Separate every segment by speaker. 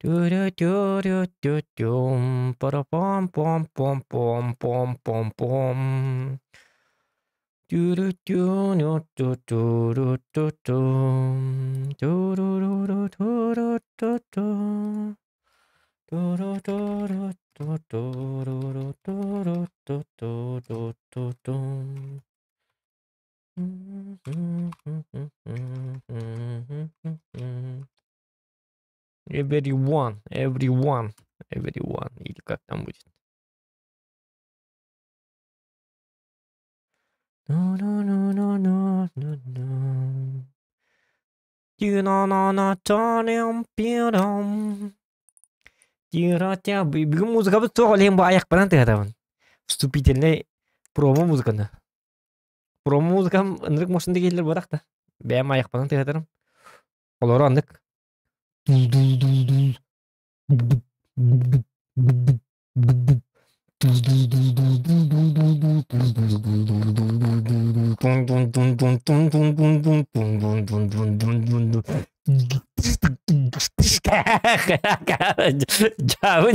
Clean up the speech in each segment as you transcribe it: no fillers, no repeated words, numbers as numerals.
Speaker 1: Ту-ра-ту-ра-ту-ра-ту-ту. Пара-пам-пам-пам-пам-пам-пам-пам. Ту-ру-ту-ну-ту-ту-ру-ту-тум. Ту-ру-ру-ру-ту-ру-ту-ту. Ту-ру-ту-ру-ту-ту-ру-ту-ру-ту-ту-ту-ту-тум. Everyone, everyone, everyone. Или как там будет? Ну-ну-ну-ну-ну-ну. Бүгүн музыкабыт туох олehen бу аяқпынан тыгатабын. Вступительный промо музыканы. Промо музыкам ынырык мошында келер барақ та. Бәм аяқпынан тыгатарым. Олар аннык. Дул-дул-дул-дул. Дьаабы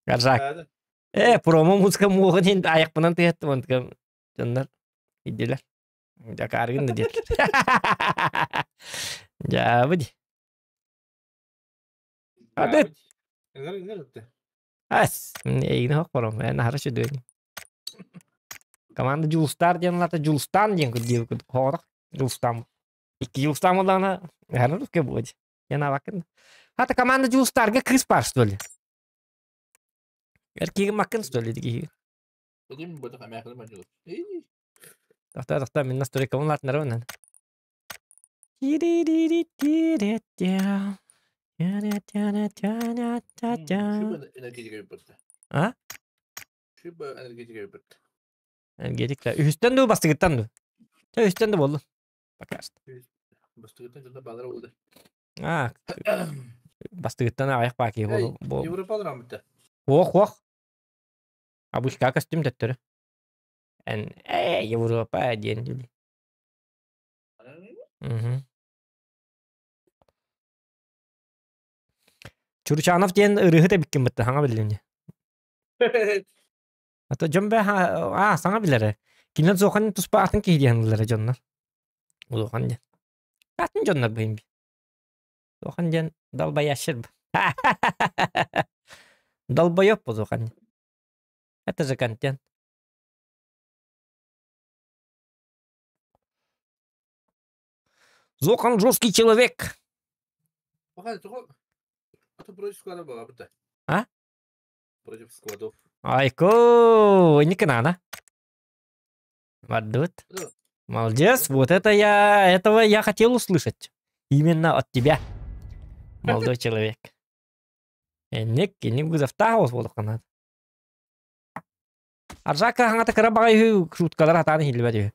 Speaker 1: Каржак. Э, промо музыка муоҕун иһин айахпынан тыһаттым онтукам дьоннор идилэр. Дьакааргын да диэтилэр. Дьаабы дии. Адыт. Ас, эйигин хохпором, эн аһара сүдүөн. Команда Дьулустар диэн лата Дьулустан диэн курдук хоҕорох Дьулустан. Икки Дьулустан буоллаҕына, аһара русская будет. Я навакын. Хата команда Дьулустарга кыыс бар что ли? Эркиги маккын что ли дигиһи? Тохтоо, тохтоо, мин настройкабын улаатынарабын. А? Энергетика. Үһүстэн дуу, бастыгыттан дуу? Чэ, үһүстэн да буоллун. Пока что. А, бастыгыттан аҕыйах баакиһи буолу. Ох, ох. Абышка костюм төттөрү. Эн, э, Европа диэн дии. Мгм. Чурчанов диэн ырыаһыт эбиккин бытта саҥа биллим дии. А то дьон бэ аа саҥа билэрэ. Кинилэр Зохан туспа атын киһи диэн ыллара дьоннор. Улахан диэн. Атын дьоннор быһым би. Зохан диэн долбоящер. Долбоёб бу Зохан. Это же контент. Зохан жесткий человек. А?
Speaker 2: Против складов.
Speaker 1: Айко, не канана. Вадут. Молодец, вот это я, этого я хотел услышать. Именно от тебя, молодой человек. Энник, энник вызовтаах буолуохха Аржака хаҥата кыра баҕайы үһү шуткалар хатаан иһиллибэт үһү.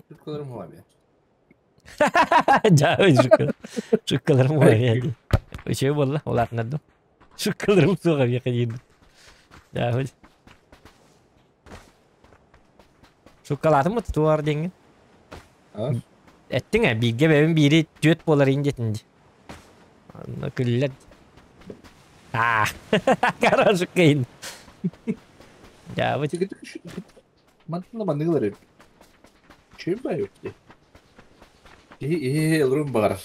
Speaker 2: Шуткаларым муамия.
Speaker 1: Дьаа шуткаларым муамия дии. Үчүгэй буолла, улаатыннардым. Шуткаларым суох эбиэхэ диирбит. Дьаа Шуткалаатым туар диэҥҥин. Эттиҥ ээ, бииргэ бэйэм биири түөрт буолар иин диэтин дии. Онно күллэр. Аа, короче, кыйын. Дьаабыт.
Speaker 2: Мантан манныгылар эбит. Чем байыпты? Иһи иһи ылырым баҕар.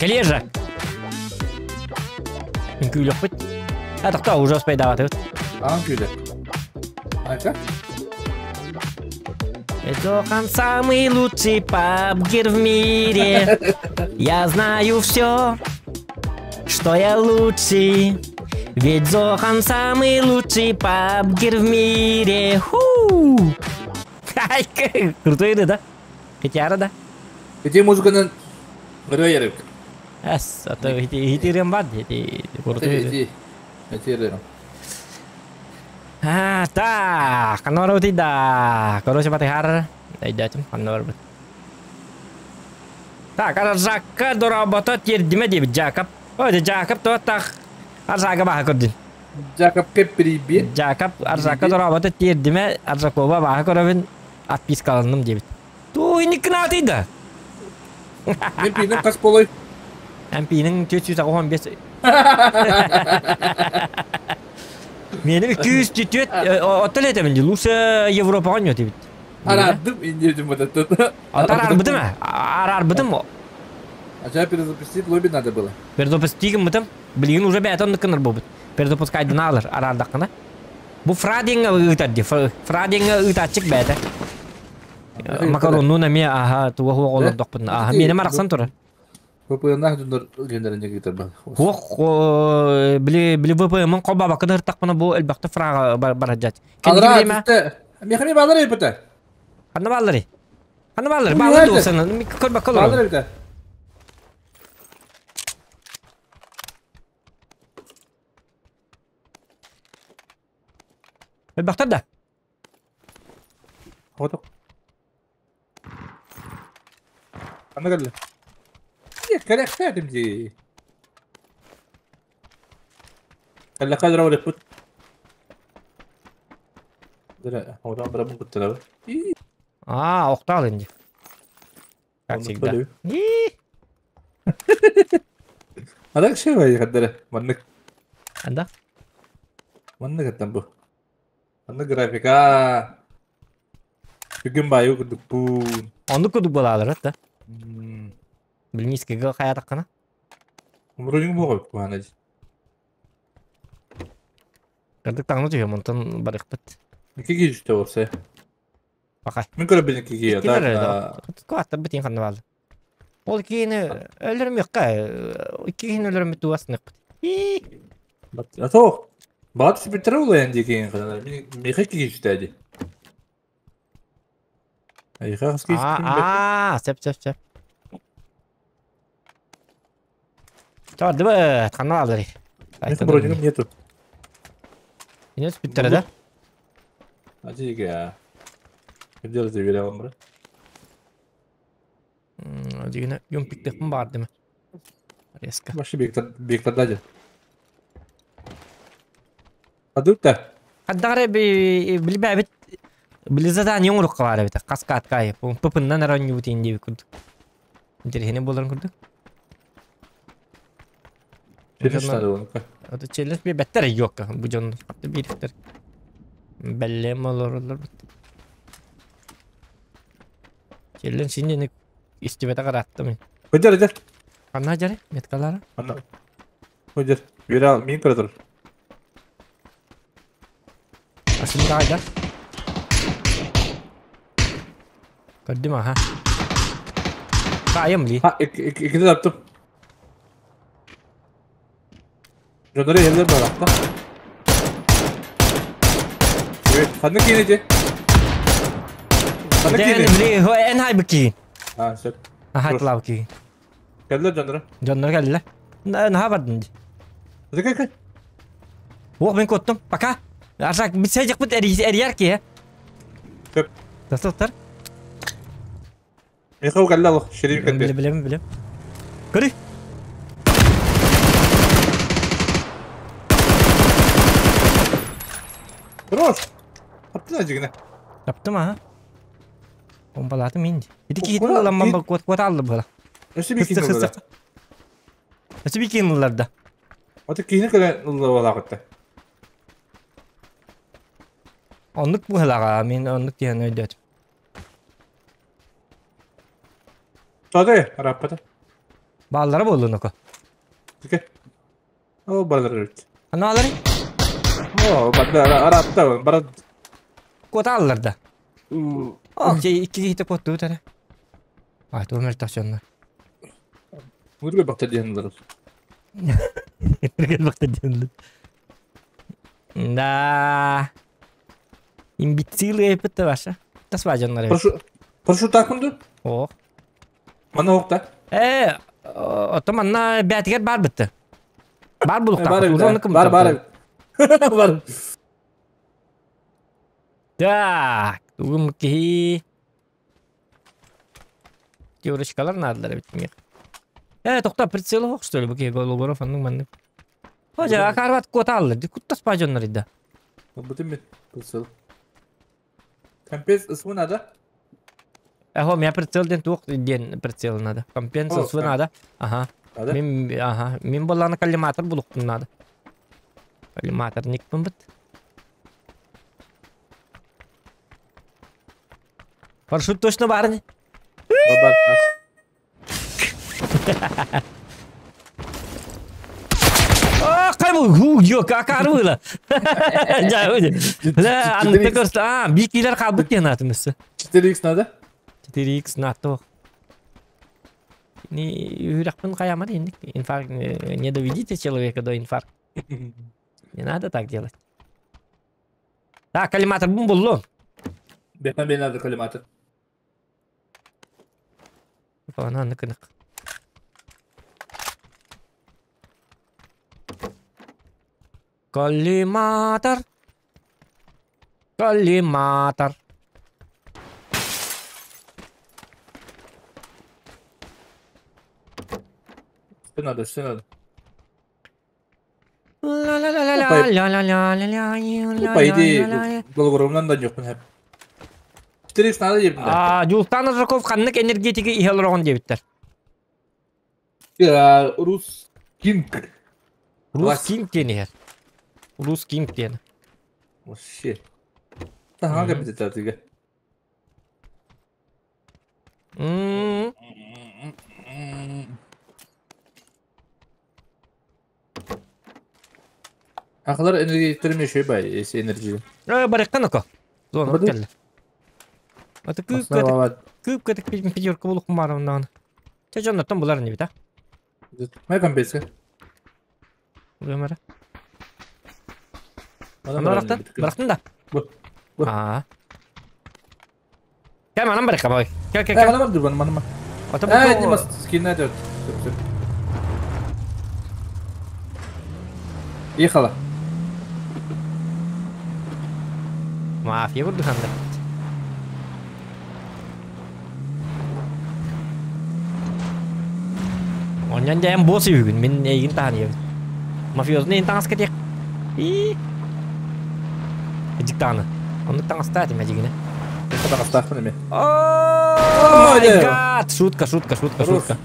Speaker 1: Кэлиэ Үҥкүүлүөхпүт. А тохтоо уже успайдаабатыбыт.
Speaker 2: Аан күүлэ. Айка?
Speaker 1: Зохан самый лучший пабгер в мире. Я знаю все, что я лучший. Ведь Зохан самый лучший пабгер в мире. Ху! Крутой да? Хитяра да?
Speaker 2: Ити музыканан ырыа ярык.
Speaker 1: Эс, ата ити ити бад, ити крутой.
Speaker 2: Ити ити ырыа.
Speaker 1: А, так, ханна барабытый да? Короче, батыһар. Өйдөөтүм, ханна барбыт. Так, Аржакка дорообото тиэрдимэ диэбит Жакоб. Ой, Жакоб туох Аржака баһа көрдүн.
Speaker 2: Жакоб кэппирийбиэт.
Speaker 1: Жакоб Аржакка дорообото тиэрдимэ, Аржакова баһа көрөбүн, отпискаланным диэбит. Туу, инниккин да?
Speaker 2: Мен пииним хас болой?
Speaker 1: МП'нин 485. Мени 204 оттон этемин лучше Европаҕа ньот эбит.
Speaker 2: Араардым индиэтим бататтан.
Speaker 1: Араарбытым араарбытым.
Speaker 2: А перезапустить лобби надо было.
Speaker 1: Перезапустигым бытым. Билигин уже бэйэтэ оннук гынар буолбут. Перезапускайдын аалар араардаххына. Бу фра диэҥҥэ ыытар дии. Фра диэҥҥэ ыытааччык бэйэтэ. Макароннуун эмиэ аха туга хуох олордохпун. Аха миэнэ арахсан турар.
Speaker 2: ВПН-наах дьоннор генерин ыытар ба.
Speaker 1: Хуох били били ВПН-мын холбаабакка да ыртахпына бу элбэхтэ фрага бараджат.
Speaker 2: Алра Мехами баалар эбитэ.
Speaker 1: Ханна бааллары? Ханна бааллары? Бааллар дуосана. Көрбөккө олорор.
Speaker 2: Баалар эбитэ.
Speaker 1: Элбэхтэр да?
Speaker 2: Хотук. Ханна кэллэ? Кэлэхтээтим дии. Кэллэххэ дьара барыппыт. Дьара, оҕотоон барабын куттанабын.
Speaker 1: Аа, охтаал инди. Как всегда.
Speaker 2: Адаг шевай хаддара маннык.
Speaker 1: Анда?
Speaker 2: Маннык аттан бу. Маннык графика. Бүгүн баайы курдукпун.
Speaker 1: Оннук курдук буолаалар да. Билинискигэ хайаатаххына?
Speaker 2: Вроде буолбут куһаана.
Speaker 1: Кырдык таҥна түһүөм, онтон барыахпыт.
Speaker 2: Икки киһи түстэ уопсай.
Speaker 1: Пахай.
Speaker 2: Мин көрөбүн икки киһи.
Speaker 1: Так, Куаттар битин ханна баалла. Ол киһини өлөрүмүөххэ, икки киһини өлөрүммүт туасныхпыт.
Speaker 2: А то баат сүпүттэрэ улайан дии киһин ханна. Миэхэ икки киһи түстэ дии. Айха хас киһи
Speaker 1: Аа, сөп сөп сөп. Тардыбыт, ханна баалларый?
Speaker 2: Миэхэ бронигым нету.
Speaker 1: Ине сүпүттэрэ да?
Speaker 2: Ажига. Кырдьар үөрэҕим бара.
Speaker 1: Дьигинэ юмпиктехпин баҕардым. Резко.
Speaker 2: Вообще Виктор дядя. Адыта.
Speaker 1: Хаддагары билбэбит били задание оҥорукка баар эбит. Каскадка айып. Пыпыннан эрэ оонньуубут диэбит курдук. Интэриэһинэй буоларын курдук.
Speaker 2: Челлендж надо было.
Speaker 1: Это челлендж биэрбэттэр йокка. Бу дьон биирихтэр. Бэллэм олороллор. Челлендж синнени истибэтэх ырааттым.
Speaker 2: Көдер, көдер.
Speaker 1: Ханна дьари? Меткалара?
Speaker 2: Ханна. Көдер. Үөрэ мин көрө турар.
Speaker 1: Асым да Көрдүм аха. Таайым ли.
Speaker 2: Ha, иккини таптым. Дьоннору иһэллэр барахта. Ханна киин ити? Ханна киин?
Speaker 1: Били, эн хайбыт киин.
Speaker 2: А, сөп.
Speaker 1: Аха, тылаабыт киин.
Speaker 2: Кэллэр дьонноро.
Speaker 1: Дьонноро кэллилэр. Наһаа бардын дии.
Speaker 2: Кэл, кэл.
Speaker 1: Уох, мин куоттум. Пока. Арсак, бит эрийэр киһи.
Speaker 2: Сөп.
Speaker 1: Тастар.
Speaker 2: Михаил кэллэ олох, шериф кэлбит.
Speaker 1: Билем, билем. Көрүй.
Speaker 2: Хорош. Таптың ажигіне.
Speaker 1: Таптым аха. Бомбалатым инди. Ити киһитин ылламман ба куот куот алды була.
Speaker 2: Өссө bir киһини ылла.
Speaker 1: Өссө bir киһини ылларда.
Speaker 2: Аты киһини кэлэн ылла буолаахытта.
Speaker 1: Оннук быһылаҕа, мин оннук диэн өйдөөтүм.
Speaker 2: Тоды, араппата.
Speaker 1: Бааллара буоллун око.
Speaker 2: Тике. О, балар эбит.
Speaker 1: Аны алары?
Speaker 2: О, банда арапта, бара.
Speaker 1: Куота аллар да. Ох, икки киһитэ куоттубут эрэ. Ай, туох мөлтөх дьоннор.
Speaker 2: Мурга бакта диэн
Speaker 1: Мурга бакта диэн Да. Имбецилы эппит ваша. Тасва дьоннор эбит.
Speaker 2: Прошу такунду?
Speaker 1: Ох.
Speaker 2: Манна оқта.
Speaker 1: Э, ото манна бээтигэр бар бытты. Бар булуктаах.
Speaker 2: Бар, бар, бар. Бар.
Speaker 1: Так, тугум киһи Теоричкалар наадалар эбит миэхэ. Э, тохтоо, прицел оһох что ли, бу киһи Гологоров аннык маннык. Хожа, акарбат куотааллар, куттас дьоннор ида.
Speaker 2: Бутым мин прицел. Компенс СВ надо?
Speaker 1: Эхо, меня прицел ден туох диэн прицел надо. Компенс
Speaker 2: О,
Speaker 1: СВ надо. Ага.
Speaker 2: Надо?
Speaker 1: Мин, ага. Мин болланы коллиматор булуктум надо. Коллиматор никпын бит. Парашют точно баар.
Speaker 2: Бар.
Speaker 1: А, кай бу? Ху, ё, как было. Да, Бля, анны көрсө. А, бикилер калбыт диэн атымысы.
Speaker 2: 4х надо?
Speaker 1: 4х НАТО. Не үрәкпин каямар инде. Инфаркт не доведите человека до инфаркта. Не надо так делать. Так, коллиматор бум буллу.
Speaker 2: Бэхмэн бен надо коллиматор.
Speaker 1: Ана ныкынык. Коллиматор. Коллиматор.
Speaker 2: Что надо, что надо?
Speaker 1: Ла-ла-ла-ла-ла-ла-ла-ла-ла.
Speaker 2: По идее, Гологоровнан да жокпун хеп. 4х надо деп.
Speaker 1: А, Жултан Рыжаков ханнык энергетики иһэлорон диэбиттэр.
Speaker 2: Рус Кинг.
Speaker 1: Рус Кинг диэн иһэр. Рус Кинг диэн.
Speaker 2: Вообще. Таһаҥа кэпсэтэ атыга. Ахлар энергетиктер мен шөй бай, если энергия.
Speaker 1: Барыккан око. Зона
Speaker 2: Барды?
Speaker 1: келли. Аты күүп
Speaker 2: Основа
Speaker 1: күүп кэтик пятерка булук марымнан. Ча жоннотон булар не бит, а?
Speaker 2: Май компенсия.
Speaker 1: Өмөрө. Аны барактан, барактын да.
Speaker 2: Бу. Бу.
Speaker 1: Аа. Кел манан барыкка бай. Кел кел
Speaker 2: Э,
Speaker 1: кел.
Speaker 2: мана бар, мана.
Speaker 1: Ата
Speaker 2: Э, не
Speaker 1: бу.
Speaker 2: мас скин найдет. Ехала.
Speaker 1: Мафия бурду ханда. Оннан дайым босс бүгүн, мен эйгин тааныбын. Мафиозны эн таҥаска диэх. И. Эдик тааны. Оннук таҥастаа этим эдигине.
Speaker 2: Это таҥастаахпын эми.
Speaker 1: О,
Speaker 2: О,
Speaker 1: my
Speaker 2: да.
Speaker 1: God! Шутка, шутка, шутка,
Speaker 2: Хорош.
Speaker 1: шутка.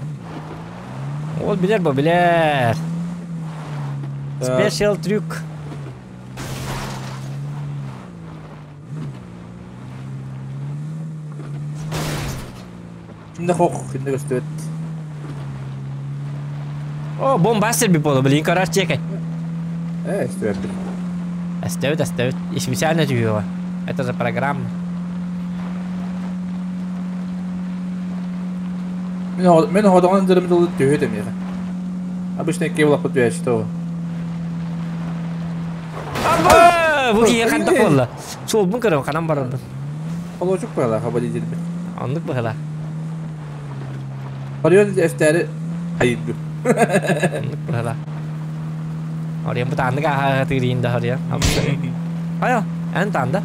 Speaker 1: Ол билэр бу, билэр. Special трюк.
Speaker 2: Şimdi хох, şimdi gösterет.
Speaker 1: О, бомба би боло, блин, короче, чекай.
Speaker 2: Э, истебет.
Speaker 1: Оставит, оставит. И специально тюёва. Это же программа.
Speaker 2: Мен ходогон дырым дылы түйөт эми. Обычно кебл апыт бия что.
Speaker 1: Аба! Бу кие ханта болла. Сол бун көрөм, канам барырды.
Speaker 2: Холочук бала хабали дилби.
Speaker 1: Оннук быһыла.
Speaker 2: Парион эстери айыды.
Speaker 1: Оннук быһыла. Ориен бу тааннык аха тыырыйын да ориен. Айо, эн таанда.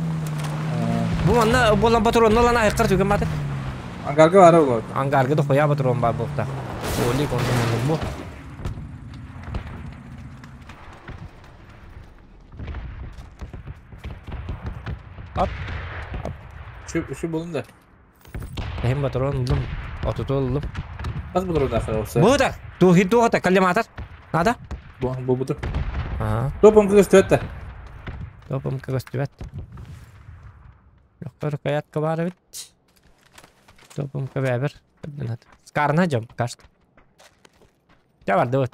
Speaker 1: Бу манна болан патронна лана айкар түгөн баты.
Speaker 2: Ангарга бара болот.
Speaker 1: Ангарга да хоя патрон бар букта. Оли конду бу. Ап,
Speaker 2: Şu şu bulun da.
Speaker 1: Hem патрон улум. Отуту улум.
Speaker 2: Az bulur da olsa.
Speaker 1: Бу да. Тухи тухата коллиматор. Надо?
Speaker 2: Бу бу бу.
Speaker 1: Ага.
Speaker 2: Топом көстөт да.
Speaker 1: Топом көстүбэт. Лохтор каятка бар бит. Топом көбәбер. Скарна жом кашт. Я бар вот.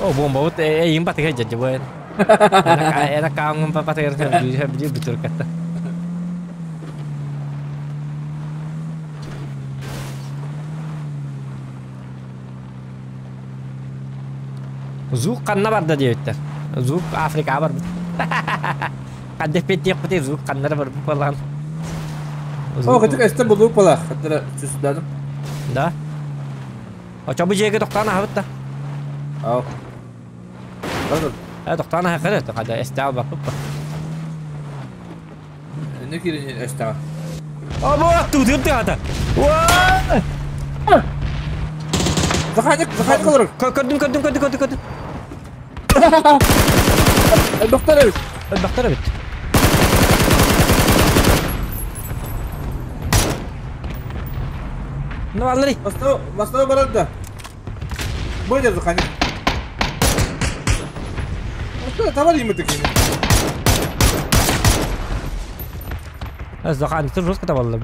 Speaker 1: О, бомба вот э им батыга жа жабын. Эна каангын папатыгар бир бүтүр катта. Звук канна бар да диэбиттэр. Звук Африка бар. Кадде петтиэх бите звук каннара бар балан.
Speaker 2: О, кытык эсте булу бала. Хаттара сүздадым.
Speaker 1: Да. Очо бу жеге токтан ахабыт да.
Speaker 2: Ау. Бар.
Speaker 1: Тохтоон аһа хада эстаал баппыппа.
Speaker 2: Не кирин эстаҕа.
Speaker 1: Або тутуп тыата.
Speaker 2: Заханик, заханик олорор.
Speaker 1: Көрдүм, көрдүм, көрдүм, көрдүм, көрдүм.
Speaker 2: Доктор эбит.
Speaker 1: Доктор эбит. Ну, аллари.
Speaker 2: Бастау, бастау барар да. Бой заханик. Табар имі текені.
Speaker 1: Заханик жестко табаллар.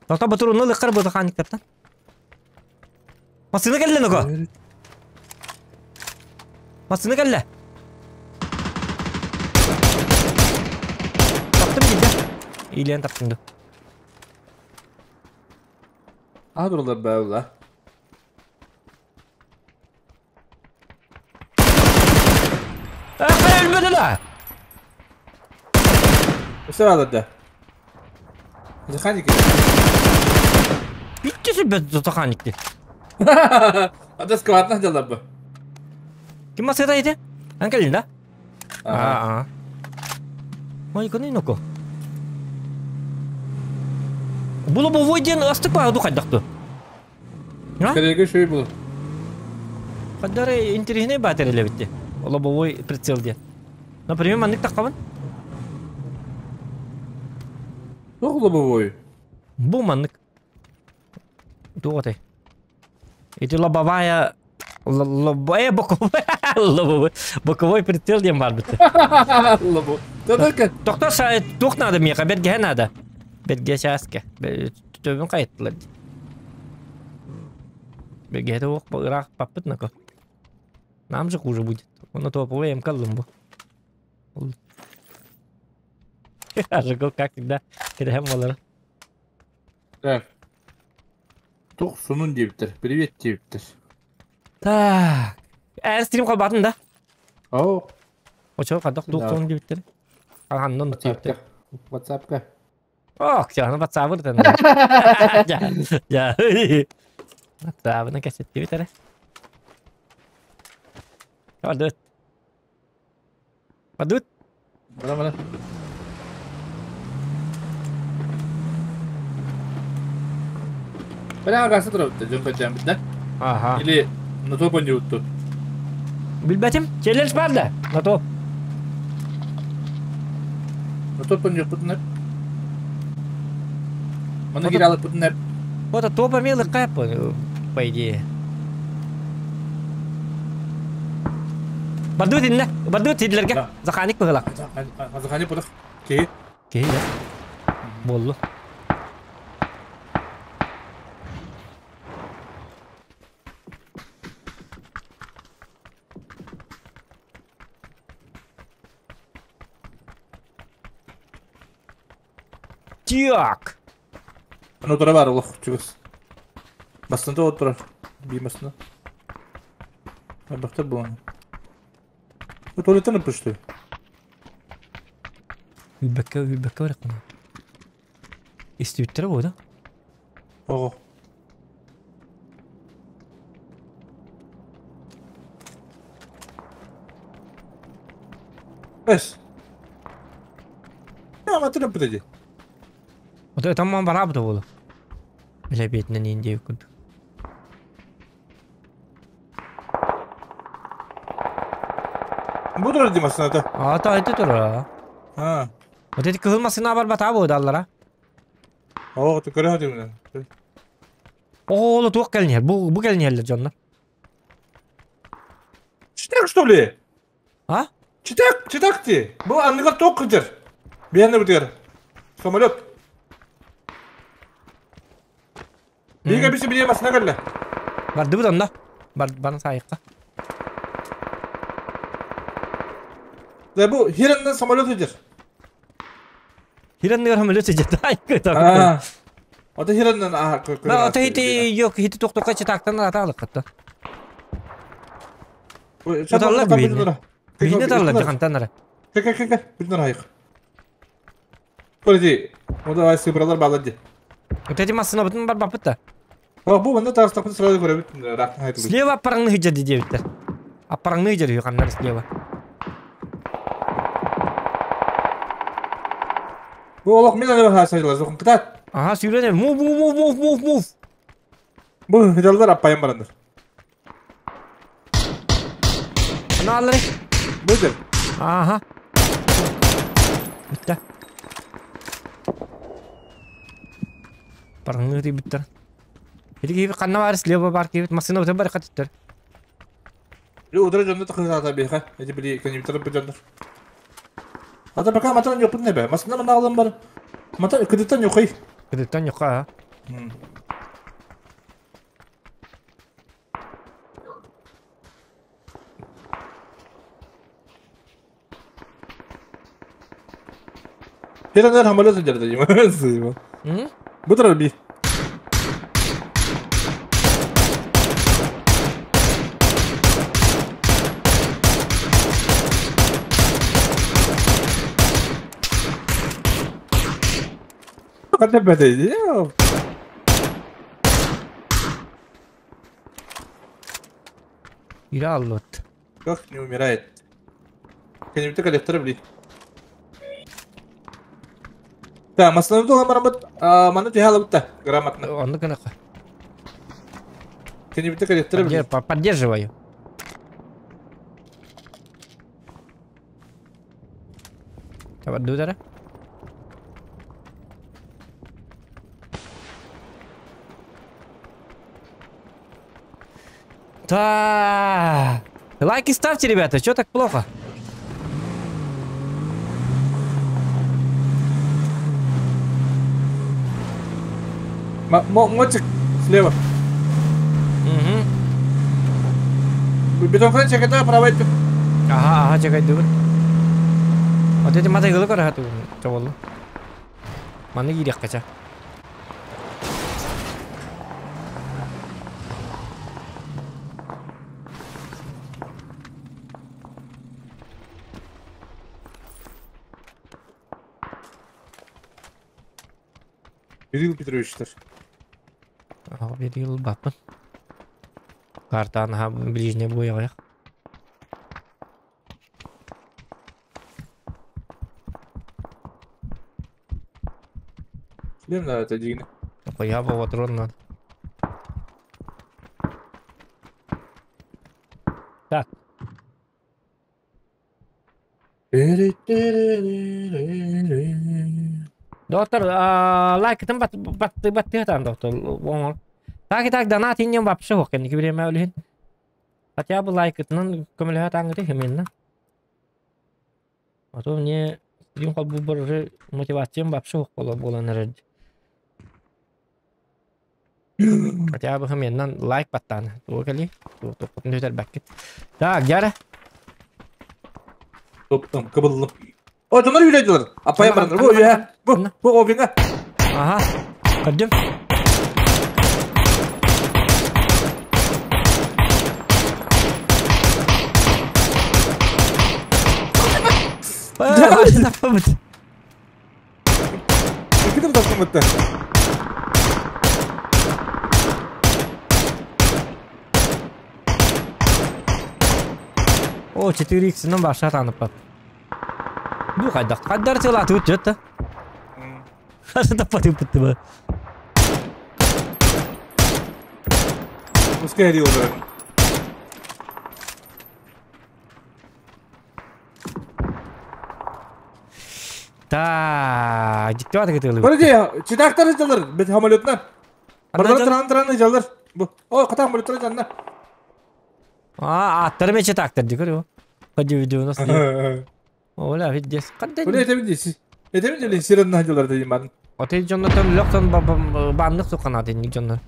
Speaker 1: Тоқта батыр оны лыққар бұл заханиктардан. Масына кэллэ ного. Масына кэллэ. Таптым билде. Илен таптым.
Speaker 2: А дуралар бәула.
Speaker 1: Өлмөдө да.
Speaker 2: Өсөр алады. Заханик.
Speaker 1: Битти сүрбет заханикти.
Speaker 2: Ада скватна дала бу.
Speaker 1: Ким масыда ити? Ан кэллин да? Аа. Ой, каны ноко. Бу лобовой ден астык ба ду кайдактı.
Speaker 2: Кереге шөй бу.
Speaker 1: Кадары интересный батарея битти. Лобовой прицел ден. Например, маннык таккабын.
Speaker 2: Тох лобовой.
Speaker 1: Бу маннык. Туотай. Эти лобовая лобовая боковой лобовой боковой прицел ден бар битти.
Speaker 2: Лобо. Только
Speaker 1: Тоқта тух надо мне, бергә надо. Бергә часка. Төбін қайттылар. Бергә де оқ ырақ паппыт нако. Нам же хуже будет. Он топовый МК лымбу. Ажигол, как всегда, кидэм болар.
Speaker 2: Так. Тух сунун диптер. Привет диптер.
Speaker 1: Так. Стрим қалбатын да?
Speaker 2: О.
Speaker 1: Очо қадақ тух сунун диптер. Алханнан диптер.
Speaker 2: WhatsApp-ка.
Speaker 1: Ох, я на WhatsApp тен. Я, я. WhatsApp-ны кәсетти бит Падут. Падут.
Speaker 2: Бара, бара. Бара агасы турабытта, жон көтәм бит, да?
Speaker 1: Ага.
Speaker 2: Или на топ он ютту.
Speaker 1: Билбәтим, челлендж бар да. На топ.
Speaker 2: На топ он ютту, не? Маны кире алып бутын
Speaker 1: Вот топа мелы кап, по идее. Бардут инне, бардут сидлерге. Заханик быгылак.
Speaker 2: Заханик быгылак. Ки?
Speaker 1: Ки, да. Болду. Так.
Speaker 2: Ну тура бар олох чугас. Басында отырар. Бимасына. Бахтар булан. Бу туалеттен пышты.
Speaker 1: Үбәккә, үбәккә барак кына. Истүттер бу да?
Speaker 2: Ого. Бес. Я матырып битеди.
Speaker 1: Вот это мам барабы болу. Бля бетинен инде күн.
Speaker 2: Бу турар димасына та.
Speaker 1: А та это тура.
Speaker 2: А.
Speaker 1: Вот эти кылмасына бар бата бу даллара.
Speaker 2: О, ты көрө димин.
Speaker 1: О, туох келнер. Бу бу келнерлер жоннор.
Speaker 2: Читак что ли?
Speaker 1: А?
Speaker 2: Читак, читак ти. Бу анныга ток кыдыр. Бияны битер. Самолет. Биге биси бие басына келле.
Speaker 1: Барды бу онда. Бар бана сайыкка.
Speaker 2: Да бу хиреннен самолет өтер.
Speaker 1: Хиреннен самолет өтер. Ай, көтө.
Speaker 2: А. Ата хиреннен а
Speaker 1: көтө. Да, ата хити yok, хити токтокка читактан ата алык катта. Таллар бейне. Бейне таллар жакантан ара.
Speaker 2: Ке ке ке, бүтүн айык. Көрди. Ода ай сыбралар балады.
Speaker 1: Вот эти масына бүтүн бар бапыт да.
Speaker 2: Бу манна таастахпын сразу көрөбүт рахтан хайтылы.
Speaker 1: Слева аппараңны хыдьар диэбиттэр. Аппараңны хыдьар үһү ханнар слева.
Speaker 2: Бу олох мин аны хаасайла зохун кытаат.
Speaker 1: Ага, сүүрэн move move move move move move.
Speaker 2: Бу хыдаллар аппайан барандар.
Speaker 1: Анааллары.
Speaker 2: Бу
Speaker 1: Ага. Бүтті. Барыңны бүттер. Ити ханна бар слева бар кебит машина өтө бар каттыр.
Speaker 2: Лю удара дьонно тахыһаата биэхэ. Эти били конъюнктура бу дьоннор. Ата пока матан ёппут небе. Масына мана алан бар. Мата кыдыттан ёхой.
Speaker 1: Кыдыттан ёха.
Speaker 2: Херенер хамалет сылдьар дии. Бу турар би. Ханна бэтэй.
Speaker 1: Ира аллот.
Speaker 2: Как не умирает? Кенебите коллектор били. Да, масланы тула марамыт, маны түһэ алабыт грамотно.
Speaker 1: Онну кынакка.
Speaker 2: Кенебите коллектор били.
Speaker 1: Поддерживаю. Давай, дудара. Да. Лайки ставьте, ребята, чё так плохо?
Speaker 2: Мотик слева.
Speaker 1: Угу.
Speaker 2: Бетон френчик, это правый.
Speaker 1: Ага, ага, чекай, дур. Вот эти матай гылы көрө хату. Чоболу. Маны кирек кача.
Speaker 2: Кирилл Петровичтар.
Speaker 1: Ага, Кирилл баппын. Картаны ха ближний бой.
Speaker 2: Шлем надо это дигни.
Speaker 1: Я бы патрон надо. Так. Доктор, лайк там бат бат бат там доктор. Так и так донат инем вообще хок не время үлен. Хотя бы лайк ну көмөлө таңгы именно. А то мне стрим хол бу уже мотивациям вообще хок боло болан эред. Хотя бы хменнан лайк баттан. Тугали. Так, яра.
Speaker 2: Топтом, кыбыллым. О, дьоннор үлэдилэр. Аппайан барандар. Бу үе. Бу, бу обинга.
Speaker 1: Ага. Көрдүм. Таппабыт.
Speaker 2: Кидер таппабыт.
Speaker 1: О, 4x нан баша танып. Бу кайда? Кайдар тела тут жотта. Хаша таппаты бутты ба.
Speaker 2: Пускай рил уже.
Speaker 1: Так, диктат кетели.
Speaker 2: Подожди, читактар жалар, бет самолетна. Бардар тран тран жалар. Бу. О, ката самолеттан жанна.
Speaker 1: А, аттар ме читактар дикөр. Ходи видео у нас. Оля, видес. Кандай?
Speaker 2: Оля, это видес. Это видели сирен жалар дейм бан.
Speaker 1: Отел жонно там локтон баннык сукана дейм жонно.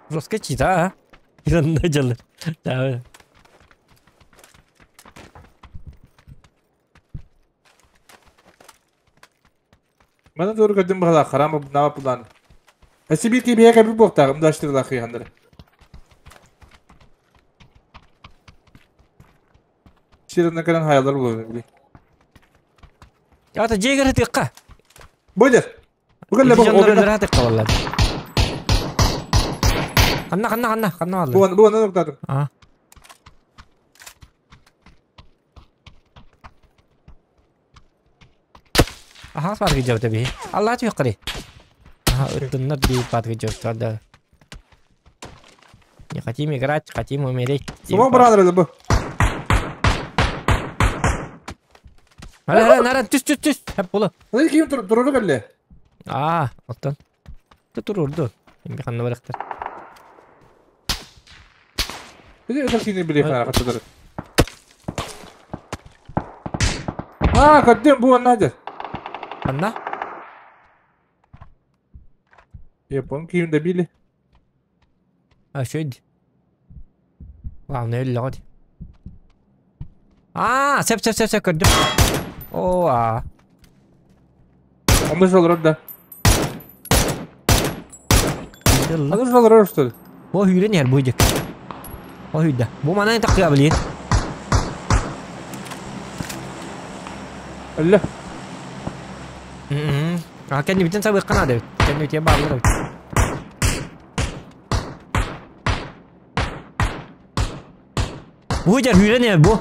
Speaker 1: Жестко чита, а? Сирен жалар. Да.
Speaker 2: Мана doğru gördüm бала харам нава план. Эси бир кибе кабы боктагым даштырла хыяндар. Ширин каран хаялар болду били.
Speaker 1: Ата жегер тыкка.
Speaker 2: Бу дер. Бу кэллэ
Speaker 1: Ити
Speaker 2: бу
Speaker 1: дьоннор
Speaker 2: обина.
Speaker 1: өлөрө хатык Ханна ханна ханна ханна
Speaker 2: Бу
Speaker 1: бааллар?
Speaker 2: бу анан уктадым.
Speaker 1: А. Аха патыгы жабыта биһи. Алла түһэккэри. Аха ыттыннар дии патыгы жабыта да. Не хотим играть, хотим умереть.
Speaker 2: Суман бырааныр бу.
Speaker 1: Ара ара ара түс түс түс. Хап болу.
Speaker 2: Аны ким туруру кэллэ.
Speaker 1: Аа, оттон. Турурду. Имби ханна барахтар.
Speaker 2: Бизи өтөр кини биле хана каттадыр. Аа, каддем бу анна дер.
Speaker 1: Ханна?
Speaker 2: Япон ким да били.
Speaker 1: А, шөйд. Главное, өллөҕө. Аа, сеп сеп сеп сеп көрдүм. О, а.
Speaker 2: Онда жолор да. Онда жолор что ли?
Speaker 1: Бу hүйрен ер буйдик. О hүйдэ. Бу манан такыа билин.
Speaker 2: Өллө.
Speaker 1: А кенни битен сабы канада. Кенни битен баалар. Бу жер hүйрен ер бу.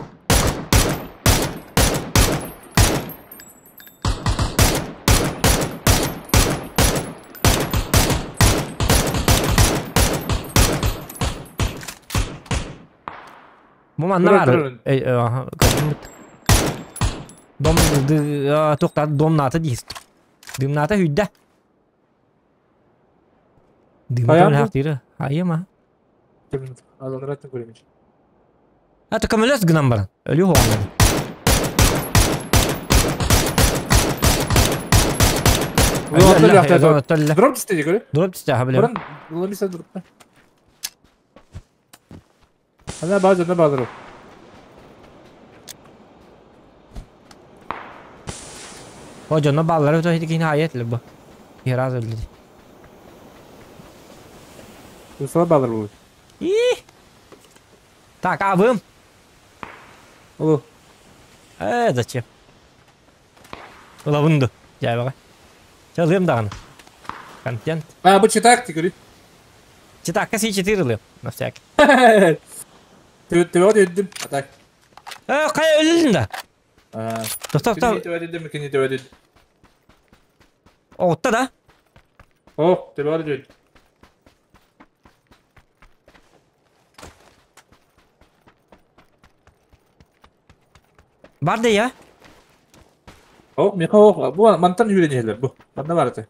Speaker 1: Бу манна бар. Э, Дом тоқтады домната дейсіз. Дымната hүйдэ. Дымната хактыры. Айыма.
Speaker 2: Азанраттын көремич.
Speaker 1: А то көмөлөс гынан баран. Өлү хоғанады.
Speaker 2: Дроп түсті көрі?
Speaker 1: Дроп түсті, ха білем.
Speaker 2: Бұрын ламиса дроп. Ана база, ана база.
Speaker 1: О, жонно баллары өтө хитикин хаят лыбы. Раз өлді.
Speaker 2: Сала баллар бұл.
Speaker 1: И. Так, а вы?
Speaker 2: Алло.
Speaker 1: Зачем? Лавынды. Жай баға. Чалым дағаны. Контент.
Speaker 2: А, бұл читак, ты говори.
Speaker 1: Читак, каси 4 лы, на всякий.
Speaker 2: Ты вот едем, а так.
Speaker 1: Қай өлілдің да?
Speaker 2: Топ, топ, топ.
Speaker 1: Оғытта да?
Speaker 2: О, ты вот едем.
Speaker 1: Бар да я?
Speaker 2: О, меха о, бу мантан үйренелер бу. Манна бар это.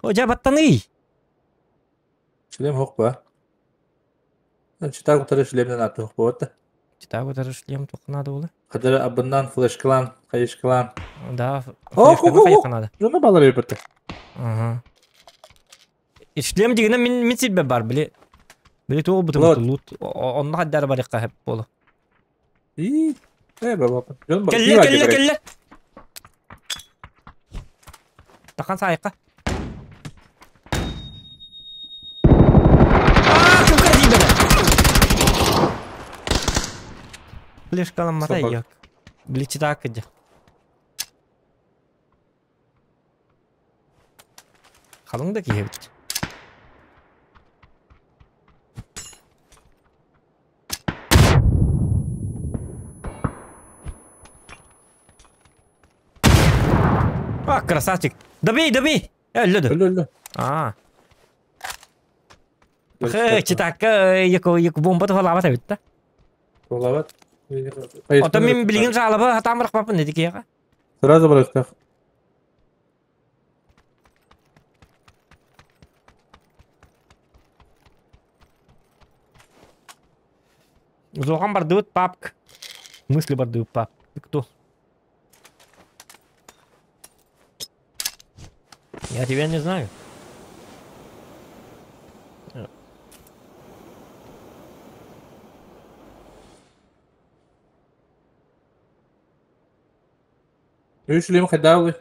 Speaker 1: О, жа баттаны.
Speaker 2: Шлем хоқ ба. Читак утары шлемнен аты хоқ ба.
Speaker 1: Читак утары шлем тоқынады олы.
Speaker 2: Қадыры абыннан флешкалан, қайышкалан.
Speaker 1: Да,
Speaker 2: О, ко, ко, ко. Жона балар өпірті.
Speaker 1: Ага. Шлем дегені мен силбе бар, біле. Біле тоғы бұтым лут. Онна қаддары бар иққа хеп болы.
Speaker 2: И, баба. Жон бар.
Speaker 1: Келлер, келлер, келлер. Тақан сайыққа. Аа, кім кірді бені? Флешкалан матай yok. Біле читак кіді. Қалың да кейбіт. А, красавчик. Добей, добей. Өллөдү.
Speaker 2: Өллө, өллө.
Speaker 1: А. Хэ, читакка яко яко бомба тухалаабат эбит да.
Speaker 2: Тухалаабат.
Speaker 1: Ото мен билигин жалаба хатамырак бапын деди кияга.
Speaker 2: Сразу барыктах.
Speaker 1: Зохан бардыбыт папк. Мысли бардыбыт пап. Ты кто? Я тебя не знаю.
Speaker 2: Үш шлем хайдалы.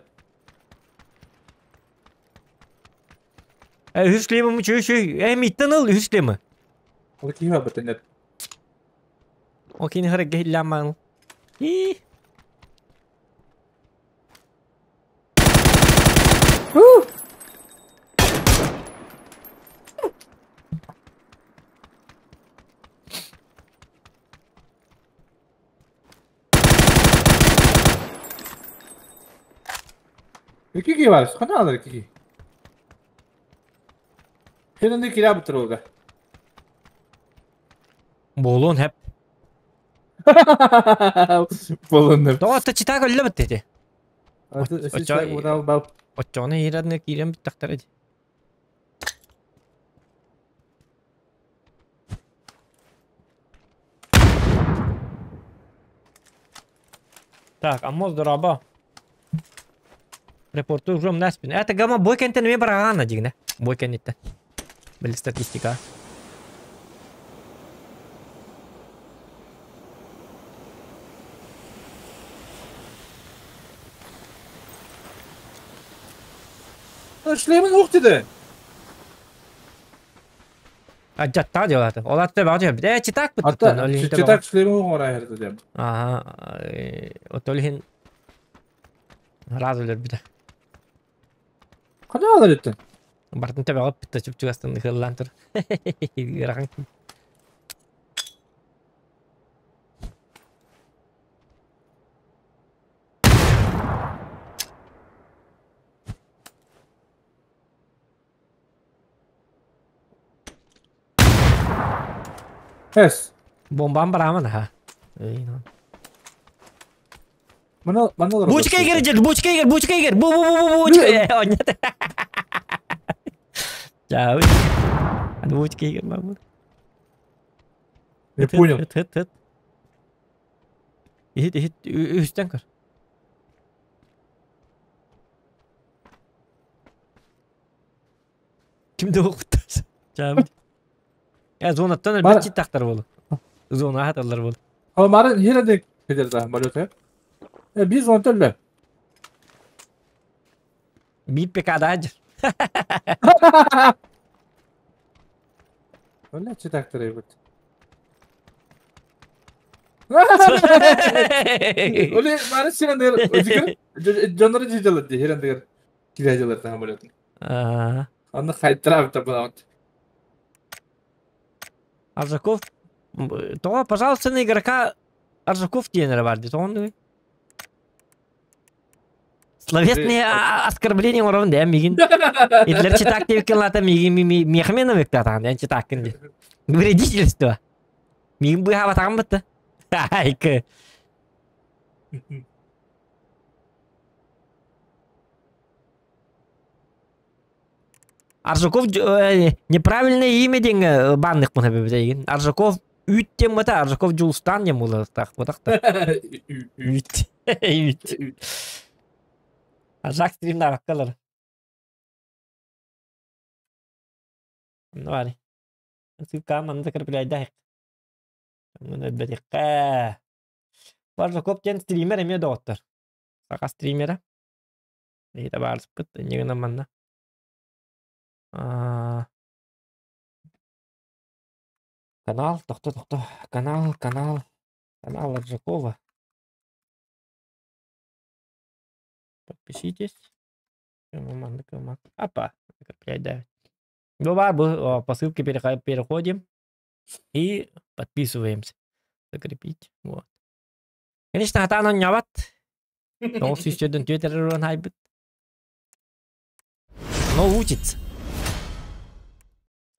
Speaker 1: Үш шлемі чөй чөй. Миттен ыл үш шлемі.
Speaker 2: Ол кима бітінет.
Speaker 1: О, кини харак гейламан. И.
Speaker 2: Икки киһи бар, хана алар икки киһи. Херенде киря бутыр олга.
Speaker 1: Буолуон хэп.
Speaker 2: Буолуон хэп.
Speaker 1: Тоҕо читак өллө бит ити. Оччоҕуна иирэн киирэн бүттэхтэрэ дии. Так, Аммос дорообо. Репорту уже умнаспин. Это гама бой кентен эмиэ бараҕаана дигинэ. Бой кэнниттэн. Били статистика.
Speaker 2: Шлемин уох диде.
Speaker 1: Адьаттаа дьалата. Ол атта баҕа түһэрбит. Ээ, читак
Speaker 2: Атта читак шлемин уох оҥорон диэн.
Speaker 1: Аха, отол иһин разу өлөрбүтэ.
Speaker 2: Хана алар иттен?
Speaker 1: Бартын төбөҕө питта чуп-чугастан ыһыллаан тур. Ыарахан.
Speaker 2: Эс.
Speaker 1: Бомбам бараман аха.
Speaker 2: Мана мана
Speaker 1: Бучка игер дед, бучка игер, бучка игер, бу бу бу бу бучка. Онньата. Чао. Бучка игер мамы.
Speaker 2: Не понял.
Speaker 1: Ыт ыт ыт. Иһит иһит үстэн көр. Ким да окуттас. Чаабыт. Э зонаттан өлбөт читтахтар болу. Зона хаталлар болу.
Speaker 2: Ал мары херде кедер малёты. Э биз он төллө.
Speaker 1: Биир ПК-да дьэр.
Speaker 2: Öyle читактыр эбит. Öyle мары сирендер өзүгөр дьоннору жижалар ди херендер кирежалар самолетын. Аны хайттыра бит.
Speaker 1: Аржаков тоҕо пожалуйста на игрока Аржаков диэн эрэ баар дии тоҕон Словесные оскорбления оҥоробун да мигин. Итилэр читак диэбиккин лаата мигин миэхэ миктатаҕын эн читаккын диэн. Вредительство. Мигин быыһаабатаҕым бытта. Айкы. Аржаков неправильное имя диэҥҥэ баанныхпын эбэбит Аржаков үүт диэн бата Аржаков Дьулустаан диэн буолуохтаах буотахта. Үүт. Үүт. Аржак стримнаабаккалар. Ну баары. Ссылка манна закрепляйдаах. Өлбэтиххэ. Аржаков диэн стример эмиэ доҕоттор. Саха стримера. Эһиги табаарыспыт инньэ гынан манна. Канал, тохто, тохто. Канал, канал, канал Аржакова. Подпишитесь. Апа, закрепляй, Ну, по ссылке переходим и подписываемся. Закрепить. Вот. Конечно, хатаан онньообот. Тоҕус сүүс төрдүн түөрт эрэ хайбыт. Но учится.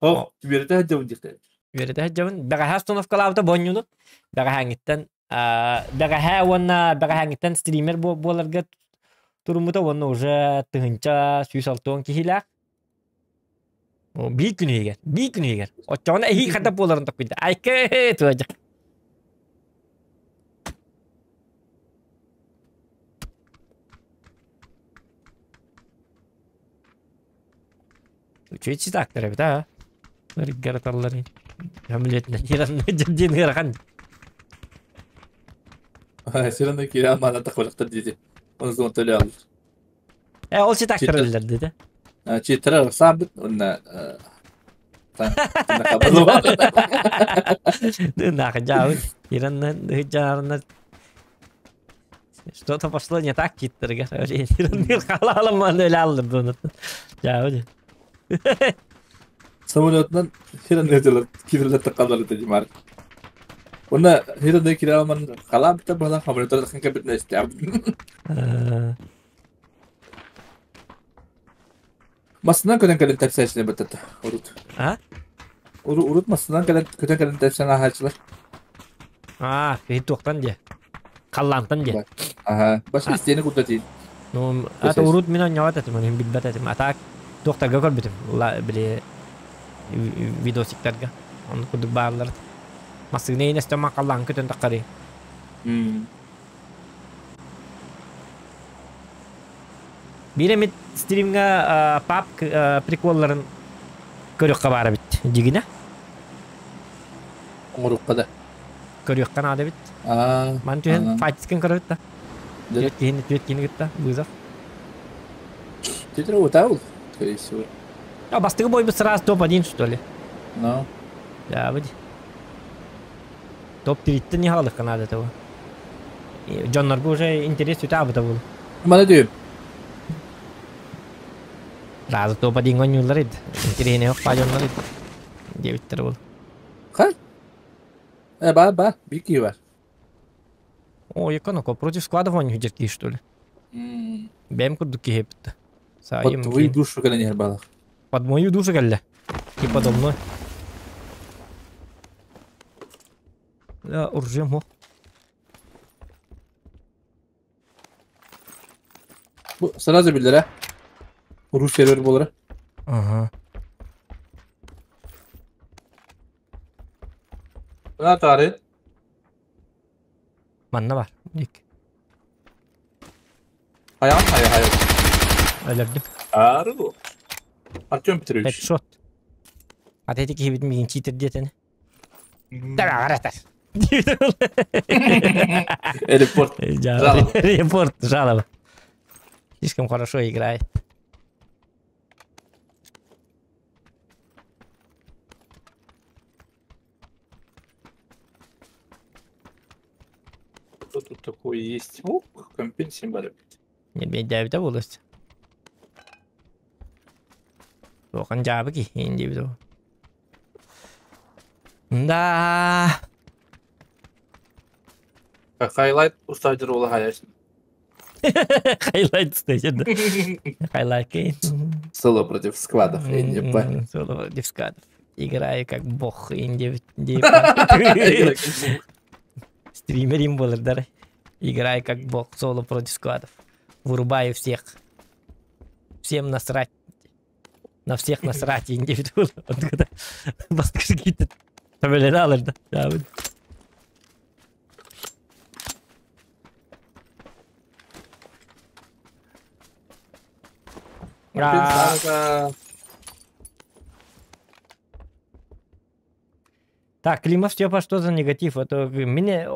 Speaker 2: О, үөрэтэ сылдьабын диэхтэр.
Speaker 1: Үөрэтэ сылдьабын. Бэҕэһээ остановкалаабыта бонньуну. Бэҕэһээҥҥиттэн бэҕэһээ уонна бэҕэһээҥҥиттэн стример буоларга туруммута уонна уже 1160 киһилээх. Биир күн иһигэр, биир күн иһигэр. Оччоҕуна эһии хата буоларын токуйда. Айкы туожа. Үчүгэй читактар эбит аа. Ыргар Хамлетнен диэн ыарахан.
Speaker 2: Сиранда киирэ маана тахвалахтар диэти. Оны зон төлө алыр.
Speaker 1: Э ол читактар өллөр диде.
Speaker 2: Читара саабыт онна
Speaker 1: Нахы жаабыт. Иранна жаарына Что-то пошло не так киттэргэ. Хаалаламман өлө аллырдын. Дьаабы.
Speaker 2: Самолетынан хирен өтөлөр кирилер таққалар ете димар. Онна хирен кире халам та бала самолеттар таққан кәбітіне істеп. Масынан көтен кэлэн тэпсээчини баттата урут.
Speaker 1: А?
Speaker 2: Урут масынан кэлэн көтөн кэлэн тэпсэн аһаачылар.
Speaker 1: А, туохтан дии. Халлаантан дии.
Speaker 2: Аха. Баш истиэни курдатыын.
Speaker 1: Ну, ата урут мин оонньообот этим, мин билбэт этим. А так туохтарга көрбүтүм. Били видосиктарга. Оннук курдук бааллар. Массыына иинэстэн халлаан көтөн таххарый. Биир эмит стримҥа пап приколларын көрүөххэ баар эбит. Дьигинэ.
Speaker 2: Оҥорукка да.
Speaker 1: Көрүөххэ наада эбит. Ман түһэн файтискин көрөбүт да. Түөрт киһини түөрт киһини кытта вызов.
Speaker 2: Теперь вот аул, скорее всего.
Speaker 1: А бастыгы бойбут сразу топ-1, что ли?
Speaker 2: Ну.
Speaker 1: Да, выйди. Топ-3-тен не халыхха наада этого. Дьоннорго уже интерес үтэ абыта был.
Speaker 2: Мана дүйүм.
Speaker 1: Сразу топ-1 оонньууллар ид. Интэриэһинэй ох дьоннор ид. Диэбиттэр был.
Speaker 2: Хай? Ба, ба, бики бар.
Speaker 1: О, яконоко, против складов оонньуу дии, что ли? Бэйэм курдук киһи эбит.
Speaker 2: Под твою душу кэлэн иһэр балах.
Speaker 1: Под мою душу кэллэ. Типа домной. Да, оружием хо.
Speaker 2: Бу сразу биллэрэ. Рус сервер буолара.
Speaker 1: Ага.
Speaker 2: На тары.
Speaker 1: Манна бар. Дик.
Speaker 2: Хайан хайа хайа.
Speaker 1: Өлөрдүм.
Speaker 2: Ары бу. Артем Петрович.
Speaker 1: Headshot. А ты киһибит миигин читер диэтини. Тарагаратар.
Speaker 2: Report.
Speaker 1: Жалоба. Report, жалоба. Слишком хорошо играет.
Speaker 2: Что тут такое есть? Ух, компенсия
Speaker 1: Не бедяют область. Тохан жабы ки, инди Да.
Speaker 2: Highlight устайдыр ола хаяшын.
Speaker 1: Highlight устайдыр. Highlight кейн.
Speaker 2: Соло против сквадов.
Speaker 1: Соло против сквадов. Играю как бог. Инди. Стример им был, да? Играю как бог. Соло против сквадов. Вырубаю всех. Всем насрать. На всех насрать индивидуально. Баскашки-то. Да. Так, Климов Степа, что за негатив? Это мне...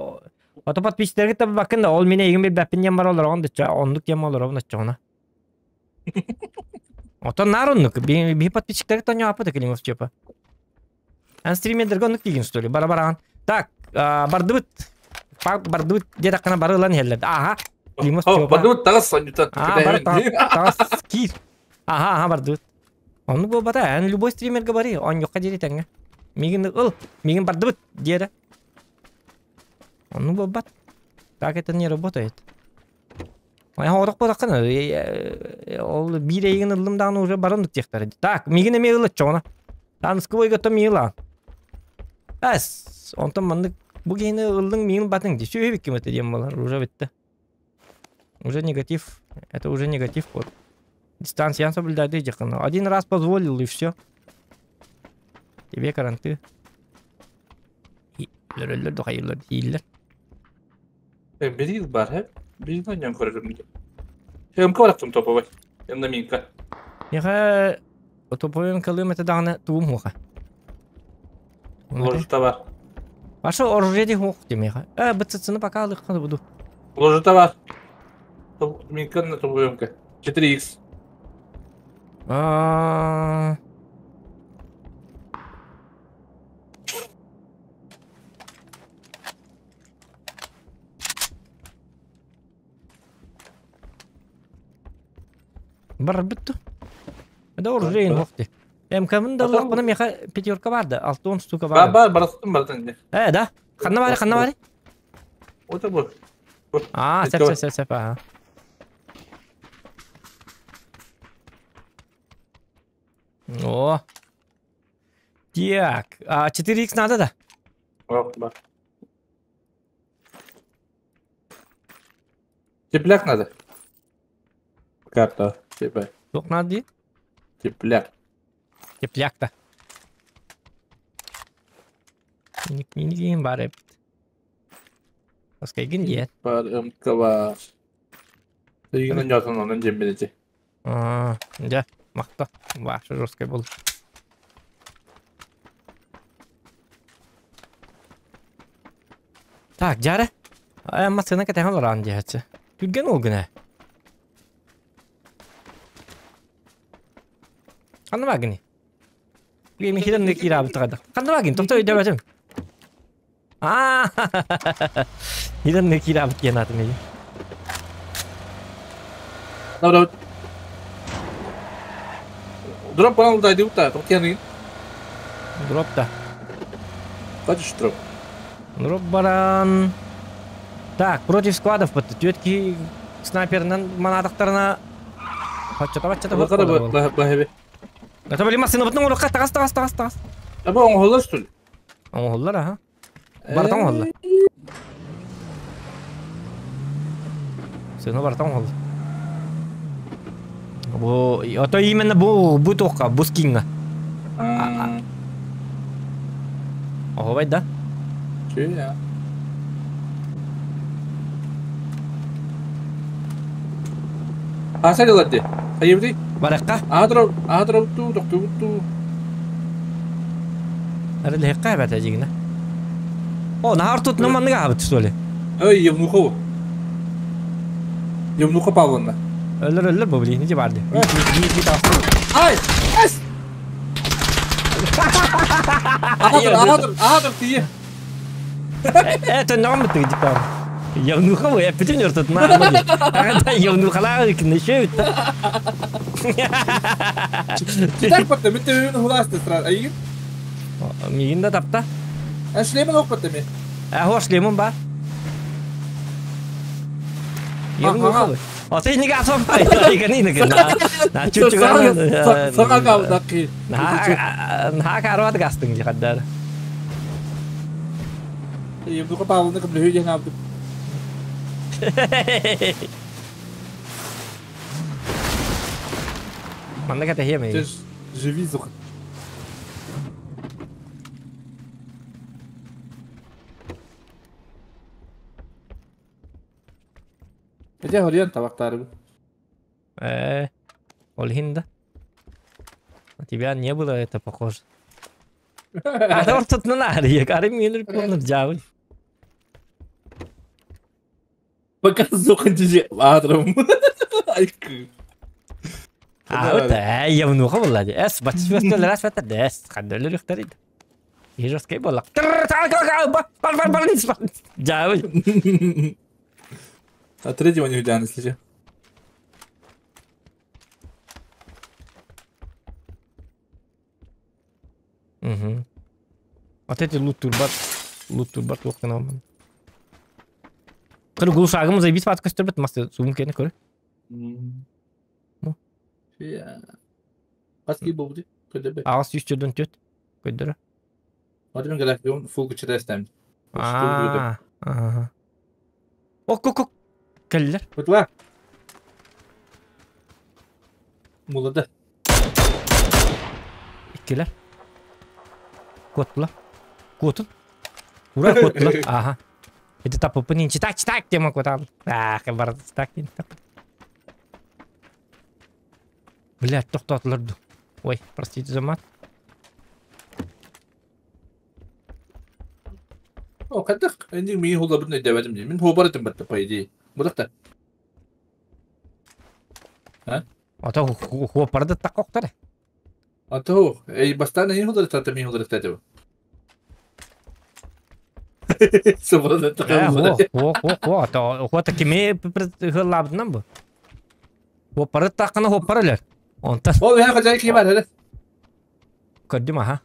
Speaker 1: А то подписчиктер бакында ол мене егин бир бар олар, онды ондук тем олар, онда чоңна. Ото наруннук, би подписчиктер тоня апы Климов Степа. Ан стримердерге оннук деген что ли, бара баран. Так, бардыбыт. Бардыбыт где-то кана барылан хеллер. Ага. Климов Степа.
Speaker 2: Бардыбыт тагас санюта.
Speaker 1: А, бар тагас кир. Ага, ага, бардыбыт. Оннук болбата, ан любой стример говори, он жокка жери теңге. Мигин ыл, мигин бардыбыт диэре. Оннук болбат. Так это не работает. Ай, хорок болаккана. Ол бир эйгин ылдым дагы уже барындык техтер. Так, мигин эме ылыт чоңна. Танскы бойга мила. Әс, онтон мандык бу кийини ылдың мигин батың ди. Сүйөбүк ким өтө диэн болар, уже битти. Уже негатив. Это уже негатив вот. Дистанцияны соблюдать жакын. Один раз позволил и все. Тебе каранты. Лөрөлөр дохайылар дииллер.
Speaker 2: Бир бар, хэ? Бир нан көрөрүм. Эм карактым топовой. Эмна минка.
Speaker 1: Яха топовой калым это дагы туум хуха.
Speaker 2: Ложута бар.
Speaker 1: Аша оружие хух демеха. Э, бытсыны пока алык буду.
Speaker 2: Ложута бар. Минка на топовой 4х.
Speaker 1: А. Барарбыт ту. Да оружие охти. МК-мын да ыллахпына миэхэ пятерка бар да, 60 штука бар.
Speaker 2: Бар бар барастым баратын.
Speaker 1: Э, да. Ханна бары, ханна бары?
Speaker 2: Ота бу.
Speaker 1: А, сеп, сеп, сеп, сеп, ага. О. Так, а 4х надо да?
Speaker 2: О, бар. Тепляк надо. Карта, типа.
Speaker 1: Туох надо дии?
Speaker 2: Тепляк.
Speaker 1: Тепляк да. Минигин бар эбит. Оскайгын диэн.
Speaker 2: Бар МК бар. Игин онньоотун онон дьэммин ити.
Speaker 1: Аа, дьэ, махта. Ваше жесткай был. Так, дьары. Массыына кэтэһэн олорон диэхчи. Түргэн ол гына. Ханна баагыный? Мен хилен не киирабыт тагада. Ханна баагын? Тохто өйдөбөтүм. Аа! Хилен не киирабыт диэн атым ии.
Speaker 2: Добро. Дроп банал да дибут та, тоқтияны.
Speaker 1: Дроп да.
Speaker 2: Хочешь дроп?
Speaker 1: Дроп баран. Так, против складов бытты. Түөтки снайперынан манатықтарына Хаччата баччата
Speaker 2: Бакара бахебе.
Speaker 1: Это были машина бутның урукка тагас тагас тагас тагас.
Speaker 2: Аба оңоллар что ли?
Speaker 1: Оңоллар аха. Бартан оңоллар. Сыны бартан оңоллар. Бу ото именно бу тоққа, бу скинга. Ого да?
Speaker 2: Че я? Аса делать. Айыбды.
Speaker 1: Бараққа?
Speaker 2: Адров, адров ту, доктор ту.
Speaker 1: Әрі бәті жигіне. О, нахар тут наманныга абыт, что ли?
Speaker 2: Ой, Евнухова. Евнуха Павловна.
Speaker 1: Өлөр өлөр бу блин, не барды.
Speaker 2: Ай! Ас! Аадыр, аадыр, аадыр тие.
Speaker 1: Это норм ты типа. Евнухова, я пятен тут на. Ага, Евнухала кнеше.
Speaker 2: Так патта, митте мен хуласты сразу. Айгин?
Speaker 1: Мигин да тапта.
Speaker 2: А шлемон ок патта ми.
Speaker 1: А хо шлемон ба. Евнухова. А ты не гасом пай, ты не не на чуть-чуть.
Speaker 2: Сага гавдаки.
Speaker 1: На на карват гастың жихаддар.
Speaker 2: Евнуха Павловна кымды хөйден абды.
Speaker 1: Манна ката хеме.
Speaker 2: Живи зух. Эте хорьян табактары.
Speaker 1: Ольгинда. На тебя не было это похоже. А то тут на нари, карим минер куннар жабы.
Speaker 2: Пока зухан тиже адрым. Айкы.
Speaker 1: А вот евнуха була. Эс бачы раз это дес. Хандөлөр ихтарид. Ежоскай бола. Бар бар бар жабы.
Speaker 2: А третьего не уйдя, если
Speaker 1: Угу. Вот эти лут турбат. Лут турбат локтан. Кыры глушагым заебись пат көстөрбөт масты суум кени көрө.
Speaker 2: Паски болду. Көдөбө.
Speaker 1: Агас 100 төт. Көдөрө.
Speaker 2: Мадым графион фул күчүрөстем.
Speaker 1: А. Ага. Ок ок ок. Келлер.
Speaker 2: Бутла. Мулада.
Speaker 1: Иккилер. Коттула. Котун. Ура коттула. Ага. Это тапы читак читак тема котал. Ах, бар читак тап. Блядь, тоқтатылырды. Ой, простите за мат.
Speaker 2: О, кадах, энди ми хула бит нөйдөбөтүм. Мин хобар этим бит, по идее. Будак А?
Speaker 1: Ата хопарды так коктары.
Speaker 2: Ата хо, эй бастан эй хула тата ми хула тата. Свобода
Speaker 1: Хо, хо, хо, ата хо та кеме хылабдынан бу. Хуоппары таххана хуоппар өлөр. Онтон
Speaker 2: Ол үһэ хадьай кии бар эрэ.
Speaker 1: көрдүм аха.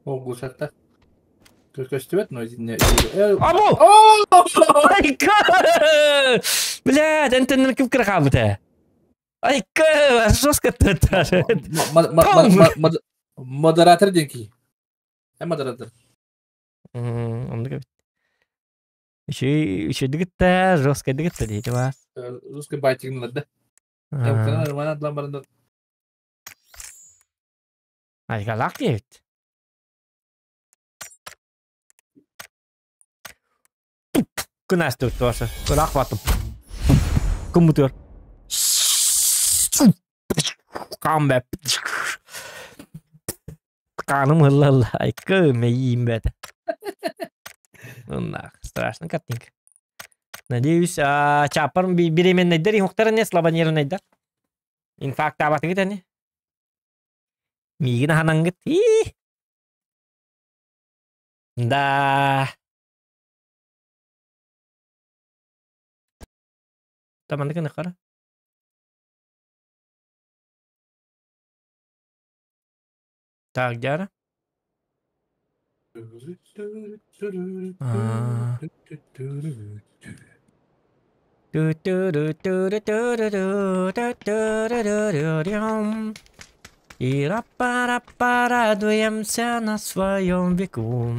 Speaker 2: Ол гусакта. Көстүбэт, но
Speaker 1: Абу! Айка! Блядь, энтеннер ким кыра хаалбыта? Айка, жестко
Speaker 2: Модератор диэн кии. Э модератор.
Speaker 1: Оннук эбит. Үчүгэй үчүгэйдик жесткайдык ытта диэти баар.
Speaker 2: Русский байтигин да.
Speaker 1: Айгалаах диэбит. Кынастыбыт туоса. Ыраах баттым. Кыммытыгар. Хаан бэп. Хааным ылла-ылла. Айка мэйиим бэт. Ыннаах. Страшно картинка. Надеюсь, чааппар беременнайдар иһуктар не слабонервнайдар. Инфарктаабатыгыт ани. Миигин аһанангыт. Ии. Да. Таманнык ынахара. Так, дьара. А. И порадуемся на своем веку.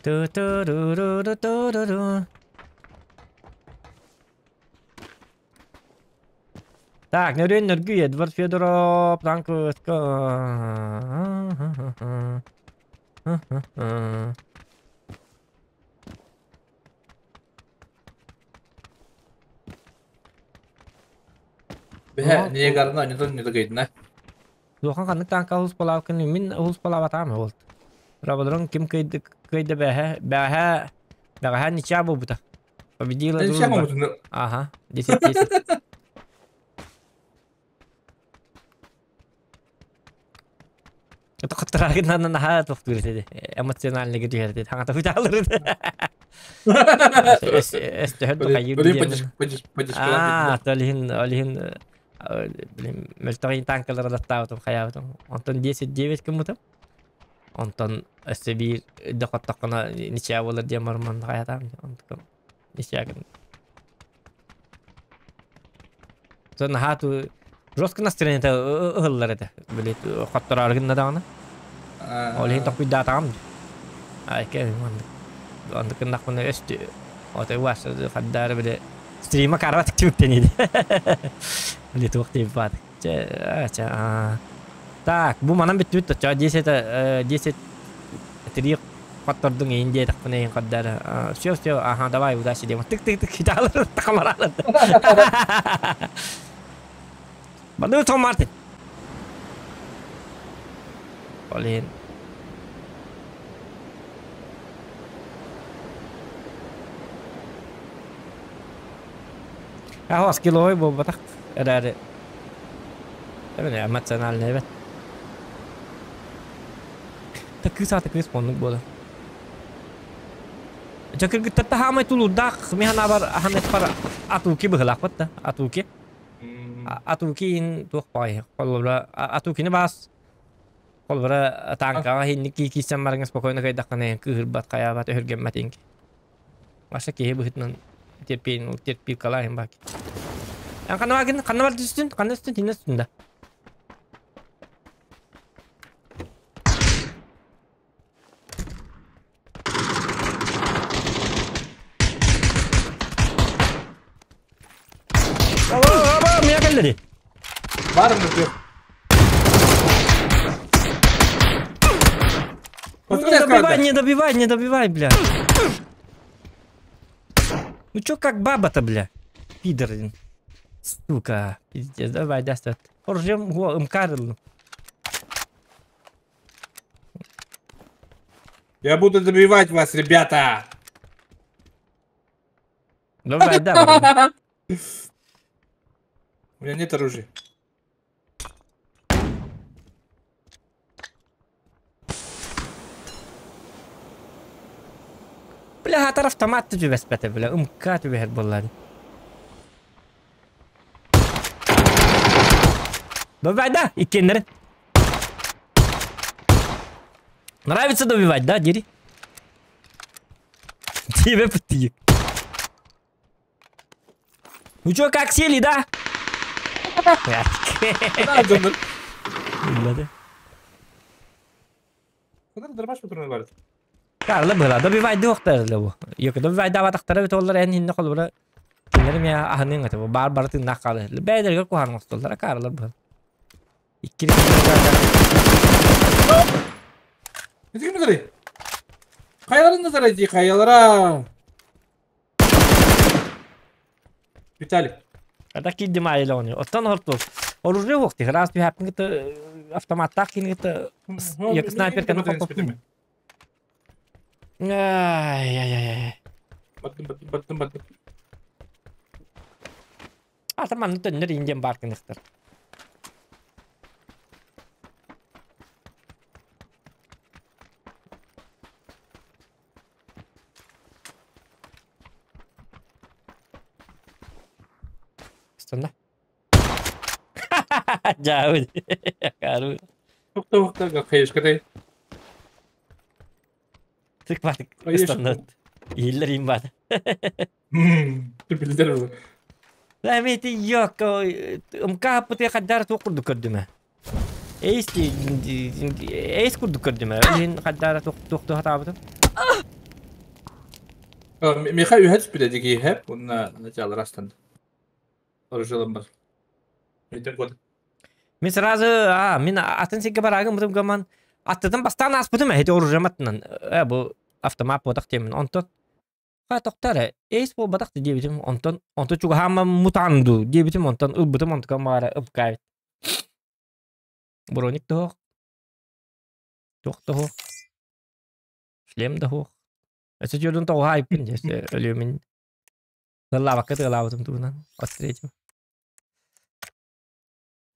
Speaker 1: Ту-ту-ру-ру-ру-ту-ру-ру. Так, нөрүөн нөргүй Эдвард Федоров, танковка.
Speaker 2: Бэһэ Ниагараны онньотон ньутукайдына.
Speaker 1: Улахан ханнык таанка улус балаабыккын мин улус балаабатаам уолт. Рабаларын ким кыйды кыйды бэһэ бэһэ бэҕэһээ ничья буолбута. Победила
Speaker 2: Ничья
Speaker 1: дружба.
Speaker 2: буолбутун.
Speaker 1: Ага, 10-10. Это хаттараагын наһаа тохтуур этэ эмоциональный түһэр хаҥата футаалыр өстөһөр духайыр аа олиһин олиһин блин мөлтөҕүн танкалары даттаабытым хайаабытым онтон 10-9 гыммытым онтон өссө биир дохоттоххуна ничья буолар диэн барман хайатаам онтукам ничья гын наһаа ту жестко настроениета ыһыллар этэ били хоттороору гынна даҕаны ол иһин толкуйдаатаҕым айка маннык оннук гыннахпына өстү отой уас хаддаары били стрима карват түмүктениди били туох диэбит баат чэ чэ так бу манан бүттүбүт оччоҕо 10 10 три хоттордуҥ эйин диэтэхпинэ эйин хардаары все все ага давай удачи диэн тык тык тык хитаалар такамараалар Баду Том Мартин Блин. Аһос килой буолбатах эрээри эмоциональный эбит. Та кыыс аата кыыс оннук буолар. Дьэ кыргыттарта хаамай тулуурдаах мин санаабар ахан эппар атуки быһылаахпыт да атуки. Атуки туох баҕайы холобура атукини баас холобура танкаҕа иһинник киирсэн бараҥҥа спокойно кыайдаххына кыыһырбат хайаабат өһүргэммэт инки. Маша киһи быһыытынан терпиин терпилкалаахын баки. Эн ханна баргын ханна бар түстүн ханна түстүн тиннэ түстүн да. Аба, мия кэллэри.
Speaker 2: Бар мөкө.
Speaker 1: Не добивай, не добивай, не добивай, бля. Ну чё как баба-то, бля? Пидор. Сука, пиздец, давай, даст. Поржем, го, мкарл.
Speaker 2: Я буду добивать вас, ребята!
Speaker 1: Давай, давай.
Speaker 2: У меня нет оружия.
Speaker 1: Бля, хатар автомат түбэспэтэ, бля, МК түбэһэр буоллар. Добивай да, иккиэннэрин. Нравится добивать, да, дири? Тебе пытык. Ну чё, как сели, да?
Speaker 2: Куда дьоннор? Куда дырбаш бутурна бар.
Speaker 1: Карла была, добивай доктор бу. Yok, добивай даватахтара бит олар эн хинне холбура. Кинилер ме аһынын аты бар бар тыыннаах хаалар. Бэйдэргэ куһаҕан оҥостоллор Карлар бу. Иккили
Speaker 2: Ити ким дары? Хайаларын да дии, хайалара. Виталик.
Speaker 1: Ата киирдим айла оны. Оттон хорту. Оружие уохти. Раз түһэппин кытта автоматтаах кини кытта як снайперканы хоппоппун. Ай-яй-яй.
Speaker 2: Баттым, баттым, баттым, баттым.
Speaker 1: Ата манны төннөр индиан бар кыныхтар. Стонна. Жабыт. Кару.
Speaker 2: Тохто, тохто, хайышкатай.
Speaker 1: Тык батык. Стонна. Иһиллэр им баата.
Speaker 2: Билдер ол.
Speaker 1: Эмети yok. Ымка пыты хаддар туох курдук көрдүмэ. Эйс эйс курдук көрдүмэ. Илин хаддара туох туох хатаабытым.
Speaker 2: Миха үһәт биле диги хеп, уна начало растан. Оружие бар. Өйтен код.
Speaker 1: Мен сразу, мин атын сирге барагым бутум гаман аттыдан бастан аспытым эти оружие маттынан. Бу автомат бодак темин. Онтон ха токтар эйс бу бадак диэбитим. Онтон онтон чугаһаама мутанду диэбитим. Онтон ылбытым онтука маара ыпкаабит. Броник да туох да шлем да хуох. Өсө жолун тоҕуһа айыппын дьэ өлүөмүн. Тыллаабакка тыалаабытым туһунан отстретим.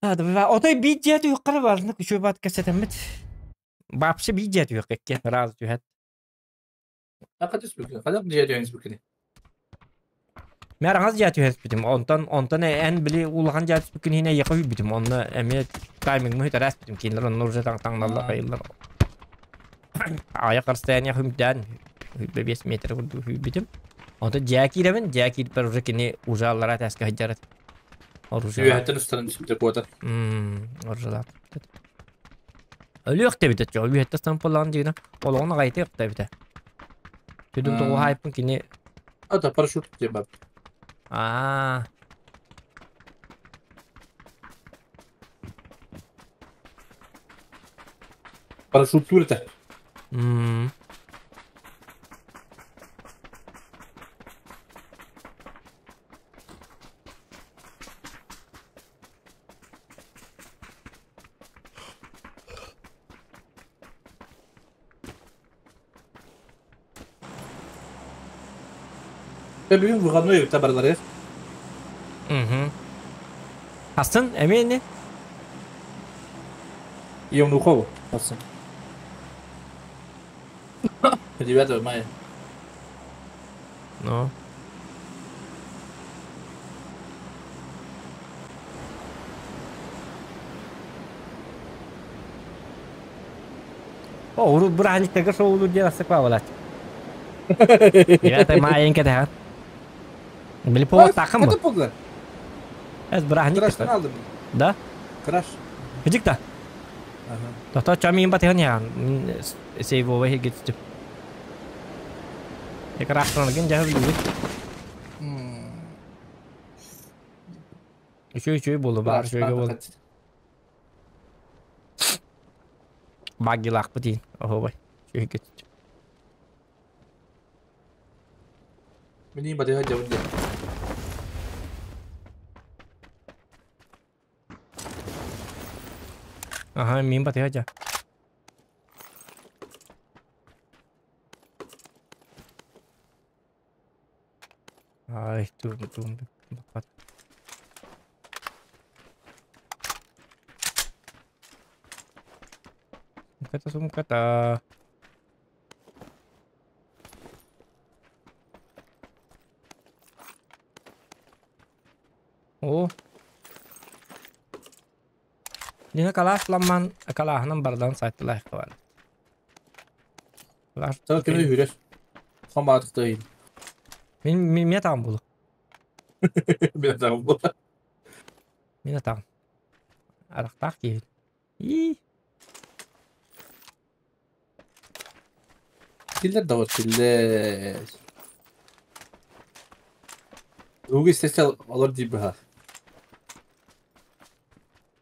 Speaker 1: Отой биир дьиэ түһүөххэ барны күчүө бат кэсэтэммит. Вообще биир дьиэ түһүөххэ раз түһэт.
Speaker 2: Ака түспүк. Хадак дьиэ түһэн
Speaker 1: Мэр аҥас дьиэ түһэспитим. Онтон онтон эн били улахан дьиэ түспүккүн иһинэ эйиэхэ үүйбүтүм. Онно эмиэ таймингмы үтэрэспитим. Кинилэр онно уже таҥналлар хайыллар. Аяк расстояние хүмдээн 5 метр курдук үүйбүтүм. Онтон дьиэ киирэбин, дьиэ киирпэр уже кини уже аллара тэскэ сылдьар. Оружие.
Speaker 2: Үһәттен устарын түспүтэ куота.
Speaker 1: Оружие. Өлүөх тэбитэ чо, үһэттэ стан поллаан дигина. Олоҕун аҕайты тэбитэ. Түдүм тоҕу хайпын кини
Speaker 2: Ата парашют диэн бар.
Speaker 1: Аа.
Speaker 2: Парашют тур этэ. Бүгүн выходной эбит барлары.
Speaker 1: Угу. Астын, эмиэ не?
Speaker 2: Евнухову. Астын. 9 мая.
Speaker 1: Ну. О, урут бырааһынньыктарга шоулуур диэн астык баалаат. 9 мая кэтэһэр. Били повод
Speaker 2: Хата
Speaker 1: бу.
Speaker 2: болла.
Speaker 1: Эс бырааһынньык
Speaker 2: Крашты алдым.
Speaker 1: Да?
Speaker 2: Краш.
Speaker 1: Кыдьык да.
Speaker 2: Ага.
Speaker 1: Тохтоо чамиин батыһан яан. Мин сейвова хигитстим. Экрахтанаргын дьаһы билбит. Үчүгэй үчүгэй буолла баар үчүгэйгэ буолла. Баггилаахпыт иин. Оһуобай. Үчүгэй кетчү.
Speaker 2: Мини батыһа дьабын дьэ.
Speaker 1: Аха, мин батыһа дьа. Ай, туум туум баппат. Сумката, сумката. О. Дина калаш ламман калааһынан бардан сайттылаах бар. Калаш.
Speaker 2: Сана кими үрэр. Хамаатыктайын.
Speaker 1: Мин мин мен атаҕым булу.
Speaker 2: Мин атаҕым бу.
Speaker 1: Мин атаҕым. Арахтаах киһи. И.
Speaker 2: Киллер да вот киллер. Звук истесел олор дии быһа.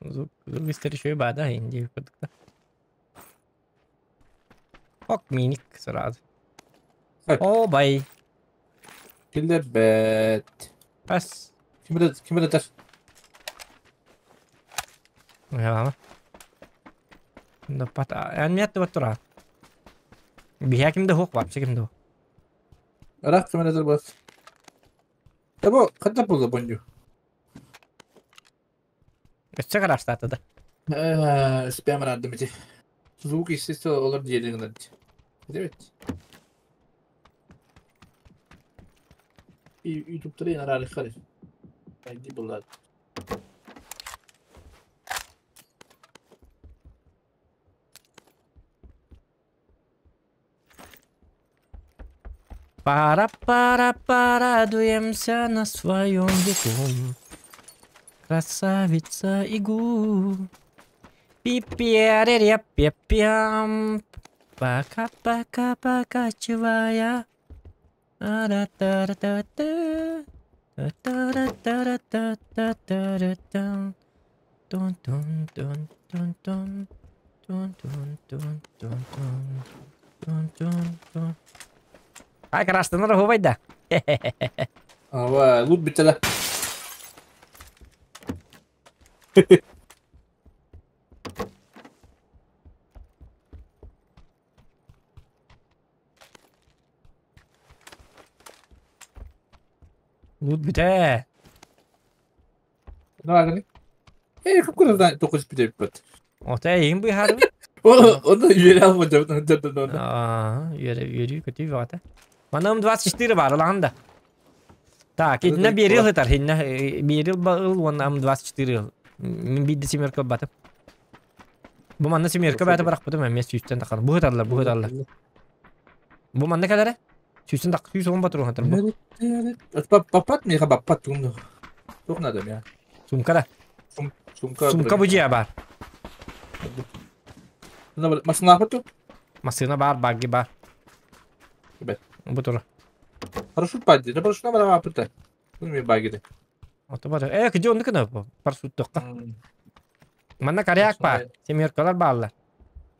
Speaker 1: Звук звук истер еще и бада инди курдук. Ок миник сразу. О бай.
Speaker 2: Киллер бэт.
Speaker 1: Пас.
Speaker 2: Ким это?
Speaker 1: Яма. Да пата. Эн миэтте баттура. Биһэ ким да хук вообще ким да.
Speaker 2: Рах ким это бас. Табо хатта була боню.
Speaker 1: Өссө караштаата да.
Speaker 2: Спям раддым ити. Звук естественно олор диэри гынар. Evet. YouTube'da yine harika. Haydi bunlar.
Speaker 1: Пара пара порадуемся на своем веку. Красавица игу. Пи-пи-ре-ре-пе-пям. Пока-пока покачивая. Та-ра-та-ра-та-та. Та-ра-та-ра-та-та-та-ра-та. Тун-тун-тун-тун-тун. Тун-тун-тун-тун-тун. Тун-тун-тун. Ай, караштанар оһуобай да.
Speaker 2: Ава, лут бүттэ
Speaker 1: Лут бүтэ.
Speaker 2: Ну, аганы. Эй, кып-кырдан токус бүтэ бит.
Speaker 1: Ота эйин быһаарбыт.
Speaker 2: Оны үөрэ алма жабытан
Speaker 1: Аа, үөрэ үөрүү көтүү баҕата. Манам 24 бар ылаҕын да. Так, итиннэ биэри ылытар, итиннэ биэри ыл уонна М24 ыл. Мин биирдэ семерка ылбатым. Бу манна семерка бэйэтэ бырахпытым эмиэ сүүстэн тахар. Бу ыталлар, бу ыталлар. Бу манна кэлэрэ? Сүүстэн тах, 110 батырын хатар бу.
Speaker 2: Баппат миэхэ баппат тугум Туох надо миэхэ?
Speaker 1: Сумка да.
Speaker 2: Сумка.
Speaker 1: Сумка бу дьиэ баар.
Speaker 2: Массыынаахпыт ту?
Speaker 1: Массыына баар, багги баар.
Speaker 2: Бэт.
Speaker 1: Бу тура.
Speaker 2: Парашют баар дии. Парашютна барамааппыт да. Бу багги
Speaker 1: Ото бар. Э, где оннук гына парашюттуохха. Манна коряк баар. Семеркалар бааллар.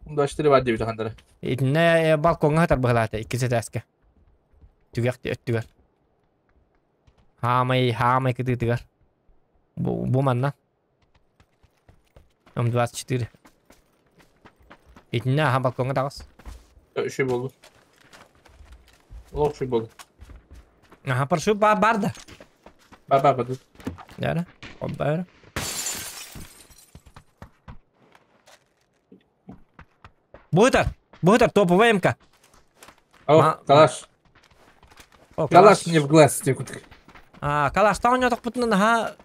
Speaker 2: 24 бар диэбит хандара.
Speaker 1: Итиннэ балкоҥҥа сытар быһылаата иккис этээскэ. Түгэх өттүгэр. Хаамай, хаамай кытыытыгар. Бу, бу манна. М24. Итиннэ аха балкоҥҥа таҕыс.
Speaker 2: Үшүй болду. Олох үшүй болду.
Speaker 1: Аха, парашют бар, бар да.
Speaker 2: Бар бар бар.
Speaker 1: Дәрі. Бәрі. Бу ытар. Бу ытар топовая МК.
Speaker 2: О, калаш.
Speaker 1: О,
Speaker 2: Калаш мне в глаз текут.
Speaker 1: А, калаштан ойнотохпутуна наһаа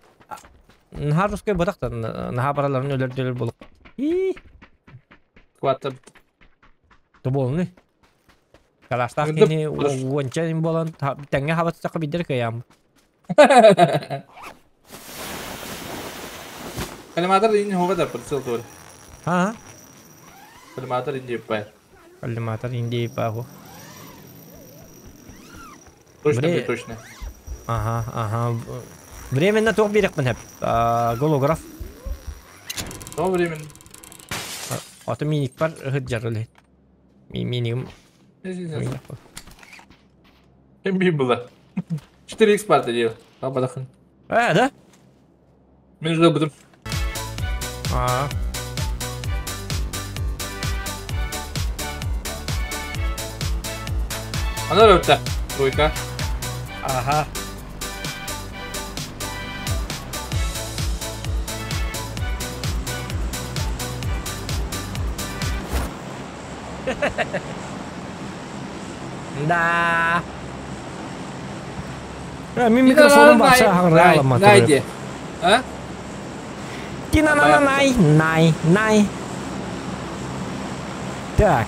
Speaker 1: наһаа русскай бытах наһаа бараларын өлөрдөлөр болук. И
Speaker 2: Хватта.
Speaker 1: Тоболны. Калаштаах кини уонча болан тэҥҥэ хабатсакка бидер кыйаам.
Speaker 2: Коллиматор инни хога да прицел тур.
Speaker 1: А?
Speaker 2: Коллиматор инди пай.
Speaker 1: Коллиматор инди паху.
Speaker 2: Точно, точно.
Speaker 1: Ага, ага. Временно туох биэрэхпин сөп. Голограф.
Speaker 2: То временно.
Speaker 1: Ото миник бар ыһыт үлэ. Минигим.
Speaker 2: Кем было? 4х парта делал. А бадахан.
Speaker 1: А, да?
Speaker 2: Мен уже будем.
Speaker 1: А.
Speaker 2: Она работа. Тройка.
Speaker 1: Ага. Да. Мин микрофонум баша хаҥыралама.
Speaker 2: Найди. А?
Speaker 1: Тина-на-на-най, най, най. Так.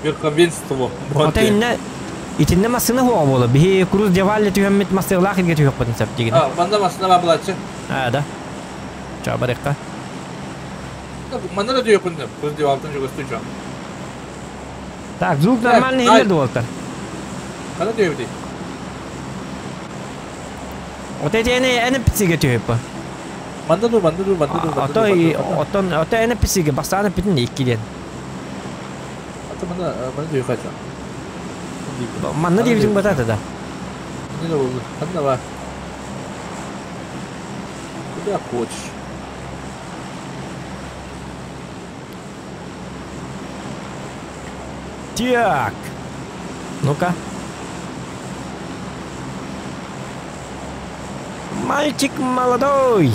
Speaker 2: Верховенство.
Speaker 1: Ото инне итинне массыына хуоҕа буола. Биһи курус дьавалли түһэммит массыылаах илгэ түһүөхпүтүн сөп дигин.
Speaker 2: А, манна массыына баар булааччы.
Speaker 1: А, да. Ча барыахха.
Speaker 2: Манна да түһүөхпүн сөп. Курус дьавалтан чугастыы чуо.
Speaker 1: Так, звук нормальный иһиллэр дуолтар.
Speaker 2: Хана түһүбүтүй?
Speaker 1: Ото итиэни NPC-гэ түһүппэ.
Speaker 2: Манна ду, манна ду, манна ду, манна
Speaker 1: Ото отон ото NPC-гэ бастаан эппитин икки диэн.
Speaker 2: Ото манна манна түһүөххэ чуо.
Speaker 1: Манна диэбитиҥ батата да.
Speaker 2: Манна да болду. Ханна бар? Куда хочешь?
Speaker 1: Так. Ну-ка. Мальчик молодой.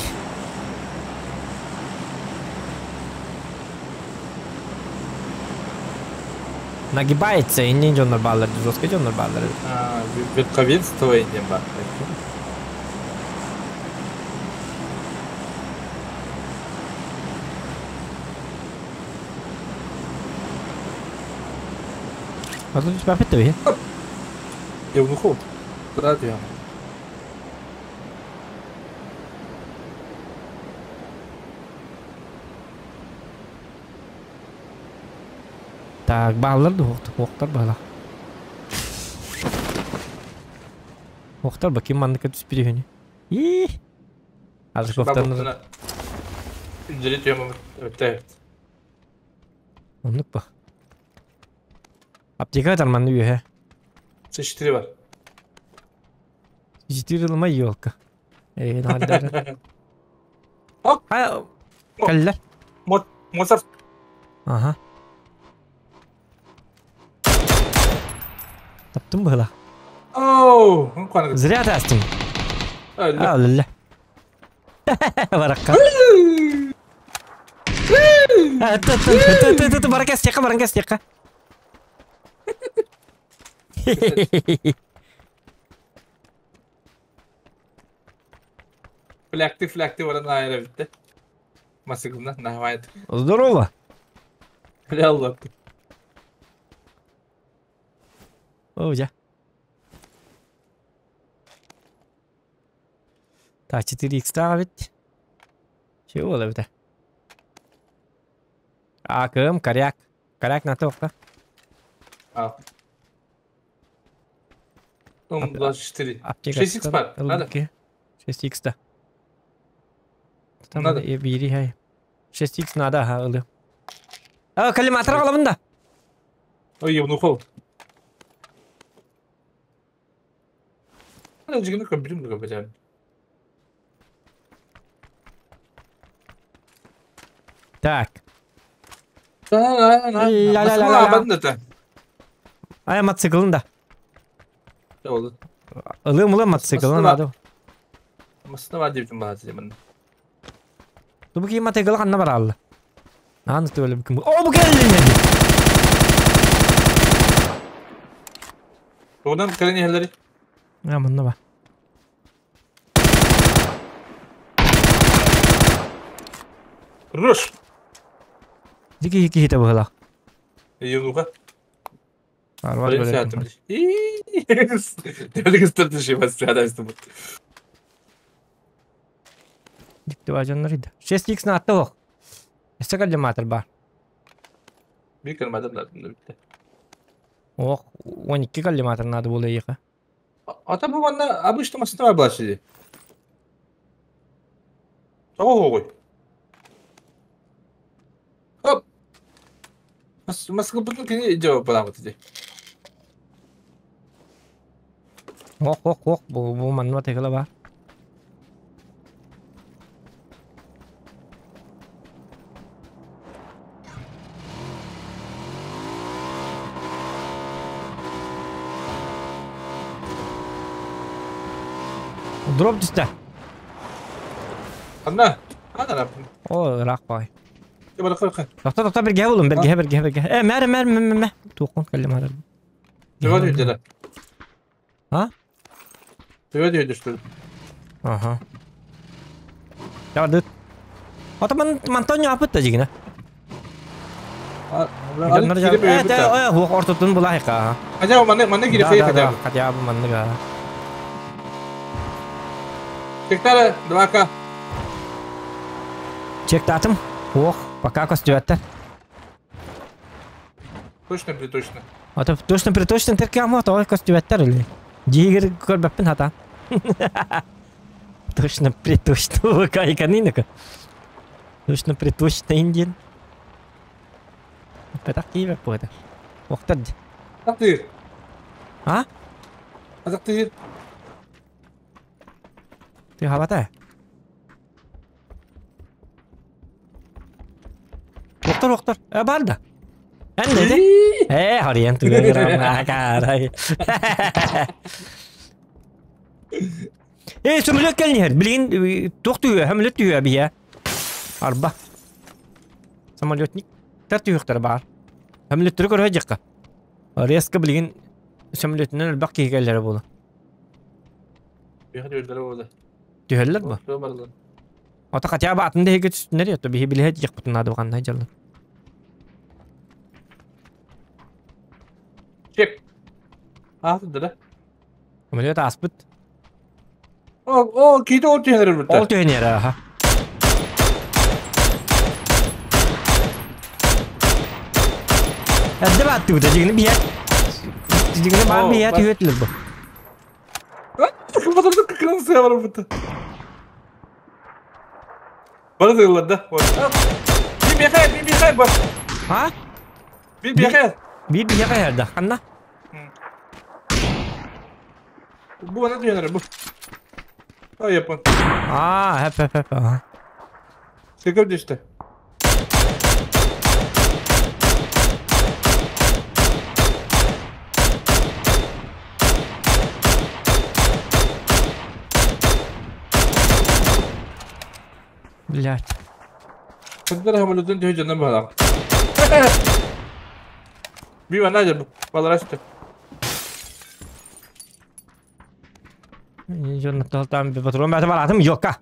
Speaker 1: Нагибается, иннин дьоннор бааллар, жесткий дьоннор бааллар.
Speaker 2: Верховенство иннин бар.
Speaker 1: Ото түспэппит да биһи.
Speaker 2: Евнухов. Куда ты?
Speaker 1: Так, бааллар да уохтар баалар. Уохтар ба ким манныка түспүт үһүнү. Ии. Азыковтан
Speaker 2: Үндери тема өттө.
Speaker 1: Оннук ба. Аптека тарманны үөһэ.
Speaker 2: С4 бар.
Speaker 1: С4 ылма елка. Э, наалдара.
Speaker 2: Оп.
Speaker 1: Кэллэр.
Speaker 2: Моцарт.
Speaker 1: Аха. Таптым быһыла.
Speaker 2: Оу,
Speaker 1: Зря таастым. Өллө. Баракка. Ту баракас тиэхэ, баракас тиэхэ.
Speaker 2: Флякты, флякты баран аайра битте. Масыгымна, нахвайт.
Speaker 1: Здорово.
Speaker 2: Бля,
Speaker 1: О, я. Так, 4х ведь. Чего это? А, кым, коряк. Коряк на тоқта.
Speaker 2: А. Ну, 24. 6х бар, надо?
Speaker 1: 6х да. Там надо. Бери, хай. 6х надо, ага, ылы. А, коллиматор алабын да.
Speaker 2: Ой, евнухов. Ана жигини көбүрүм көбүрүм.
Speaker 1: Так.
Speaker 2: Ла-ла-ла-ла.
Speaker 1: Ай, мотоциклын да. Ылым, ылым мотоциклын надо.
Speaker 2: Масына бар деп баа деймін.
Speaker 1: Бу кийин мотоцикл ханна баралла. Ааны түбөлө бүкүн. О, бу келлин dedi.
Speaker 2: Тугунан кэлэн иһэллэри.
Speaker 1: А, манна ба.
Speaker 2: Руш!
Speaker 1: Дики хики хите быһылах.
Speaker 2: Евнуха.
Speaker 1: Арвар
Speaker 2: көрө.
Speaker 1: Дикти бажаннар иди. 6x на атта ох. Эссе коллиматор бар.
Speaker 2: Bir коллиматор надо битте.
Speaker 1: Ох, 12 коллиматор надо было ехать.
Speaker 2: А там манна обычно машина была сиди. Ого. Оп. Москва кини идет по иди.
Speaker 1: Ох, ох, ох, бу бу манна тегела бар. Дроп түстэ.
Speaker 2: Анна, анна.
Speaker 1: О, ыраах баҕай.
Speaker 2: Бара кырка.
Speaker 1: Тохто, тохто, биргэ булун, биргэ, биргэ, биргэ. Э, мэр, мэр, мэр, мэр. Туоххун кэллим арар.
Speaker 2: Төбө түһдэ.
Speaker 1: А?
Speaker 2: Төбө түһдэ что ли?
Speaker 1: Ага. Дат. Ата ман мантан япыт да дигинэ. Э, хуох ортотун булаайка.
Speaker 2: Хотя бы манны манны кире хотя бы.
Speaker 1: Хотя бы манныга.
Speaker 2: Чектары 2К.
Speaker 1: Чектатым. Ох, пока костюваттар.
Speaker 2: Точно при точно.
Speaker 1: Ата точно при точно теркама тоҕо көстүбэттэр или. Дьиигэр көрбөппүн хата. Точно при точно кайканынака. Точно при точно индин. Петах киибэп буота. Охтар.
Speaker 2: Атыр.
Speaker 1: А?
Speaker 2: Атыр.
Speaker 1: Ты хабата. Охтор, охтор. Э, бар да. Эн dedi. Э, харыйан туган Э, сөмөлөт кэлин Билигин туох түһүө, хөмөлөт түһүө биһэ. Арба. Самолетник тар түһүөхтэрэ баар. Хөмөлөттөрү көрө дьыкка. Резко билигин сөмөлөтүнэн элбэх киһи кэллэрэ буолу. Түһэллэр бу. Ото хотя бы атын дэһигэ түстүнэр ото биһи билиһэ дьыкпытын наада буханна дьалла.
Speaker 2: Чек. Аатыды да.
Speaker 1: Самолет ааспыт.
Speaker 2: О, о, киһи ол түһэнэр
Speaker 1: Ол түһэнэр аха. Эрдэ бааттыбыта дьигини биһэ. Дьигини баар биһэ түһүөтүлэр бу.
Speaker 2: Кырын сыа барбыта. Бары тыыллар да. Би биэхэ, би биэхэ бар.
Speaker 1: А?
Speaker 2: Би биэхэ.
Speaker 1: Би биэхэ эрдэ. Ханна?
Speaker 2: Бу ана түһэнэр бу. Ай япон.
Speaker 1: А, хэп хэп хэп. Ага.
Speaker 2: Секөп дешті.
Speaker 1: Блять.
Speaker 2: Хандар хамалытын түһэ дьоннор баһалаах. Би манна дьэ баларашты.
Speaker 1: Дьонно там патрон бата баратым йокка.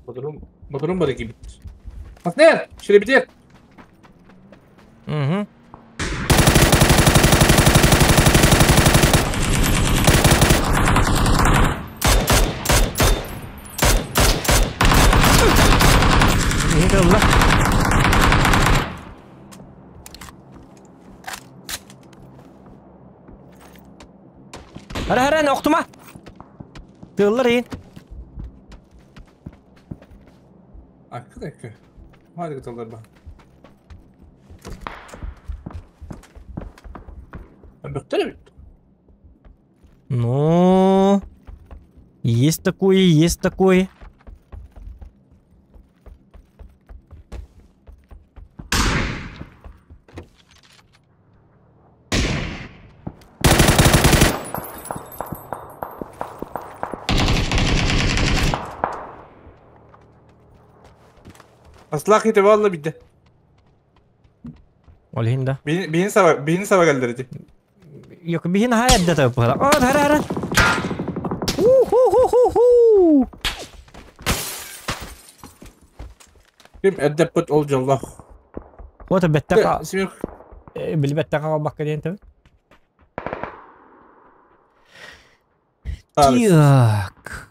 Speaker 2: Патрон патрон бар ekibit. Партнер, шеребитет.
Speaker 1: Угу. Allah. Hara hara oktuma. Тыллар иин.
Speaker 2: Акы да Hadi тыллар ба. Бөктөр
Speaker 1: Ну, есть такое, есть такое.
Speaker 2: Аслах ите валла бидде.
Speaker 1: Ол иһин да.
Speaker 2: Бихин саба, бихин саба келдер
Speaker 1: Yok биһин хаһа эрдэ таппыла. О, хара хара. Ху-ху-ху-ху.
Speaker 2: Ким эрдэппит ол дьоллоох.
Speaker 1: Вот бэттэка
Speaker 2: Семен
Speaker 1: билбэттэка калбакка диэн тэбит. Так.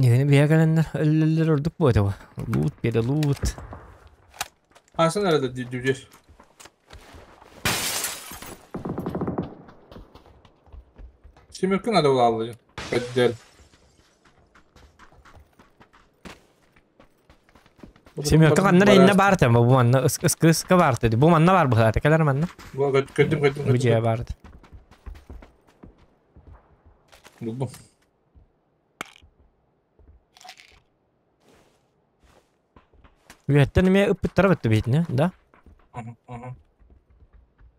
Speaker 1: Нигини биһэ кэлэннэр өллөллөр ордук буотаба. Лут, перелут.
Speaker 2: Асан nerede düdüyor? Семеркин надо было Отдел.
Speaker 1: Семерка каннар инне бар тем, бу манна ыс ыс бар dedi. Бу манна бар бу келер манна.
Speaker 2: Көттүм көттүм
Speaker 1: Бу же барды.
Speaker 2: Булдум.
Speaker 1: Үһэттэн эме ыппыттара бытты битне, да?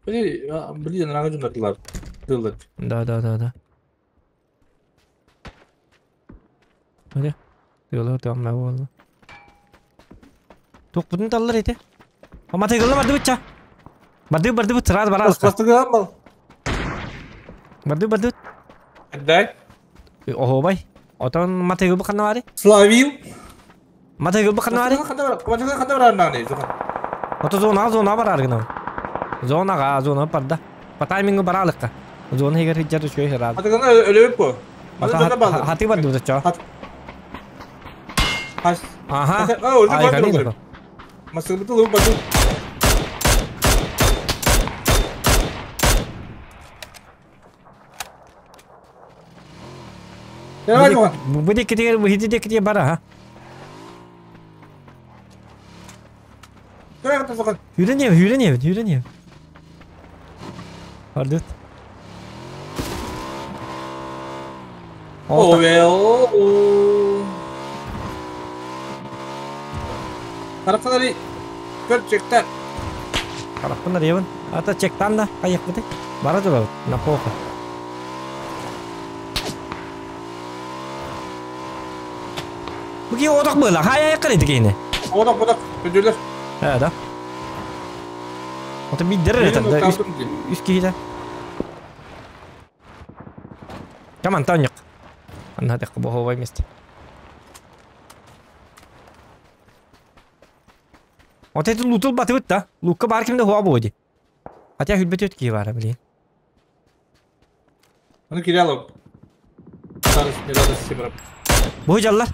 Speaker 2: Били били жанрага жунатылар. Дылыт.
Speaker 1: Да, да, да, да. Hadi. Тыала там болду. Токпутун таллар эти. Матыгылла бардыбытча. Барды бардыбыт сразу баралыкка.
Speaker 2: Бастыгы был.
Speaker 1: Барды бардыбыт.
Speaker 2: Дай.
Speaker 1: Оһуобай. Отон матыгылбы ханна бары?
Speaker 2: Славил.
Speaker 1: Матыгылбы ханна бары?
Speaker 2: Матыгы ханна бар наны.
Speaker 1: Ото зона зона барар гына. Зонага зона барда. По таймингу баралыкка. Зона егер хиджар үчүгэй сразу.
Speaker 2: Матыгыны өлөп бу. Матыгы барды.
Speaker 1: Хаты бардыбыт чо.
Speaker 2: Хас.
Speaker 1: Аха.
Speaker 2: Ай, Масыгыбыты луп барды.
Speaker 1: Бу деккетигер бу хити деккетигер бара ха. Хүрен хүрен хүрен Бардыт.
Speaker 2: О, well. Taraftan Көр чектен.
Speaker 1: Taraftan arayabın. Ата чектан да кайыкпыты. Бара турабыт. На похо. Буки одак была. Хай ай карайды кейне.
Speaker 2: Одак одак. Көдөлөр.
Speaker 1: Э да. Ото биддер это да. Үс киһи Каман тааньык. Анна тек боховай месте. Вот это лутул батыбыт да. Лукка бар кимде хуа боди. Хотя хүлбет өт кии бара, блин.
Speaker 2: Оны кире алып.
Speaker 1: Бу жаллар.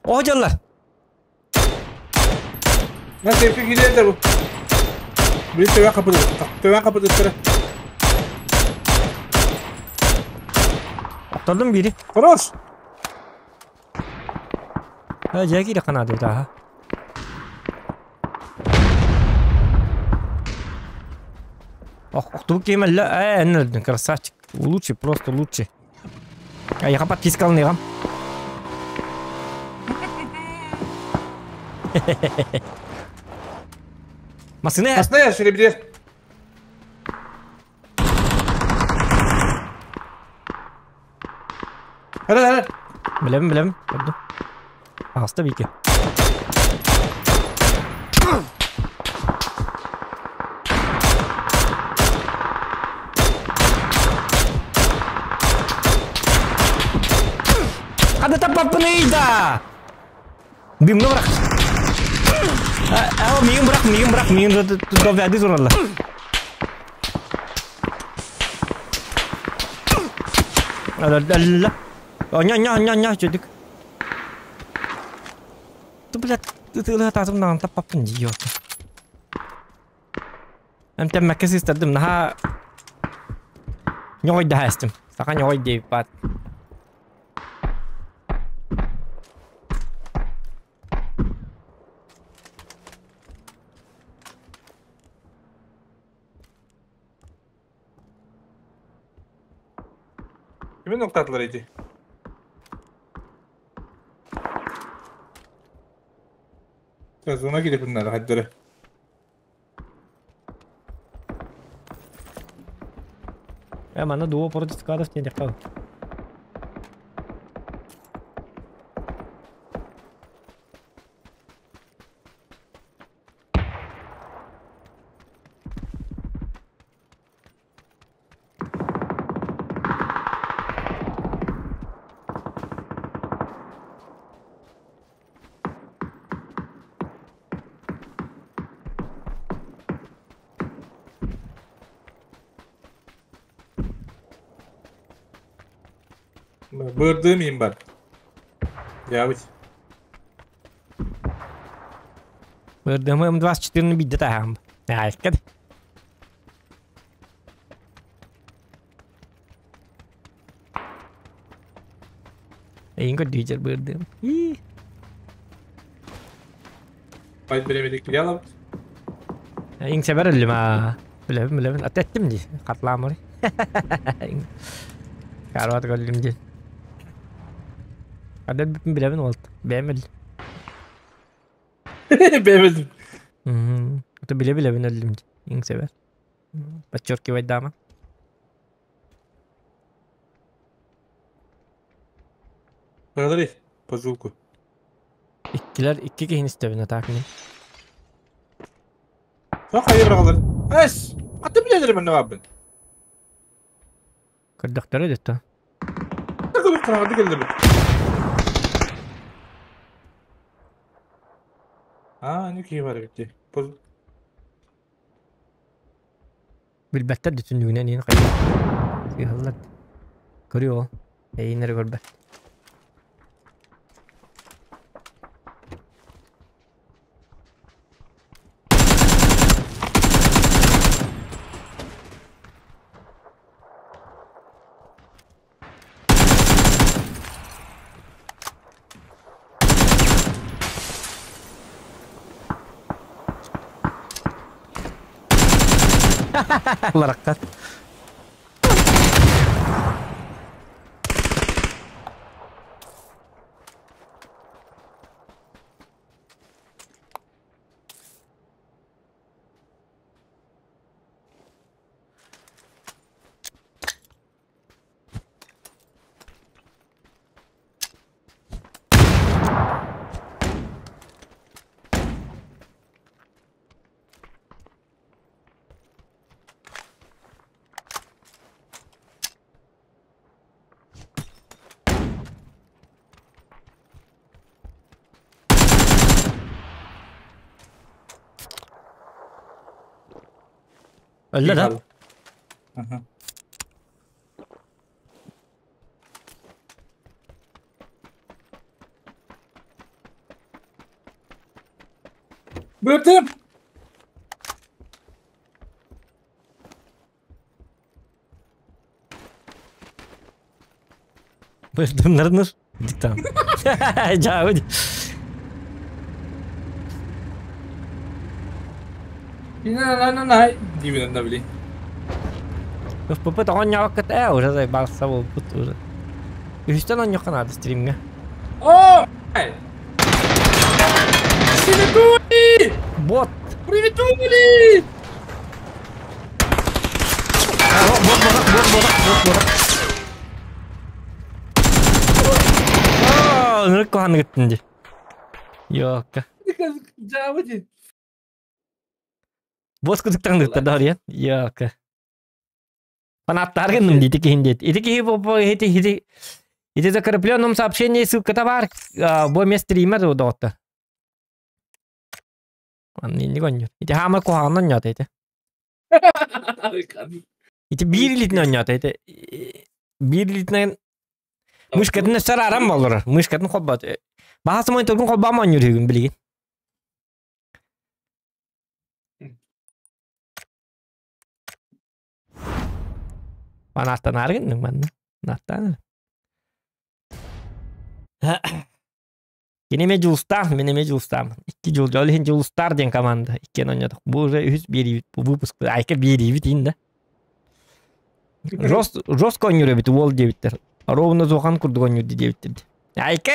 Speaker 1: О жаллар.
Speaker 2: Ben tepki gidiyor de bu. Bir töven kapıdı. Töven kapıdı sıra.
Speaker 1: Охтордум бири.
Speaker 2: Хорош.
Speaker 1: Ha, жаки да канады да. Ох, ох, кемел, э, красавчик. Лучший, просто лучший. А я подписка алныгам. Масына.
Speaker 2: Масына я şöyle bir. Helal helal.
Speaker 1: Билем, билем. Көрдүм. Аста бики. Хада таппаппыныйда! Дымны бырах. А, миигин бырах, миигин бырах, миигин довяды тураллар. Алла. Ня ня ня ня чөдүк. Ту блядь, ты татым наган таппаппын дии Эм тем систердим наха ньой да хастым. Сака ньой дей пат.
Speaker 2: Kimin noktadılar iti? Zona gidip bunlar hadi.
Speaker 1: Манна дуо против складов не декал.
Speaker 2: Бырдым им бар. Явыть.
Speaker 1: Бырдым М24 бидде тахам. Айкад. Эйин көрдүйжер бырдым. И.
Speaker 2: Байт беремедик биле алабыт.
Speaker 1: Иң себер өлүм а. Билебин билебин. Аттеттим ди. Катламыр. Карват көрдүм ди. Адеп билебин болт. Бемел.
Speaker 2: Бемелдим.
Speaker 1: Ото биле билебин өлүм ди. Иң себер. Подчеркивать дама.
Speaker 2: Благодари по звуку.
Speaker 1: Иккилэр икки киһини истэбин атаак мин.
Speaker 2: Со хайы быраҕалар. Эс! Хата билэлэр манна баабын.
Speaker 1: Көрдөхтөрө дөттө.
Speaker 2: Көрдөх хараҕа кэллим. Аа, не киһи бар эбит.
Speaker 1: Билбэттэр да түннүгүнэн иин хайа. Сыыһаллар. Көрүө ол. Эйин эрэ көрбөт. Лараккат. Өллө да?
Speaker 2: Аха. Бөтем!
Speaker 1: Бырдымнарыныр. Диктан. Жаабы.
Speaker 2: На-на-на-на диибин онно били.
Speaker 1: ФПП тоҕонньоҕоккут ээ уже барса буолбут уже. Үһүстэн онньоххо наада стримҥэ.
Speaker 2: О! Привитули!
Speaker 1: Бот!
Speaker 2: Привитули!
Speaker 1: Бот бот бот бот бот бот. Ынырык куһаҕаны гыттын дии. Йоокка.
Speaker 2: Дьаабы дии.
Speaker 1: Бос кудуктан гыттар да арыйан. Йоокка. Фанаттар гынным дии ити киһин диэт. Ити киһи бу ити ити ити закрепленном сообщении ссылката бар. Бу эмиэ стример доҕоттор. Инник оонньуур. Ити хаамар куһаҕанна оонньоото ити. Ити биир илиитинэн оонньоото ити. Биир илиитинэн мышкатын өссө арааран боллорор. Мышкатын холбоот. Баһа сымай тургун холбоом оонньуур үһүгүн билигин. Манааттан ааргынныҥ манна. Нааттаан. Кини эмиэ Дьулустаах, мин эмиэ Дьулустааммын. Икки Дьул, ол иһин Дьулустаар диэн команда иккиэн оонньоотох. Бу уже үһүс биэриибит, бу выпуск айка биэриибит иин да. Жестко оонньуур эбит уол диэбиттэр. Ровно зохан курдук оонньуур диэбиттэр. Айка!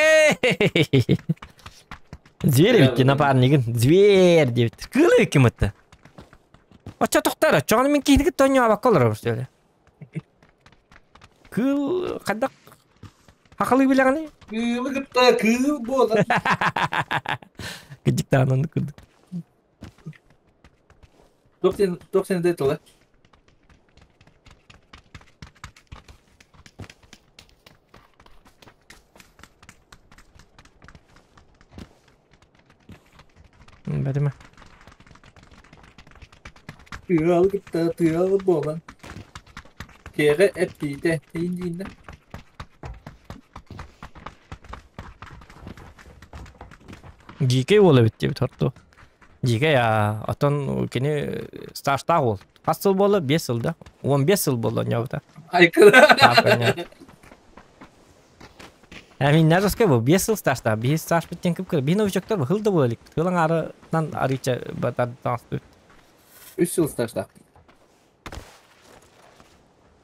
Speaker 1: Зверь эбит дии напарнигын. Зверь диэбиттэр. Кыыл эбит ким ытта. Оччо тохтор, оччоҕуна мин киһини кытта оонньообокко олоробут что ли? Кыыл хайдах хахалыы билэҕиний?
Speaker 2: Кыылы кытта кыыл буолар.
Speaker 1: Кыдьыктаан оннук курдук.
Speaker 2: Туох сен туох сен тыла?
Speaker 1: Бэтимэ.
Speaker 2: Тыал кытта тыал буолан. Киэҕэ эппиитэ иин дииннэ.
Speaker 1: Дьиикэй уол эбит диэбит хорту. Дьиикэй аа, оттон кини стажтаах уол. Хас сыл буолла? 5 сыл да? 15 сыл буолла оонньообута.
Speaker 2: Айкыра.
Speaker 1: Мин нажаска бу 5 сыл стажтаах. Биһи стажпыт диэн кып-кыра. Биһи новичоктор бу хыл да буола илик. Хыл аҥаарынан арыыча таҥастыбыт.
Speaker 2: Үс сыл стажтаах.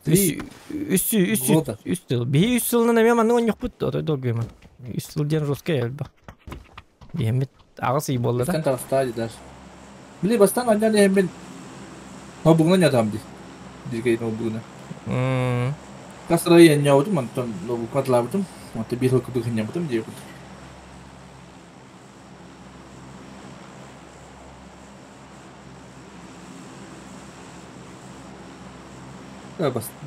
Speaker 1: Үс үс үс үс сыл. Биһи үс сылынан эмиэ маннык оонньохпут, отой долгуйуман. Үс сыл диэн русскай элбэх. Биһиммит аҕыс ый буолла да.
Speaker 2: Үстэн таҕыстаа даже. Били бастаан оонньоон иһэммин Ноутбугунан ньатаам дии. Дикэй ноутбугунан.
Speaker 1: М.
Speaker 2: Хас рай энньаабытым, онтон ноутбукка атылаабытым. Онтон биир сыл курдук сынньаммытым диэбит.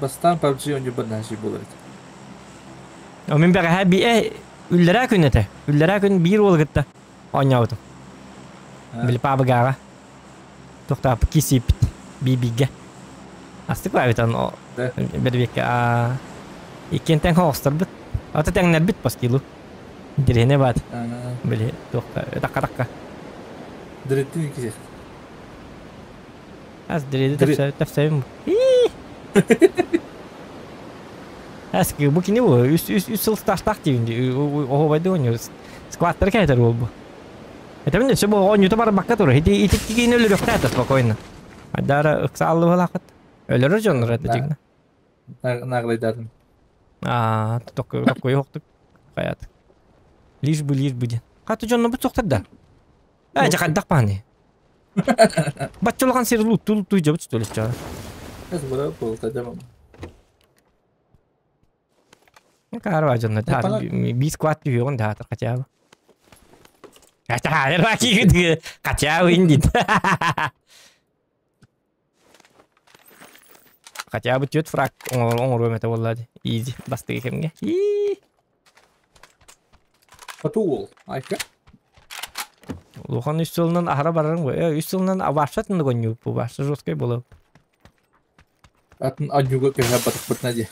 Speaker 2: Бастаан PUBG оонньуурбар наһаа буолар этэ.
Speaker 1: Мин бэҕэһээ би э үллэрээ күн этэ. Үллэрээ күн биир уол кытта оонньообутум. Били паабыгааҕа. Тохтооппут киирсииппит биир-бииргэ. Астык баабитан бэрбиэккэ иккиэнтэн хоҕосторбут. Ата тэҥнэрбит паскилу. Интэриэһинэй баат. Били туохха такка-такка.
Speaker 2: Дырыттын иккисе.
Speaker 1: Ас дырыды тапсабым. Ас бу кини бу үс үс үс сыл стажтаах диибин оһуобайды оонньуур. Скваттары кэһэтэр уол бу. Этэмин өссө бу оонньуута барбакка турар. Ити ити киини өлөрүөхтээх этэ спокойно. Айдара ыксааллыбалаахыт. Өлөрөр дьоннор это дьиҥнэ.
Speaker 2: Наглайдатын.
Speaker 1: Аа, токкой охтук. Хаят. Лишь бы, лишь бы диэн. Хаты дьонно бут сохтар да. Ээ, дьэ хайдах бааны. Баччалахан сир луттуу луттуу дьабыт что ли чаа.
Speaker 2: Эс бара болта
Speaker 1: Карва дьонно биир сквад түһүөҕүн театр хотя бы. Хотя бы индит. Хотя бы түөрт фраг оҥоруом этэ буолла дии. Изи бастакы кэмҥэ.
Speaker 2: Хоту уол. Айка.
Speaker 1: Улахан үс сылынан аһара барарым ғой. Үс сылынан абаша тыннык онньууппу баша жесткай буолуо.
Speaker 2: Атын анньууга көһө батыкпытына дии.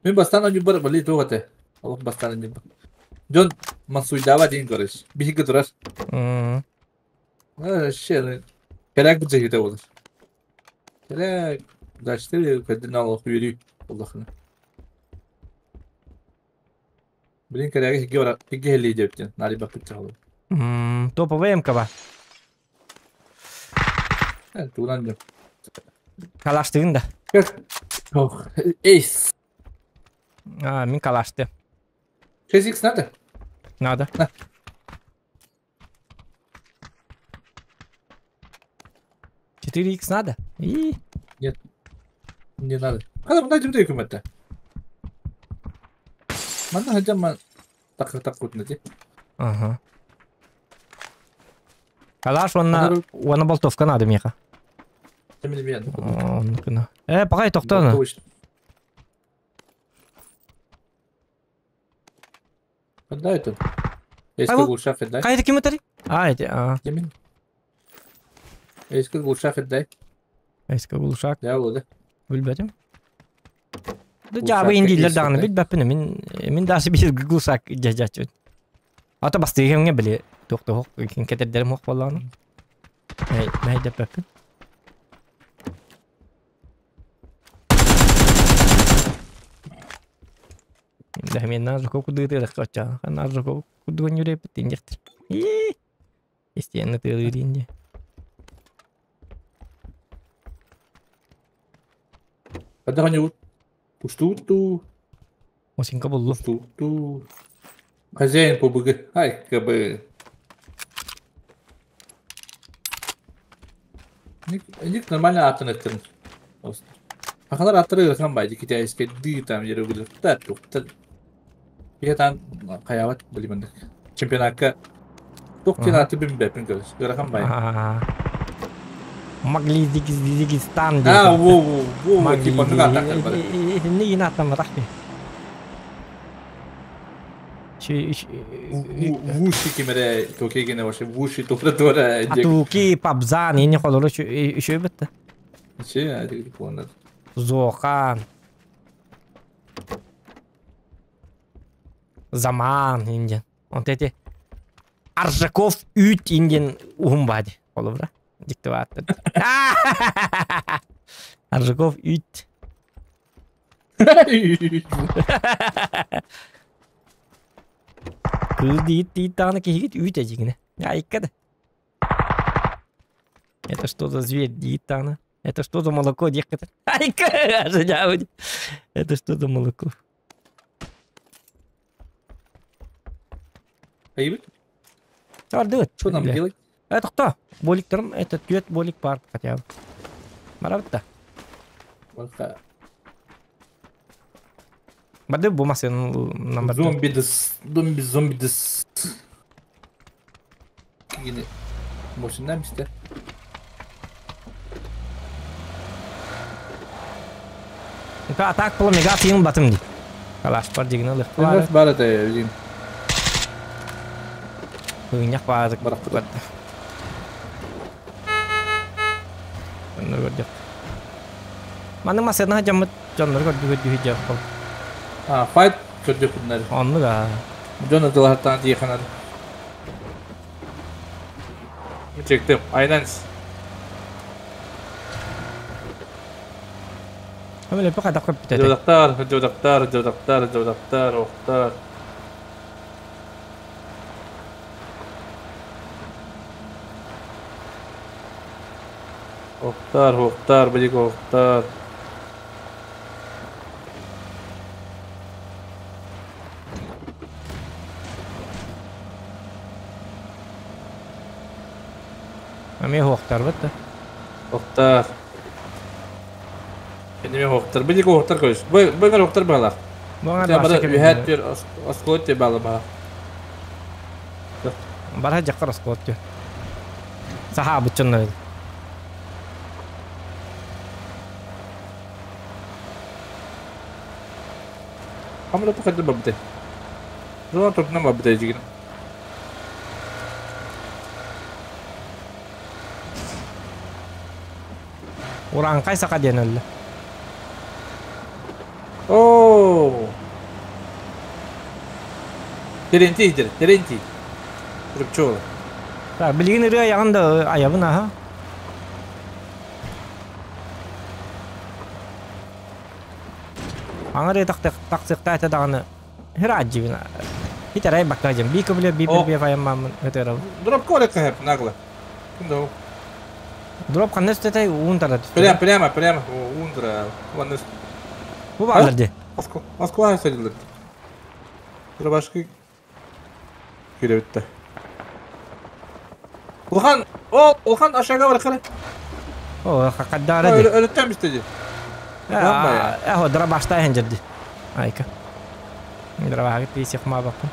Speaker 2: Мин бастаан анньуубар бали туох этэ? Олох бастаан анньуубар. Дьон мансуйдаабат диэн көрөс. Биһиги турар. Вообще, кэлээк быдьыһыыта буолар. Кэлээк, дальше көрдүн олох үөрүү буоллахына. Блин, кэлээги икки бара икки иһэлии диэбиттэн, наадыйбаппыт чаҕылы.
Speaker 1: Топовый МКБ.
Speaker 2: Тугунан диэм.
Speaker 1: Калаштыгын да.
Speaker 2: Ох, эйс.
Speaker 1: А, мин калашты.
Speaker 2: 6x надо?
Speaker 1: Надо.
Speaker 2: На.
Speaker 1: 4x надо? И...
Speaker 2: Нет. Не надо. Хада мында жымда үкіметті. Манна хадьам так так кутна ти.
Speaker 1: Ага. Калаш онна уонна болтовка надо миэхэ. Э, пакай тохтоно.
Speaker 2: Когда это? Эски глушак дай.
Speaker 1: Кайда ким өтөри? А, эти, а.
Speaker 2: Кимин? Эски глушак дай.
Speaker 1: Эски глушак.
Speaker 2: Да, болды.
Speaker 1: Билбэтим. Да жабы индилер даҕаны билбэппин мин мин даже биир глушак дьадьаччы. Ата бастыгымҥа били туох да хоқ кэтердерим хоқ буоллаҕына. Мэйдэппэппин. Мен Наржуков кудыытыырахха оччоҕо. Наржуков кудугун юреппит диэхтэр. Истиэнэ тыалыырин дии.
Speaker 2: Хайдах Пустууту.
Speaker 1: Осинка буллу.
Speaker 2: Пустууту. Хозяин ПБГ. Ай, КБ. Ник нормально атын эттин. Ахалар аттары ырахан байды китайский ды там жере та тухта. Биһэтан хайабат билимендик. Чемпионатка тух аты бим бепин көрөс. Ырахан бай.
Speaker 1: Могли Дигистан
Speaker 2: А, во во во типа нуга атактар бар.
Speaker 1: Не инатам рахми.
Speaker 2: Вуши кимере токегене вообще вуши тора тора.
Speaker 1: Атуки пабзан ини холору үшө битти.
Speaker 2: Че, телефондар.
Speaker 1: Зохан. Заман инден. Он эти Аржаков үт инден ухумбади. Холобра. Диктоваттыр. Аржаков үт. Кыз дейт дейт даҕаны киһигит үүт эдьигинэ. Айка да. Это что за зверь дейт даҕаны. Это что за молоко диэххэ Айка Это что за молоко?
Speaker 2: Айыбыт.
Speaker 1: Чардыгыт.
Speaker 2: Что нам делать?
Speaker 1: Тохто. Боликтарым, это түөт болик бар хотя бы. Барабыт да.
Speaker 2: Барка.
Speaker 1: Барды бу масын нам
Speaker 2: Зомби дыс, зомби зомби дыс. Кигини. Мошиннан бисте.
Speaker 1: Атак була мега тыйын батым ди. Калаш бар дигин ылых.
Speaker 2: Бар бар это видим.
Speaker 1: Хыгынyak баазык
Speaker 2: Барахпыт.
Speaker 1: барды. Оннор көрдөх. Манны масына жаммыт дьоннор көрдү көрдү жаппал.
Speaker 2: А, файт көрдүк bunları.
Speaker 1: Онну да.
Speaker 2: Дьон ытылаһаттан тиеханар. Чектим. Aynen.
Speaker 1: Өмөлө пе кадак көп битет.
Speaker 2: Жодактар, жодактар, жодактар, жодактар, охтар. Охтар, охтар, билик охтар.
Speaker 1: Эме хуактар бит.
Speaker 2: Охтар. Эми охтар, билик охтар көз. Бу охтар балар.
Speaker 1: Буңа
Speaker 2: Та бара үһәт төр осколот те бала ба.
Speaker 1: Бара жаккар осколот тө. Саха бутчоннор.
Speaker 2: Хамра тахады бабды. Зона туртна бабды жигин.
Speaker 1: Уран кайсака диэн өллө.
Speaker 2: Оо. Теренти дер, теренти. Рыбчола.
Speaker 1: Так, билигин ырыа ягын да аябын аха. Аңыр тақсықта әті дағаны хыр аджибин. Хитарай бакка жем. Би көбіле би
Speaker 2: О.
Speaker 1: би фаяммамын өтөрөм.
Speaker 2: Дроп коле кахеп нагло. Кында.
Speaker 1: Дроп кандай түтөй уун тарат.
Speaker 2: Прямо, прямо, прямо. О, ундра. Ванны
Speaker 1: Бу балар ди.
Speaker 2: Москва, Москва садилар. Дробашки. Кире битте. Улхан, о, Улхан aşağıya var kare.
Speaker 1: О, хакадара ди.
Speaker 2: Ölütten istedi.
Speaker 1: Ахо дроп башта хенжерди. Айка. Дроп хагы писих ма бакын.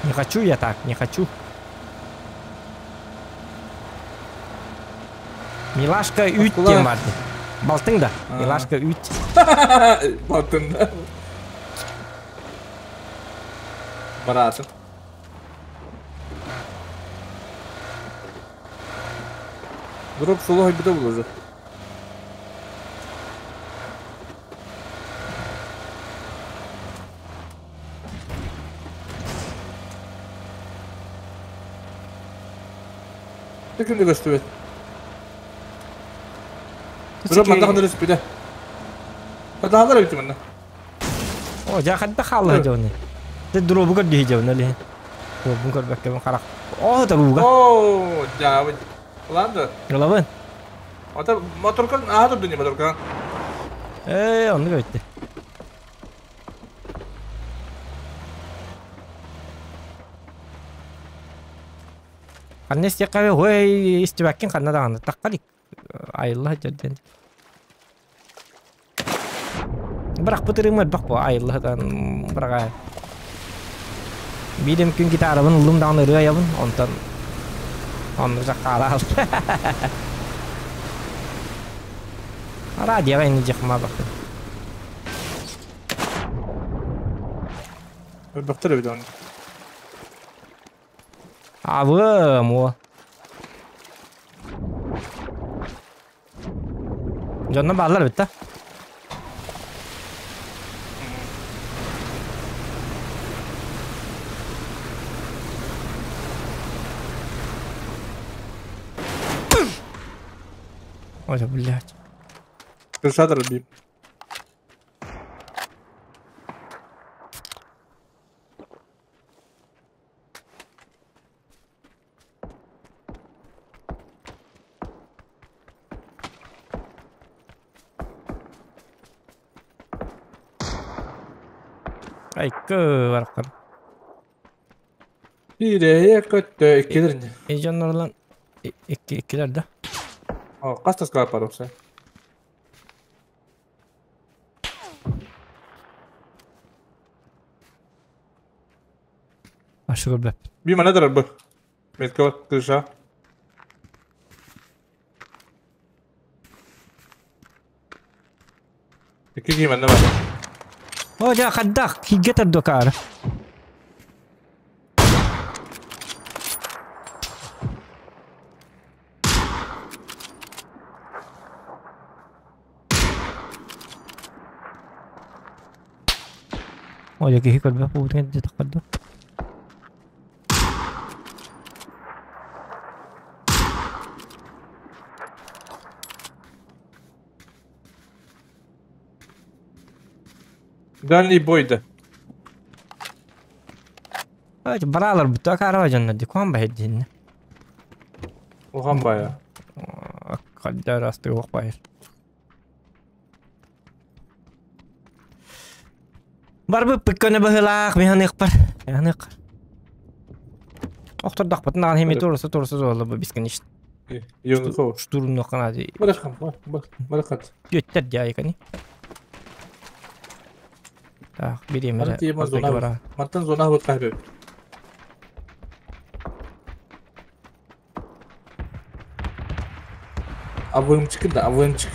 Speaker 1: Не хочу я так, не хочу. Милашка үт
Speaker 2: Москва.
Speaker 1: дем барды. Балтың да.
Speaker 2: А.
Speaker 1: Милашка үт.
Speaker 2: Балтында. Баратын. Дроп соло хайбыта был уже. Ты кімді көстүбет? Дроп манда қандай өспеді. Кадалар өтті мында.
Speaker 1: О, жа хадда халла жоны. Те дробу көр дии жоны ли. Дробу көр бәкке карак. О, таруга.
Speaker 2: О, жабы. Уланды.
Speaker 1: Главын.
Speaker 2: Ата моторкан аха турду не моторкан.
Speaker 1: Э, онны көйтті. Ханнес теккабе хой истибаккин ханна даганы таккалик. Айылла жерден. Бірақ бытырымыр бак бу айылладан бірақ. Бидем күн гитарабын улум даганы ырыа ябын, онтон онну жакка ала алды. Радиоға ини жакма бакты.
Speaker 2: Бактыр бит оны.
Speaker 1: Абы, мо. Жонно баллар бит та. Ой, блядь.
Speaker 2: Крышатор бим.
Speaker 1: Айкы бараххан.
Speaker 2: Биирэ көттө иккилер.
Speaker 1: Дьоннорунан икки иккилер да.
Speaker 2: О, хас таскалар бар окса.
Speaker 1: Ашы көрбөп.
Speaker 2: Би мана дарар бу. Метка бар, крыша. Икки киһи манна бар.
Speaker 1: О, дьэ, хайдах кииргэ тардокаары. О, дьэ, киһи көрбөх буолбутун эрдэ таххарда.
Speaker 2: Дальний бойда.
Speaker 1: Баралар бүтэ акаарава дьоннор ди куһан баһыр диһиннэ.
Speaker 2: Улахан баайа.
Speaker 1: Хадда ырастыы уох баайыр. Барбыппыт көнө быһыылаах миһаныахпар. Миһаныах. Охтордохпутун даҕаны хими туруса туруса суолла бу бесконечно.
Speaker 2: Йоҥхо.
Speaker 1: Штурмнуохха наада.
Speaker 2: Бараххан, барахат.
Speaker 1: Түөттэр дии айыкани. Так, бириэмэ
Speaker 2: Мантан зона. Мантан зона вот кайбы. Авымчик да, авымчик.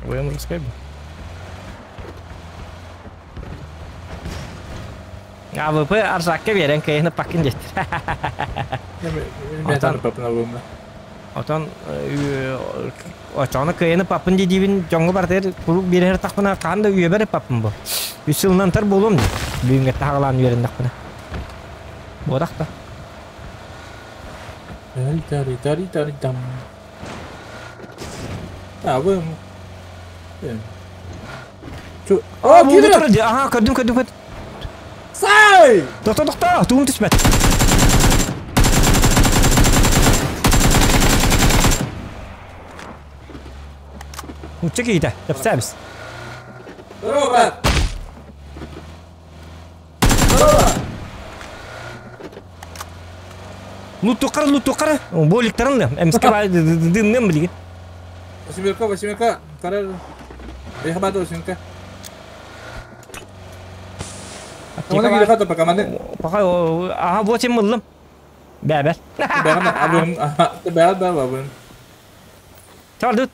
Speaker 1: Авымчик бу. АВП Арзакка биэрэн кыайыны пакын диэттэр. Отон очоҕуна кыайыны паппын дии-диибин дьоҥҥо барытыгар куруук биэрэ сырыттахпына хаһан да үөбэр паппын бу. Үс сылынан тар буолуом дии. Бүгүҥҥэ таһаҕалаан үөрэннэхпинэ. Буотах да.
Speaker 2: Тари тари тари там. А вы. Чу.
Speaker 1: А, буолбут турар дии. Аха, көрдүм, көрдүм, көрдүм.
Speaker 2: Сай!
Speaker 1: Тохто, тохто, тугум түспэт. Нуучча киһитэ, кэпсээбис.
Speaker 2: Здорово, брат! Здорово!
Speaker 1: Лутукара, лутукара. Боликтарын да. Эмискэ дынным билигин.
Speaker 2: Восьмерка, восьмерка. Карар. Эх, бада восьмерка.
Speaker 1: Аптека
Speaker 2: бар. Пока маны.
Speaker 1: Пока, ага, вот им мыллым. Бәбәр.
Speaker 2: Бәгән абым, бәгән бәгән абым.
Speaker 1: Чардут.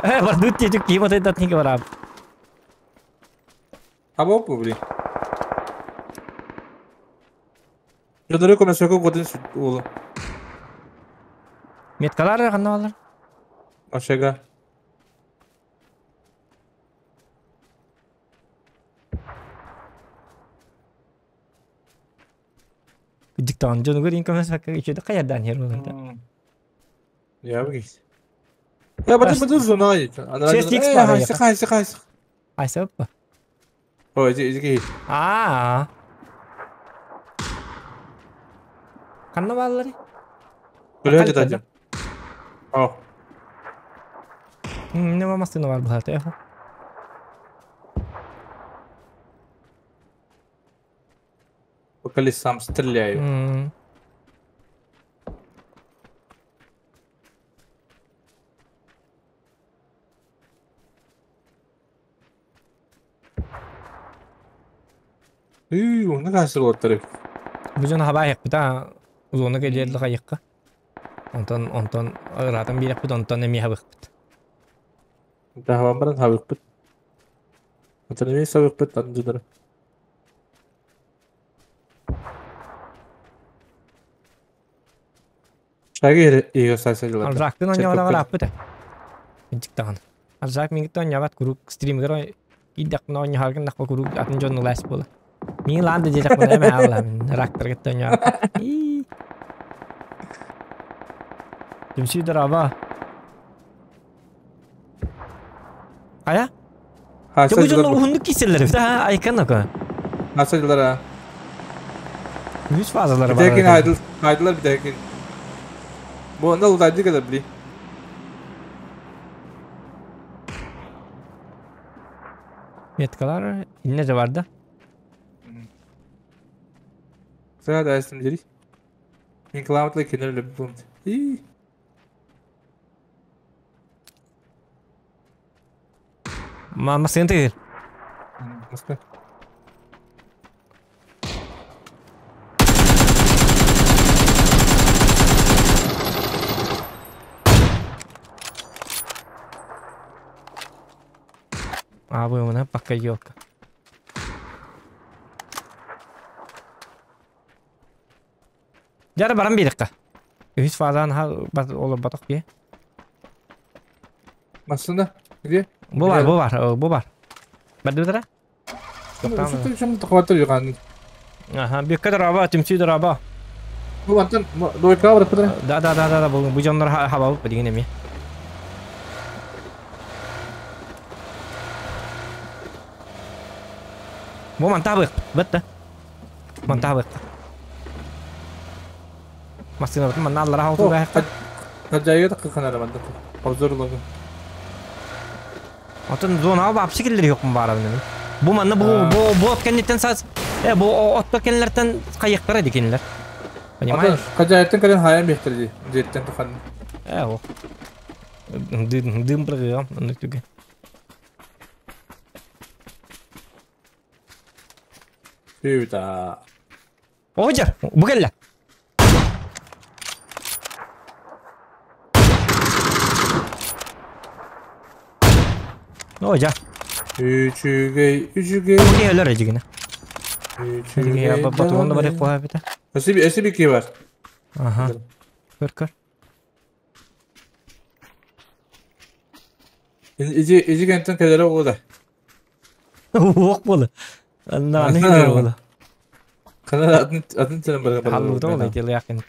Speaker 1: Э, бардут тетик ким отойдат неге барам.
Speaker 2: Хаба блин. Жодору көмөсөкө годын уулу.
Speaker 1: Меткалар ханна балар?
Speaker 2: Ошега.
Speaker 1: Диктан жонугар инкомес бакка ичеде каярдан хер болар.
Speaker 2: Я бигис. Я баты баты зона айт.
Speaker 1: 6x бар.
Speaker 2: Хайсы хайсы хайсы.
Speaker 1: Айсы ба?
Speaker 2: Ой, иди иди.
Speaker 1: Аа. Ханна баллар?
Speaker 2: Күлө жата. О.
Speaker 1: Не мамасы бар бухата.
Speaker 2: По колесам стреляю. Үй, оны касыр оттырып.
Speaker 1: Бу дьон хабаайыкпыта узуну кэлиэр хайыкка. Онтон онтон ыраатан биэрэхпит, онтон эмиэ хабыхпыт.
Speaker 2: Тахабан баран хабыкпыт. Онтон эмиэ сабыкпыт андылары. Шаги иго саса жылата.
Speaker 1: Арзаактын оонньообот арааппыт. Инчиктаҕын. Арзаак миигиттэн оонньообот куруук стримигэр киирдэхпинэ оонньоһоргун дахпа куруук атын дьон ылаас буола. Миигин лаан да диэтэхпинэ эмэ аалла рактаргыттан оонньообот. Түмсүү дорообо. Хайа?
Speaker 2: Хаса
Speaker 1: Дьэ бу дьоннор
Speaker 2: жылар.
Speaker 1: уһуннук киирсэллэр эбит аа айкан око.
Speaker 2: Хаса жылара.
Speaker 1: Үс фазалары бар.
Speaker 2: Битекин хайдыл хайдылар битекин. Бу онда улдайды кадar били.
Speaker 1: Меткалар инне же бар да.
Speaker 2: Сага да эстим дери. Мен кыламатлы кенер бум. И.
Speaker 1: Мама sen değil.
Speaker 2: Москва.
Speaker 1: А вы у пока елка. Жары баран бирикка. Үс фазан olur баток бе.
Speaker 2: Массында. Где?
Speaker 1: Бу бар, бу бар, бу бар. Барды битара?
Speaker 2: Что чем тохватыр юган.
Speaker 1: Ага, бекке драба, түмсүй драба.
Speaker 2: Бу антан дойка бар пытра.
Speaker 1: Да, да, да, да, да, бу жоннор хаба бу деген эми. Бу мантабык, битти. Мантабык. Машина бит манналар халту да.
Speaker 2: Хаджайга таккан арабанда. Обзорлогу.
Speaker 1: Отон зона вообще келдер yok mu барабын эми. Бу манна бу от кеннеттен саз. Бу от кеннелерден кайыктар дикенлер. Понимаешь?
Speaker 2: Хажайттан кален хаян бехтерди. Жеттен тухан.
Speaker 1: О. Дым дым прыгам, аны түге.
Speaker 2: Сюда.
Speaker 1: Ожар, бу келле. Ожар.
Speaker 2: Үчүгэй, үчүгэй.
Speaker 1: Бу келер эжигине.
Speaker 2: Үчүгэй.
Speaker 1: Батуонда бар коя бит.
Speaker 2: Өсү би бар.
Speaker 1: Ага. Көр көр.
Speaker 2: Изи изи кенттен келер болду.
Speaker 1: Ок болду. Анда не келер болду.
Speaker 2: Кана атын атын сен бар.
Speaker 1: Халлы да ол дел якын.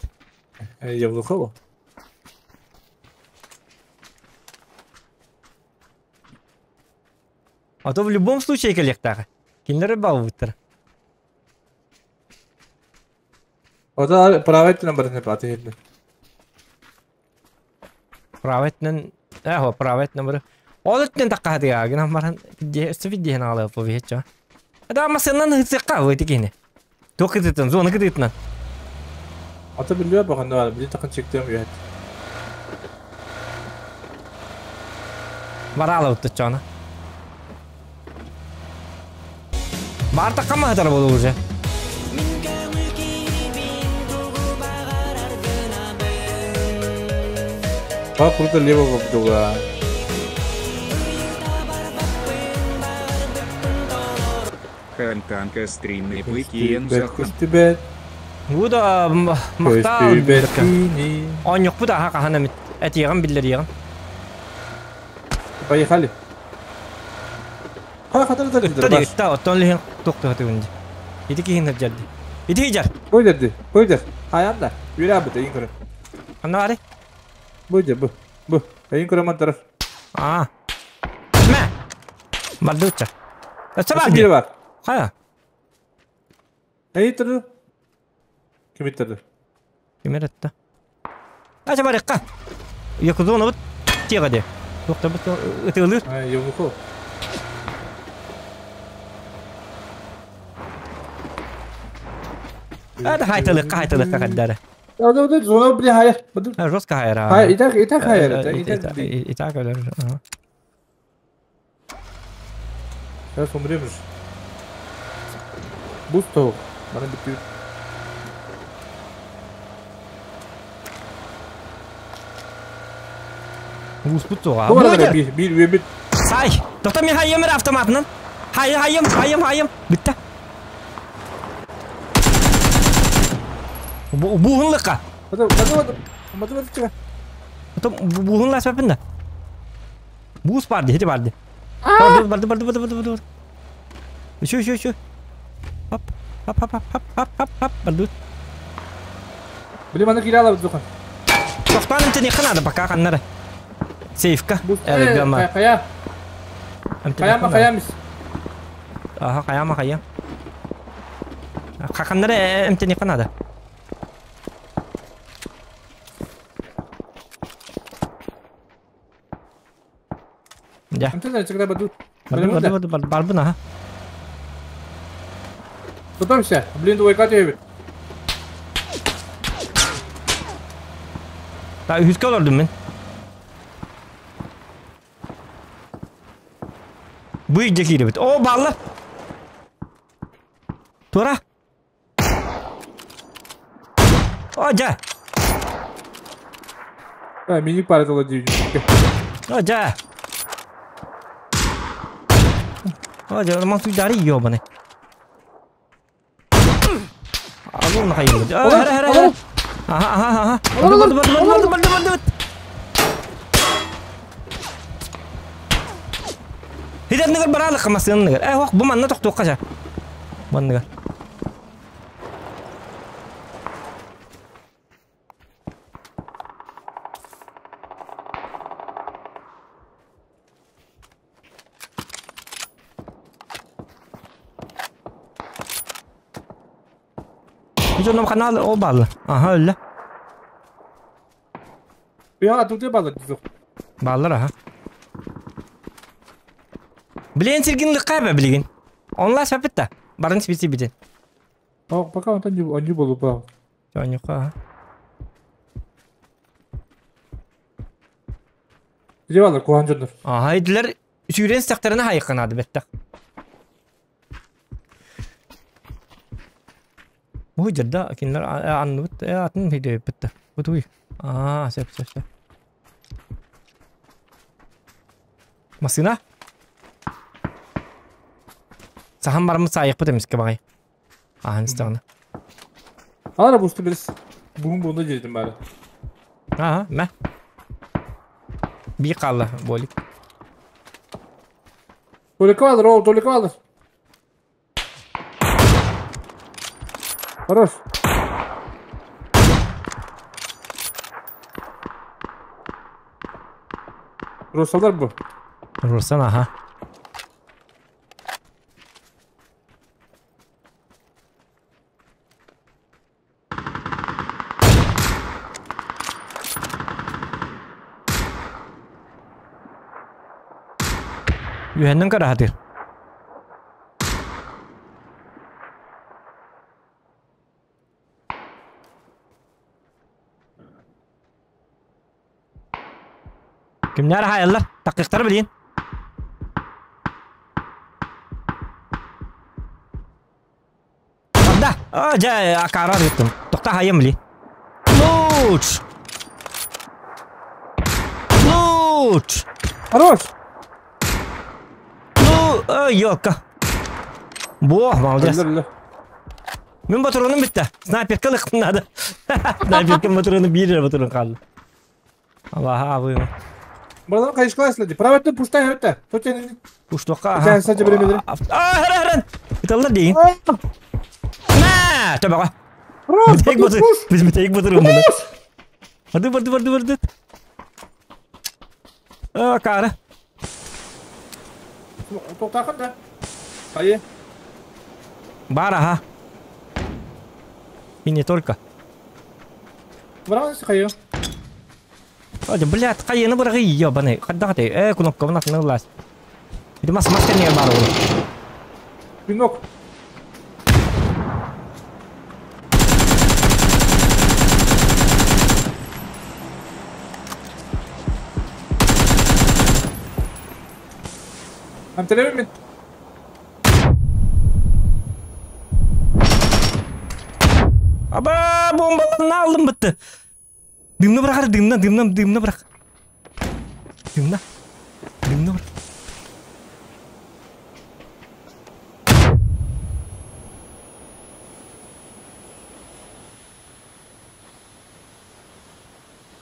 Speaker 2: Явлуха бу.
Speaker 1: А то в любом случае келектагы. Киндер бабыттыр.
Speaker 2: Ода правайтынан бар не паты хелде.
Speaker 1: Правайтынан, эхо, правайтынан бар. Ол өттен такка дия, гына баран виде на алып бу. Да масынан хыцыкка бу дигене. Токытытын, зона кытытын.
Speaker 2: Ата билбей баганда бар, били такын чектем үйәт.
Speaker 1: Баралы утты чана. Бар такка ма хатар болу уже.
Speaker 2: Ба круто лево бдуга.
Speaker 3: Хантанка стримный пыкиен захон.
Speaker 2: Тебе.
Speaker 1: Бу да мактал. Он yok bu da ha kahana mit. Et yığın bildir yığın.
Speaker 2: Поехали. Ха хатар да
Speaker 1: Үтті де үтті оттон лихин тоқты хаты үнді. Ити кихин хыржарды. Ити хижар.
Speaker 2: Бу дерди. Бу дер. Хаянда. Юрә бу дейин көрө.
Speaker 1: Анна бары?
Speaker 2: Бу дер бу. Бу. Дейин көрө мантар.
Speaker 1: А. Мә. Барды үтчә. Өтчә
Speaker 2: барды. Бар.
Speaker 1: Хая.
Speaker 2: Эй турду. Ким иттерди?
Speaker 1: Ким этти? Ача барыкка. Якузуны бут тигаде. Токта бут ытылыр.
Speaker 2: Ай, явлуха.
Speaker 1: Это хайтылыкка хайтылыкка каддары.
Speaker 2: Да, да, да, зона бли хайр.
Speaker 1: Жестко хайр.
Speaker 2: Хай, и так хайр, и так.
Speaker 1: И так, ага.
Speaker 2: Сейчас умрем же. Буст. Бана битүү.
Speaker 1: Буст бут тоға.
Speaker 2: Bir bir bir.
Speaker 1: Сай. Тоқта мен хайым автоматынан. Хайым, хайым, хайым, хайым. Битти. Буһунлыкка.
Speaker 2: Бата.
Speaker 1: Буһунла сәпинде. Буус барды, хити барды. Барды, барды, барды, барды, барды. Еще, еще, еще. Хоп, хоп, хоп, хоп, хоп, хоп, хоп, барды.
Speaker 2: Блин, аны кире алабыз духан.
Speaker 1: Тоқтан инте не қанады, пока қаннары. Сейфка.
Speaker 2: Кая. Каяма, каямыз.
Speaker 1: Ага, каяма, кая. Қақаннары эмте не қанады. Да.
Speaker 2: Амтен чыгда баду.
Speaker 1: Барды, барды, барды, барбын аха.
Speaker 2: Готовься. Блин, двойка түһэбит.
Speaker 1: Та үһүскэ олордум мин. Бу илдьэ киирэбит. О, баалла! Тура! О, дьэ!
Speaker 2: А, мини паритала дии.
Speaker 1: О, дьэ! О, дьэ, ман суйдаары ёбаный. Алын хайыр. Хара, хара, хара. Аха, аха, аха. Барды, барды, барды, барды, барды, барды. Хидернигер баралык масынныгар. Э, ох, бу манна тохтуохха жа. Манныгар. Дьоном канал ол баалла. Аха өллө.
Speaker 2: Быһа атылтыы бааллар дии.
Speaker 1: Бааллар аха. Билен сиргин лыкка билигин. Онла сапыт да. Барын сибити битин.
Speaker 2: Пока онтон онньу болу
Speaker 1: Онньука.
Speaker 2: Дьэ балар куһаан дьоннор.
Speaker 1: Аха идилер сүүрэн сахтарына хайыкканаады беттах. Ой, дьарда кинилэр анныбыт атын битте. Бутуй. Аа, сөп сөп сөп. Масына? Сахан барымыт саайықпыт эмиске бағай. Ахан истэҕинэ.
Speaker 2: Алара бусту билис. Бугун буунда дьиэтин баары.
Speaker 1: Аа, мэ. Бии хаалла, болик.
Speaker 2: Толика баалар, ол толика баалар. Хорош. Русалар бу.
Speaker 1: Русан, аха. Үһэннэн караһатыр. Кимнэр хаайаллар? Такыктары билин. Барда. А, дьэ, акара ыттым. Тохта хайым били. Луч! Луч!
Speaker 2: Хорош!
Speaker 1: Ну, ёлка. Бо, молодец.
Speaker 2: Өллөр,
Speaker 1: Мин батуруным битте. Снайперка лыктым надо. Снайперка батуруну бир батурун қалды. Аллаха абыйма.
Speaker 2: Бадан кайышкалай силеди. Правый пуштай хөттө. Точно.
Speaker 1: Пуштоққа.
Speaker 2: Sen sadece bir emir.
Speaker 1: А, хара, хара. Италлар дейін. На, табаға.
Speaker 2: Хорош!
Speaker 1: Бітейік батыр. Біз бітейік батырым бұны. Барды, барды, барды, барды. А, кара.
Speaker 2: Тоқтақын да. Хайы.
Speaker 1: Бар, ага. И не только.
Speaker 2: Баран хайы.
Speaker 1: Ой, блядь, хайыны бырағы ебаный. Қадағаты, кнопка вна нылась. Иди мас маска не бар ол.
Speaker 2: Пинок. Антелеме мен.
Speaker 1: Аба, бомбаларын алдым бітті. Дымны бырақ, дымна, дымна, дымны бырақ. Дымна. Дымны бырақ.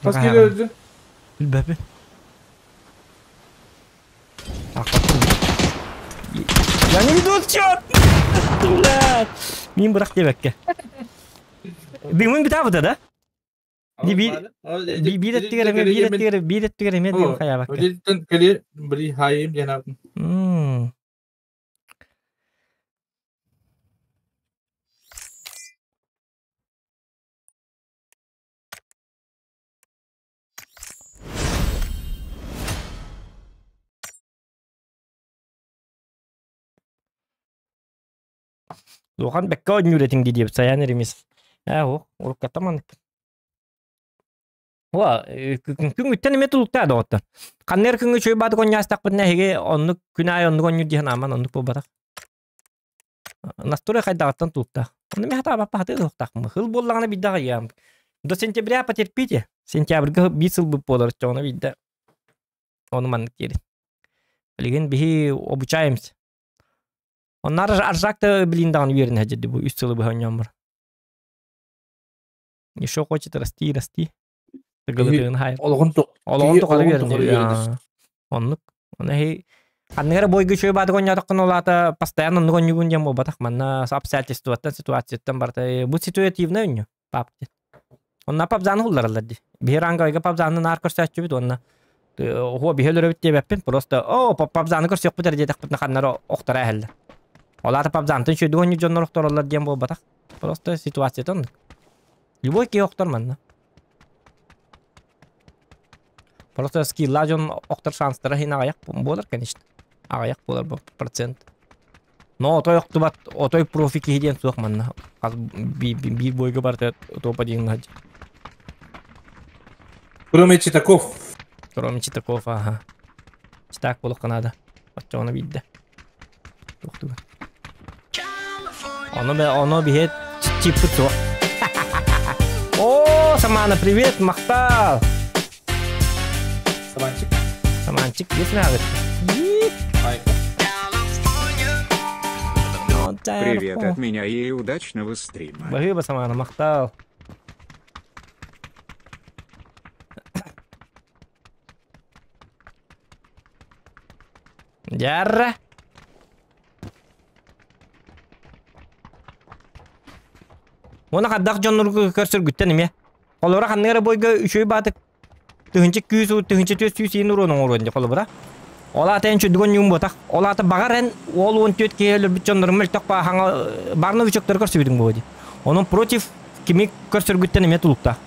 Speaker 2: Бас келе öldü.
Speaker 1: Билбәппин. Я не веду отчет! Блядь! Мин бырақ дебекке. Дымын бит да? Би эттигер эме, би эттигер, би эттигер эме диэн хайабакка.
Speaker 2: Ödülden келе бри хайым жанабын.
Speaker 1: Мм. Лухан бэккэ оонньуур этиҥ дии диэбит Сайаан Ремис. Ээ, оһох, уруккаттан маннык. Уа, күҥҥүттэн эмиэ тулуктаа доҕоттор. Ханна эр күҥҥэ үчүгэй баатык оонньоостахпытына эһиги оннук күн аайы оннук оонньуур дии санааман оннук буолбатах. Настрой хайдаҕыттан тулуктаах. Онно мин хатаабаппа хатыы туохтаахпын. Хыл буоллаҕына биирдэ аҕыйаам. До сентября потерпите. Сентябрьга биир сылбыт буолар оччоҕуна биирдэ ону маннык диэрин. Билигин биһи обучаемся. Оннаар Аржак да билин даҕаны үөрэнэ сылдьар бу үс сылы быһа оонньоон Еще хочет расти, расти. Тыгылытыгын хайыр.
Speaker 2: Олоҕун
Speaker 1: Олоҕун тухары үөрэнэр. Оннук. Оны хей ханныгара бойга үчүгэй баатык оонньоотоххуна ол аата постоянно оннук оонньуугун диэн буолбатах. Манна обстоятельствоттан, ситуацияттан барыта бу ситуативный оонньуу пап диэн. Онно папзааны уллараллар дии. Биһи ранговайга папзааны наар көрсөөччүбүт уонна оһуо биһи өлөрөбүт диэбэппин. Просто оо папзааны көрсүөхпүт эрэ диэтэхпитинэ ханнары охторо эһэллэр. Ол аата папзаантан үчүгэйдик оонньуур дьоннор охтороллор диэн буолбатах. Просто ситуацията оннук. Любой киһи охтор манна. Просто скилла дьон охтор шанстара иһин аҕыйах буолар, конечно. Аҕыйах буолар бу процент. Но отой охтубат, отой профи киһи диэн суох манна. Хас биир бойга барыта топ один сылдьар.
Speaker 2: Кроме Читаков.
Speaker 1: Кроме Читаков, ага. Читак буолуохха наада. Оччоҕуна биирдэ. Туохтугун. Ону, ону биһи чиппит суох. О, Самана, привет, махтал!
Speaker 2: Саманчик.
Speaker 1: Саманчик, есть нравится?
Speaker 3: Привет от меня и удачного стрима.
Speaker 1: Баһыыба, Самана, махтал. Дьарра. Уонна хардах дьоннорго көрсөргүттэн эмиэ. Холобура ханнык эрэ бойга үчүгэй баатык тыһыынча күүс тыһыынча түөс сүүс иин уруон оҥоруон дии холобура. Ол аата эн чүдүгэн ньуум буотах. Ол аата баҕар эн уол 14 киһи өлөрбүт дьоннорун мөлтөх баахаҥа баарна новичоктары көрсүбүтүҥ буолуо дии. Онон против кими көрсөргүттэн эмиэ тулуктаах.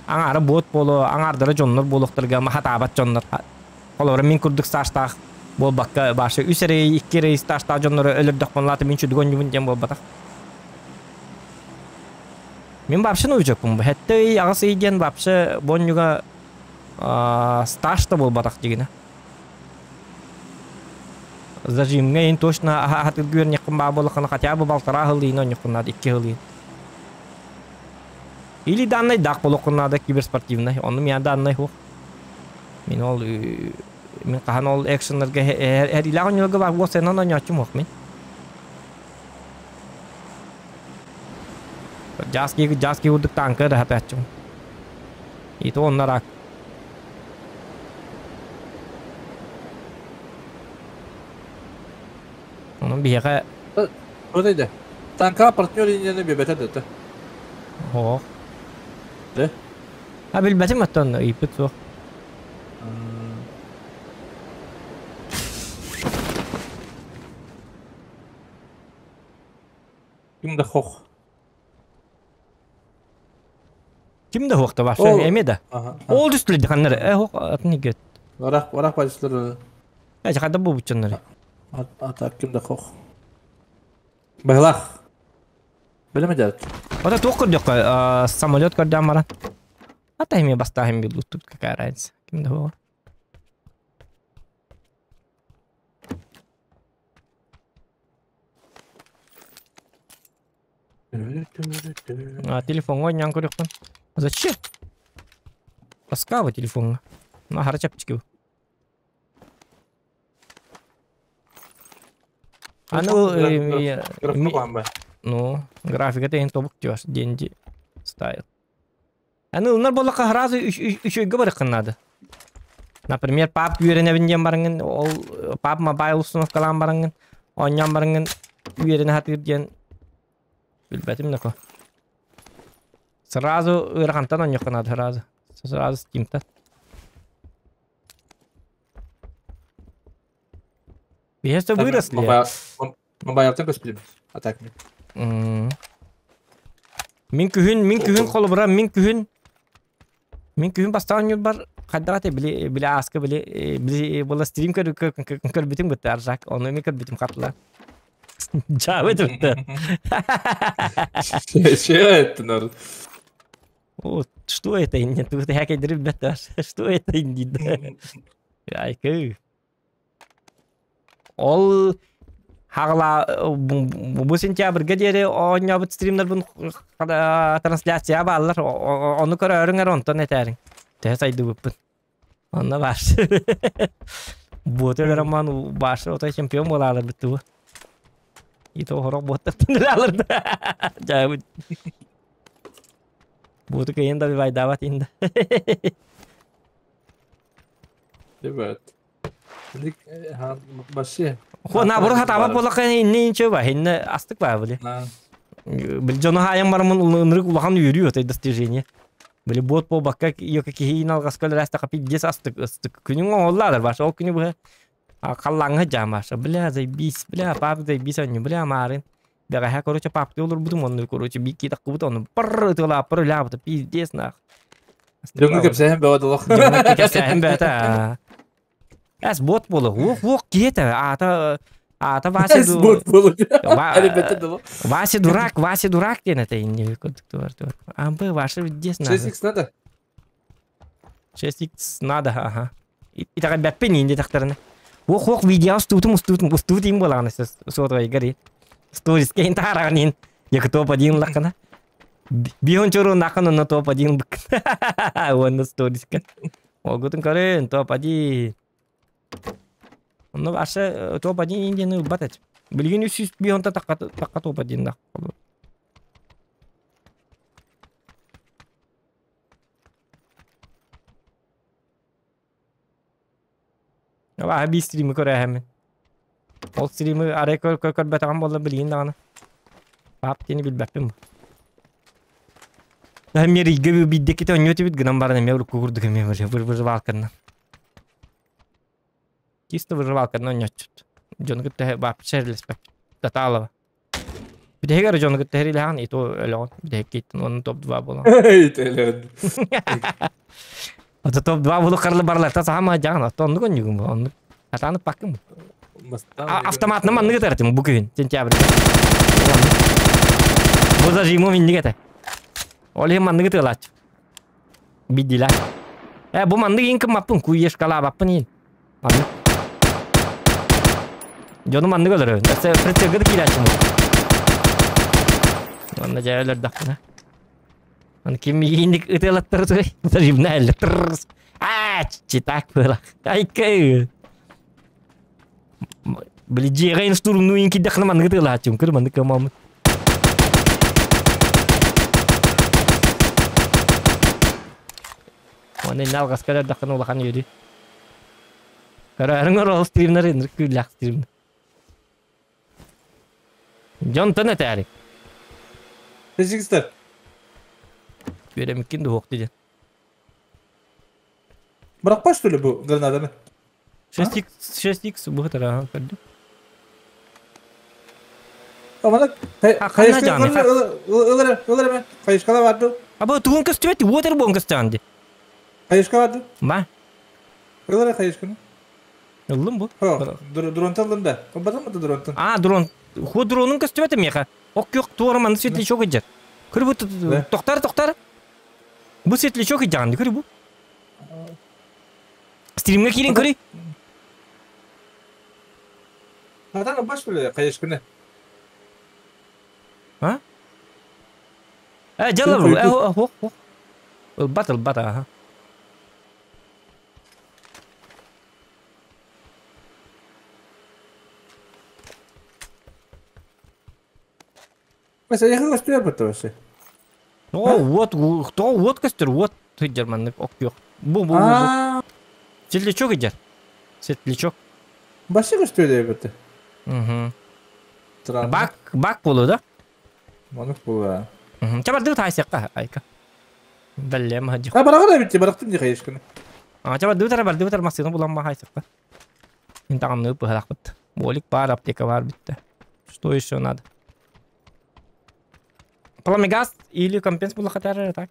Speaker 1: Аҥаара буот буолуо, аҥаардара дьоннор буолуохтарга хатаабат дьоннор. Холобура, мин курдук стажтаах буолбакка, башы үс эрэй, икки эрэй стажтаах дьоннору өлөрдөхпүн лаата мин чүдүк оонньуубун диэн буолбатах. Мин вообще новичокпун. Хэттэ ый, аҕыс ый диэн вообще бу оонньууга стаж да буолбатах дигинэ. Зажимҥа ин точно аһатыргы үөрнеххин баа буоллаххына хотя бы балтараа сыл иин оонньуоххун наада, икки сыл иин. Или даннай даах буолуоххун наада киберспортивнай. Онно миэхэ даннай суох. Мин ол мин хаһан ол экшеннарга эриилээх оонньууларга баар уопсайынан оонньооччум суох мин. Жааски жааски курдук тааҥка эрэ хатааччым. И то онно рак. Онон биһиэхэ
Speaker 2: Вот иде. Танка партнер иньяны бебете дата.
Speaker 1: Оһох.
Speaker 2: Да?
Speaker 1: А билбэтим оттон ыйыппыт суох.
Speaker 2: Ким да хох.
Speaker 1: Ким да хуохта вообще эме да. Ол түстүлэр ханнар э хох атын игет.
Speaker 2: Варах варах бачтар.
Speaker 1: Э хада бу буччаннары.
Speaker 2: Ата ким да хох. Быһылах. Билеме дьарык.
Speaker 1: Ота туох көрдөххө самолет көрдөөн баран. Ата эми бастаахым билбут какая разница. Ким да хуоҕа. А, телефоҥҥа оонньоон көрүөхпүн. Зачем? Ласкаво телефоҥҥа. Аһара чэпчэки бу. Аны ну, графика тейин тобук диос деньги стайл. Аны ылынар буоллахха сразу үчүгэйгэ барыаххын наада. Например, пап үөрэнэбин диэн бараҥҥын, ол пап мобайл установкалаан бараҥҥын, оонньоон бараҥҥын үөрэнэ сатыыр диэн билбэтим да Сразу ыарахантан оонньуохха наада сразу. Сразу Steamтан. Биһиэхэ выросли.
Speaker 2: Мобайлтан көспүтүм. А так
Speaker 1: Мин күһүн, мин күһүн холобура, мин күһүн мин күһүн бастаан ньурбар хайдах этэй били били ааска били били была стрим көрбүтүм бытта Аржак, ону мен көрбүтүм хатыла. Дьаабы турда.
Speaker 2: Шея
Speaker 1: Вот, что это? Нет, тут я ребята, что это? Айкы. Ол хаҕла бу сентябрьга диэри оонньообут стримнарбын трансляция бааллар. Ону көрөөрүҥ эрэ онтон этээриҥ. Төһө сайдыбыппын. Онно баар. Буота роман башы отой чемпион буолаалар быттыбы. И то хорох буоттартан ылалар да. Жабыт. Буоту кыйын да бивайдаабат инда.
Speaker 2: Ребят. Башы.
Speaker 1: Хо наоборот хатаабат буоллахха инне инче ба, инне астык ба били. Били дьону хаайан барамын ынырык улахан үөрүү отой достижение. Били бот по бакка йока киһи алгаска өлөрәстэ пиздец астык ыстык күнүң оҥоллаалар баша ол күнү быһа халлааҥҥа дьаамаша бля заебись бля пап заебись онньу бля маарын бэҕэһээ короче папты олорбутум онну короче бикки таккыбыт ону пыр ытылааппар өлаабыта пиздец нах.
Speaker 2: Дьоҥҥо кэпсээһин бөҕө долох.
Speaker 1: Дьоҥҥо кэпсээһин бөҕөтө. Эс бот буолу. Уох уох киһи аата аата Вася
Speaker 2: Эс бот буолу.
Speaker 1: Вася дурак диэн этэ инни курдук туар туар. Ампы Вася здесь надо.
Speaker 2: 6x надо.
Speaker 1: 6x надо, ага. Итэҕэйбэппин инди тахтарына. Уох уох видео устуутум устуутум устуутум буолаҕына сотовай гори. Сторис кейн таараган Яка топ-1 лакана. Бион чору накан на топ-1 бык. Уонна сториска. Огутун көрүн топ-1. Онно башы топ-1 индияны ылбат эт. Билигин 300 бионта такка такка топ-1 да. Aba bir stream'i көрөһөмүн. Ол стримы арай көр көр көрбөтөҕүм буолла билигин даҕаны. Пап диэни билбэппин бу. Эмиэ ыйга биирдэ онньуо этибит гынан баран эмиэ урукку курдук эмиэ выживалканнан. Чисто выживалканнан онньооччут. Дьону кытта вообще эрэлэспэппит. Таталова. Бүтэһигэр дьону кытта эрэлэһэҕин и то өлөҕүн. Бүтэһик кииттэн уонна топ-2 буолан.
Speaker 2: Эй,
Speaker 1: Ото топ-2 буолу харлы барларта саама дьаҕан. Ото оннук онньугум бу. Оннук. Хатааны паккым бу. Автоматынан манныгы тартым бу күһүн сентябрьга. Бу зажимом инник этэ. Ол иһин манныгы тыалааччы. Биддилэр. Э, бу маннык иин кыммаппын, куешкалаабаппын иин. Маннык. Дьону маннык өлөрөбүн. Өссө прицелга да киирээччим. Онно дьэ өлөрдөхпүнэ. Аны ким иинник ытыалаттары туй. Зажимна эллэ. Трррс. Аа, читак было. Айкы. Били дьиэҕэ инстурумнуу иин киирдэххинэ манныгы тыалааччым. Кыр маннык кымаммыт. Уонна иннэ алҕаска өлөрдөххүнэ улахан үөрүү. Көрөөрүҥ ол стримнэр ынырык күүллээх стримнэр. Дьонтон этээрик.
Speaker 2: Физикстер.
Speaker 1: Үөрэмиккин дуһуохту диэн.
Speaker 2: Бырахпа что ли бу гранатаны?
Speaker 1: 6x 6x бу көрдүм.
Speaker 2: Амана
Speaker 1: Ханна жаны
Speaker 2: ылыр ылыр мен хайышкала барды.
Speaker 1: Аба тугун көстүбэт уотер буон көстөөн ди.
Speaker 2: Хайышка барды.
Speaker 1: Ба.
Speaker 2: Ылыр хайышканы.
Speaker 1: Ыллым бу.
Speaker 2: Хо, дронтан ыллым да. Батын мı дронтан?
Speaker 1: А, дрон. Ху дронун көстүбэт меха. Ок yok туора манны светлячок иджер. Көр бу токтар токтар. Бу светлячок иджаган көр бу. Стримге кирин көрүй.
Speaker 2: Хатан баш биле хайышканы.
Speaker 1: А? Э, жала бу. Э, хо хо. Ылбат ылбат аха.
Speaker 2: Mesela yakın gösteriyor bu вообще.
Speaker 1: О, вот, кто вот көстөр, вот тыджар маннык ок yok. Бу бу бу. Светлячок иджер. Светлячок.
Speaker 2: Башы көстөр деп
Speaker 1: Угу. Бак бак болу да?
Speaker 2: Манык болу.
Speaker 1: Угу. Чабарды тайсакка айка. Бәллем хаҗы.
Speaker 2: А барагы да битти, барактым ди хайышканы.
Speaker 1: А чабарды тар барды тар масыны булан ма хайсакка. Мин тагымны быһалакпыт. Болик бар, аптека бар битте. Что еще надо? Пламегаз или компенс була хатар так.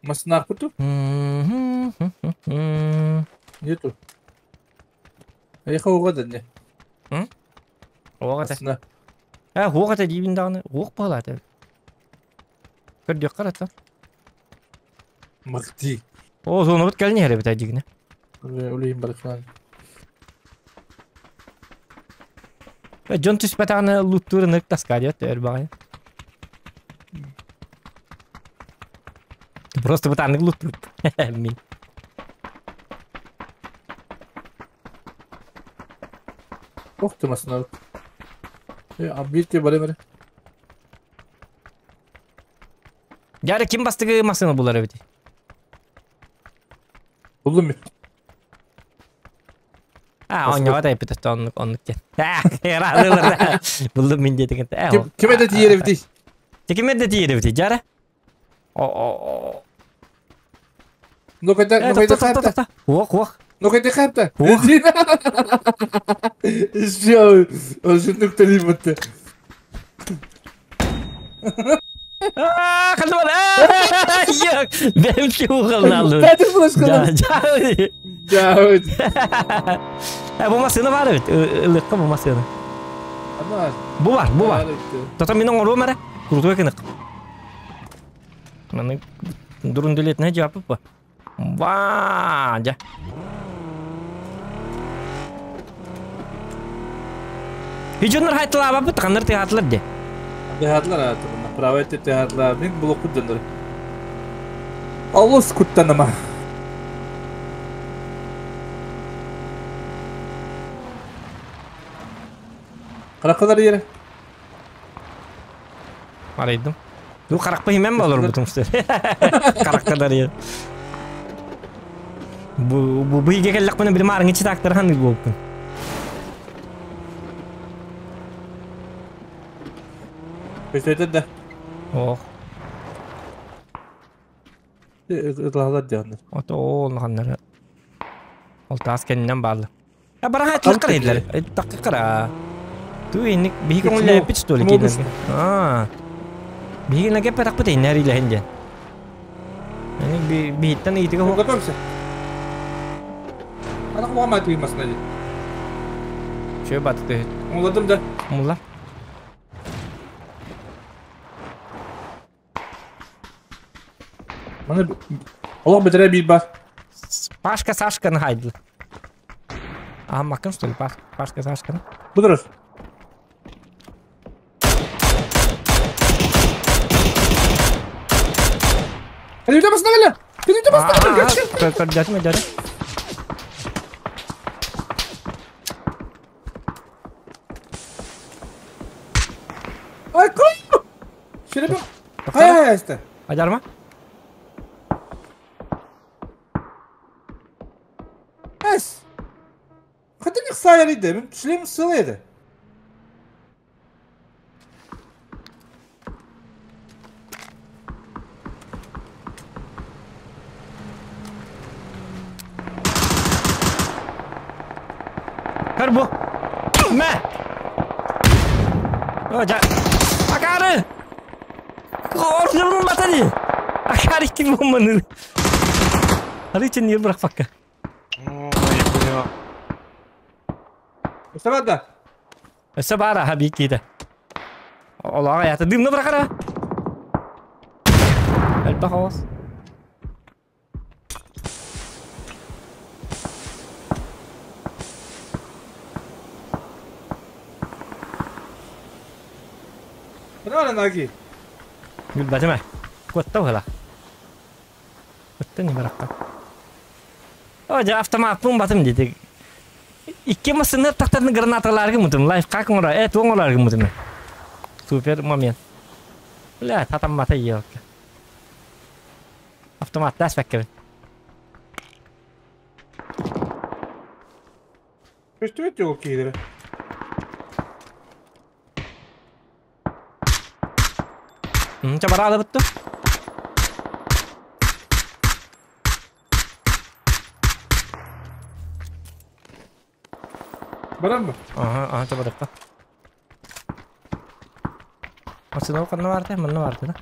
Speaker 2: Масына куту? Нету. Эйиэхэ уоҕа да не.
Speaker 1: Уоҕа этэ.
Speaker 2: Астына.
Speaker 1: Э, уох этэ диибин даҕаны, уох баҕалаата. Көрдүөххэ эрэ
Speaker 2: Махти.
Speaker 1: О, зонабыт кэлин иһэр эбит дьигинэ.
Speaker 2: Улейин барыхлаан.
Speaker 1: Дьон түспэтэҕинэ лууттуур ынырык таска диэт өр баҕайы. Просто бытааннык лууттуур. Мин.
Speaker 2: Ох ты масына. Биир те бары бары.
Speaker 1: Дьэ ким бастыгы массыына булар эбит?
Speaker 2: Булдум мин.
Speaker 1: А, оонньоҕо тайпыт өттө оннук оннук диэн. Ыраалыылар. Булдум мин диэтигин.
Speaker 2: Ким это тиийэр эбитий?
Speaker 1: Ким это тиийэр эбитий? Дьара. О,
Speaker 2: Ну когда, ну когда хапта.
Speaker 1: Уох, уох.
Speaker 2: Ну когда хапта. Уох. Все, ошыннык төлеймітті.
Speaker 1: Аа, ханна бар. Бэм чуухалналлы.
Speaker 2: Петр флешкалар.
Speaker 1: Жа. Бу массыына бар эбит. Ылыкка бу массыына. Бу бар, бу бар. Тото мин оҥоруом эрэ. Крутой кынык. Маны дурун билетine жапып ба. Ва, жа. Хижоннор хайтылаабаппыт, ханнар тыһаатылар де.
Speaker 2: Тыһаатылар аатырына. Право этте тыһаатылар. Мин блокпут дьоннор. Олус куттаныма. Хараккалар yere.
Speaker 1: Арайдым. Ду харакпа химен болор бутум что. Хараккалар yere. Бу бу быйга келлек бир марыңы читактар ханнык болуппун.
Speaker 2: Көстөтөр да.
Speaker 1: Ох,
Speaker 2: Ыталалар дианнар.
Speaker 1: ото ол ханнар. Ол таас кэннинэн баалла. А бараха тылкар едилер. Таккара. Ту инник биһиги оҥолле пич что ли кииннерге. Аа. Биһиги наге патакпыт иннер илэһин диэн. Ани биһиттен ыйытыга хук.
Speaker 2: Готовься. Ана хуама туймасына ди.
Speaker 1: Чө батты.
Speaker 2: Оңладым да.
Speaker 1: Мулла.
Speaker 2: Маны Олох бетере бир бар.
Speaker 1: Пашка Сашканы хайдыл. А, макын что ли? Пашка Сашканы.
Speaker 2: Бұдырыр. Кәлі басына кәлі. Кәлі басына кәлі.
Speaker 1: Көрдәтім, көрдәтім.
Speaker 2: Ай, кой! Шерепім. Хай, хай, асты.
Speaker 1: Айдарма?
Speaker 2: Әс. Хатын сайар еді, мен шлем сыл еді.
Speaker 1: Көр бу. Мә! О, жа. Акары! Ордunun батари. Акары ким болманы. Ары için niye bırak bakka.
Speaker 4: Ой, бля.
Speaker 2: Өсті да.
Speaker 1: Өсө бара ха бикиде. Олаға ята дымны бырақара. Әлбә хавас.
Speaker 2: Мына наги.
Speaker 1: Гүлбәтеме. Котта бала. Котта не бараққа. О, жа автомат батым деди. Икки масыныр тақтарын гранаталаргы мутум. Лайф как оңра, э, туоңоларгы мутум. Супер момент. Бля, татам мата yok. Автомат дас бәккебин.
Speaker 2: Көстү өтө ол кейдері.
Speaker 1: Чабара алып бітті.
Speaker 2: Барам ба?
Speaker 1: Ага, ага, чабарыққа. Машина қанна барды, мына барды да.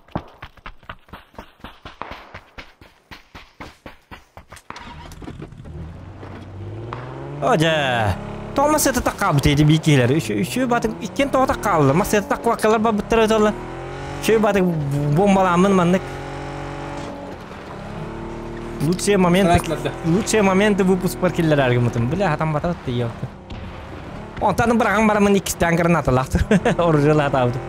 Speaker 1: О, жа. Тоҕо массыата таккаабыт эти бии киһилэр. Үчү батык иккиэн тоҕо таккааллар. Массыата таккыбаккалар барбыттара өтөллөр. Үчү батык бомбалааммын маннык. Лучшие моменты, лучшие моменты выпускпар киллэрэр гыммытым. Бля, хатан батат тиийиэхтэ. Онтон быраҕан бараммын иккистээн гранаталаахтыр. Оружиелаатаабытым.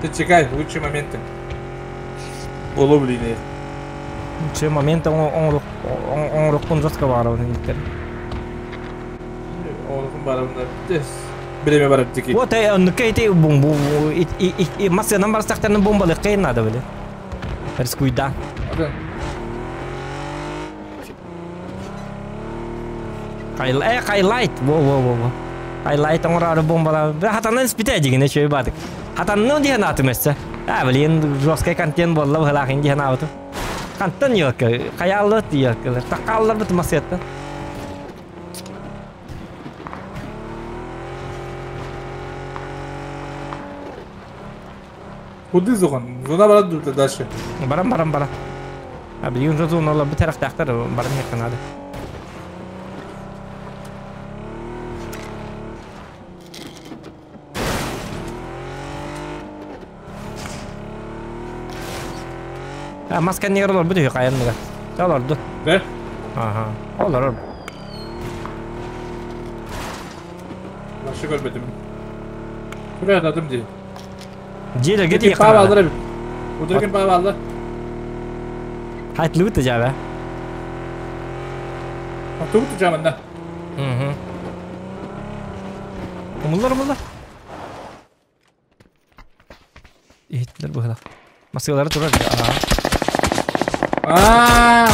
Speaker 2: Ты чекай, лучшие моменты. Уловленные.
Speaker 1: Лучшие моменты оҥорохпун жестко баҕарабын инниттэр.
Speaker 2: Оҥорохпун баҕарабын Биреме барып дики.
Speaker 1: Вот оннукка ити бу массыынан барсахтарына бомбалыахха надо были. Рискуйда. Хайлайт. Во-во-во-во. Хайлайт оҥороору бомбалаа. Хатанан испитэ дьигинэ үчүгэй баатык. Хатанным диэн аатым өссө. А, блин, жесткий контент буолла быһылаах диэн аабытым. Хантан елка, хайааллыбыт елкалар. Таккаалларбыт массыаттан.
Speaker 2: Куды зоған? Зона барат дальше.
Speaker 1: Баран баран баран. А билигин уже зоналар бу тарафтаахтар баран иһиэххэ наада. А мас кэннигэр олорбут үһү хайанныга. Олорду.
Speaker 2: Да?
Speaker 1: Ага. Олорор.
Speaker 2: Башы көрбөтүм. Şuraya atladım diye.
Speaker 1: Дьиэлэргэ
Speaker 2: Ким
Speaker 1: тиийиэххэ
Speaker 2: паава
Speaker 1: наада.
Speaker 2: аллар эбит. Удары ким паава алла.
Speaker 1: Хайтлыбыт да дьаабэ.
Speaker 2: Тугу тутааманна.
Speaker 1: Мгм. Умуллар умуллар. Иһиттилэр быһыылаах. Массыылара турар.
Speaker 2: Аа,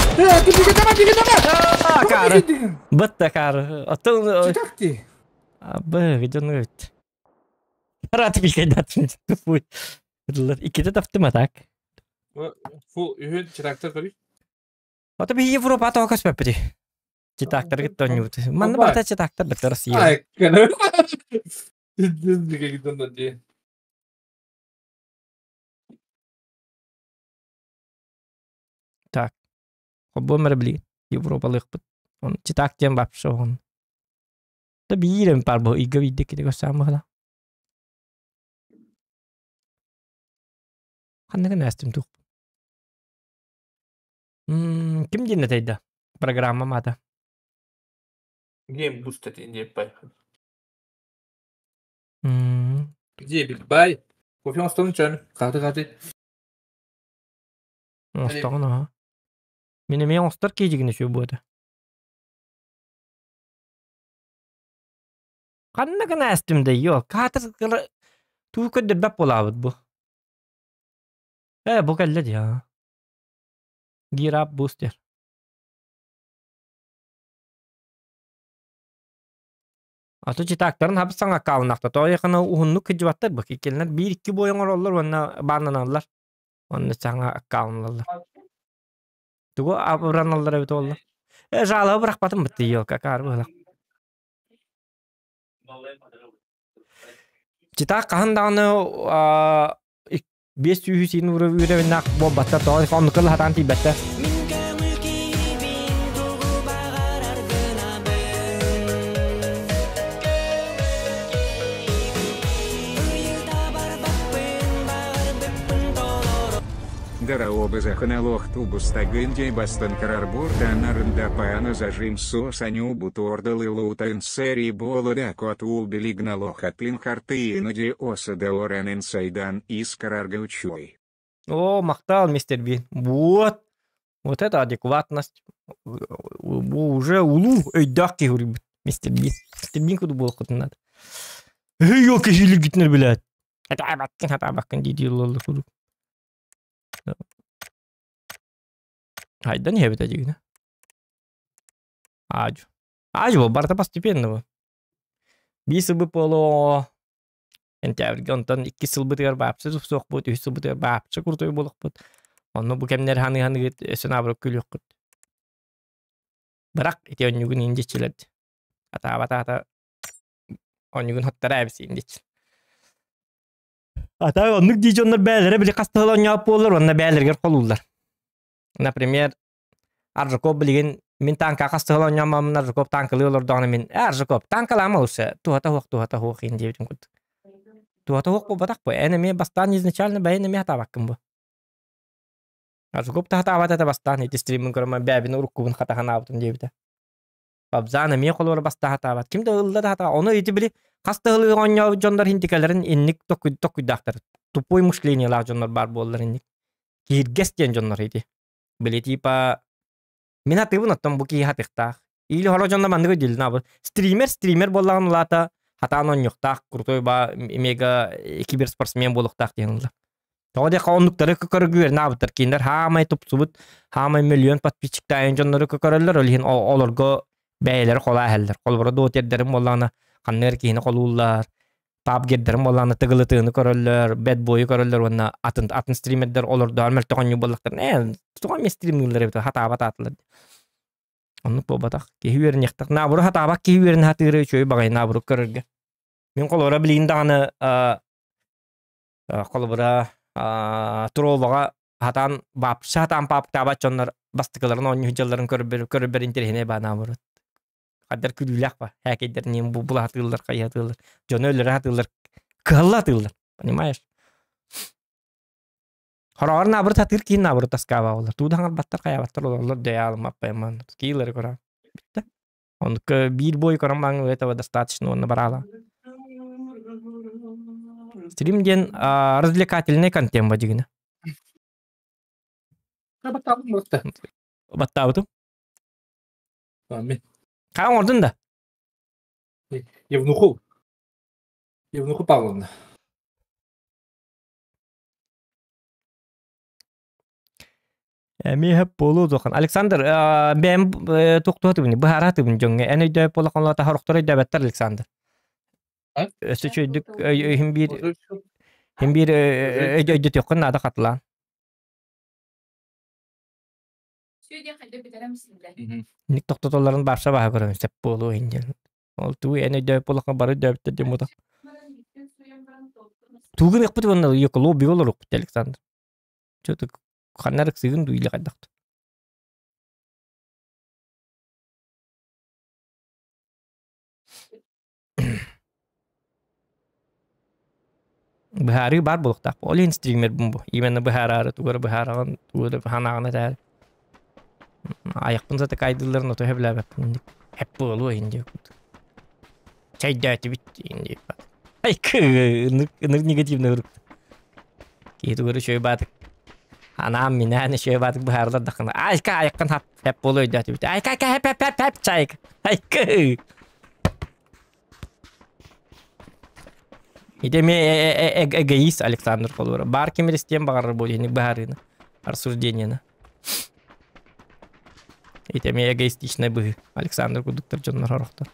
Speaker 1: Аа, каары. Бытта каары. Оттон
Speaker 2: Читакти.
Speaker 1: Абы, видеону өт. Рад бикайдатын тупой. Иккитэ таптым а так.
Speaker 2: Фу, үһүн читактар көрүй.
Speaker 1: Ото би Европа тоҕо көспөппүтүй? Читактар кытта оонньуубут. Манна барыта читактар быта Россия.
Speaker 2: Ай, кэлэ.
Speaker 1: Так. Холбуом эрэ билигин. Европалыахпыт. Он читак диэн вообще он. Да биир эми паар бу ыйга биирдэ иккитэ көрсөөн быһыылаах. Ханныгын ээстим туох. Ким диэн этэй да? Программа маата.
Speaker 2: Game boost диэппай. Диэбит бай. Кофе оҥостон чөн. Хаты хаты.
Speaker 1: Оҥостоҕун аһа. Мин эмиэ оҥостор киһи үчүгэй буота. Ханна гына ээстим да йоо, каатыр туу көрдөрбөт буолаабыт бу. Ээ, бу кэллэ дии аа. Gear up booster. Аты читактарын хабыс саҥа аккауннахта тоойхана уһуннук кыдьыбаттар бу киккилинэр биир-икки буойан оҥороллор уонна бааннаналлар. Онно саҥа аккаунналлар. Тугу абыраналлар эбит буолла. Э, жалоба бырахпатым бытты елка каар быһылах. Читак хаһан даҕаны биэс сүүһү сиин үрэвиннээх буолбаттар тоҕо оннука сатаан тиийбэттэр.
Speaker 3: Дараобызаханалох тубустагынди бастанкарарбуртанарындапаана зажим сосаню бутордалы серии болода котулбилигналохатын хартыинади осадаоранен сайдан искараргаучой.
Speaker 1: О, махтал, мистер Бин. Вот. Вот это адекватность. Уже улуу өйдөөх киһи уруйбут. Мистер Бин. Мистер Бин куду буолуоххутун надо. Эй, елка хилигитнер, блядь. Хатаабаккын, хатаабаккын дии дии курдук. Хайдан иһэбит дьигинэ. Аажу. Аажу барыта постепенно бу. Биир сылбыт буолуо сентябрьгэ онтон иккис сылбытыгар баапчы суохпут, үһүс сылбытыгар баапчы крутой буолуохпут. Онно бу кэмнэр ханыһаныгыт өссө наоборот күлүөххүт. Бырах ити онньугун индиччилэр. Атаабат аата онньугун хоттара эбис индич. Ата оннук дии дьоннор бээлэрэ били хас да сыл оонньообут буоллар уонна бээлэригэр холууллар. Например, Аржаков билигин Мин танка хас тыһыл оонньооммун Аржаков танкалыы олордоҕуна мин «Ээ, Аржаков, танкалаама лучше, туһата суох, туһата суох» иин диэбитим курдук. Туһата суох буолбатах бу. Эн эмиэ бастаан изначально бэйэн эмиэ хатаабаккын бу. Аржаков да хатаабат этэ бастаан ити стриммин көрөн бэйэбин уруккубун хата ханаабытым диэбитэ. Бабзаан эмиэ холуора бастаан хатаабат. Ким да ылла да хатаа. Ону ити били хас да ылыы оонньообут дьоннор индикаларын инник токуйдаахтар. Тупой мышлениелаах дьоннор баар буоллар инник. Кииргэс диэн дьоннор ити. Били типа Мин атыыбын оттон бу киһи хатыхтаах. Или хоро дьонно маннык өйдүүллүн абы. Стример стример буоллаҕын улаата хатаан онньуктаах крутой ба мега киберспортсмен буолуохтаах диэн ылла. Тоҕо диэххэ оннуктары көргүөр наабыттар кинилэр хаамай тупсубут хаамай миллион подписчиктаайын дьоннору көрөллөр ол иһин олорго бэйэлэри холаа иһэллэр. Холобура дотердэрин буоллаҕына ханнык киһини холууллар, пабгердэрин буоллаҕына тыгылытыыны көрөллөр, бэтбойу көрөллөр уонна атын атын стримердэр олордоон мөлтөх оонньуу буоллахтарына ээ тоҕо эмиэ стримнииллэр эбит хатаабат аатылар. Оннук буолбатах. Киһи үөрэниэхтэх. Наоборот хатаабат киһи үөрэнэ сатыыра үчүгэй баҕайы наоборот көрөргө. Мин холобура билигин даҕаны холобура Троллоҕа хатаан вообще хатаан паптаабат дьоннор бастакыларын оонньуу дьалларын көрбөр көрбөр интэриэһинэй баа наоборот. Хаддар күлүүлээх ба һээкэйдэр бу булаатыыллар хайатыыллар дьону өлөрө сатыыллар кыһалла сатыыллар понимаешь Хороҕор наоборот сатыыр киин наоборот таскаабаа болар туу да хаҥарбаттар хайаабаттар олороллор дьайаалымаппайамаан киилэри көрө бүттэ оннук биир бой көрөн баҥ этого достаточно уонна бараала стрим диэн развлекательный контент ба дигинэ баттаабытым
Speaker 2: Мин.
Speaker 1: Хаан оҥордун да?
Speaker 2: Евнуху. Евнуху Павловна.
Speaker 1: Эмиэ хөп буолуо дуохан. Александр, бэйэм туохтуһатыбын, быһаараатыбын дьоҥҥо. Эн өйдөөбөт буоллаххына, сорохтор өйдөөбөттөр Александр. Өссө үчүгэйдик иһин биир иһин биир өйдөтүөххүн наада хатылаан. Ник тохтотоллорун барса баһа көрөн сөп буолуо иһин диэн. Ол тугу эн өйдөөбүт буоллаххына бары өйдөөбүттэр диэн буолуо. Тугун ыппыт уонна йоколоо бигэ олорукпут Александр. Чё-то ханна ыксыгын дуу или хайдах Быһаарыы баар буолуохтаах. Ол иһин стримербин бу. Именно быһаараары тугу эрэ быһаараҕын, тугу эрэ санааҕын этээр. Айахпын сатыкайдыылларын ото сөбүлээбэппин инник. Хэп буолуо иһин диэбит. Чэйдөөтүбүт иһин диэбит. Ай ынырык ынырык негативный ырук. Киһи тугу эрэ үчүгэй баатык анаан минээн үчүгэй баатык быһаарылар даххына айка айаххын хап хэп буолуо өйдөөтүбүт. Айка айка хэп хэп хэп хэп чайка. Айка. Ити эмиэ эгоист Александр холура. Бар ким истиэн баҕарар бу итинник быһаарыыны, рассуждениены. Ити эмиэ эгоистичнай быһыы. Александр курдуктар дьоннор сорохтор.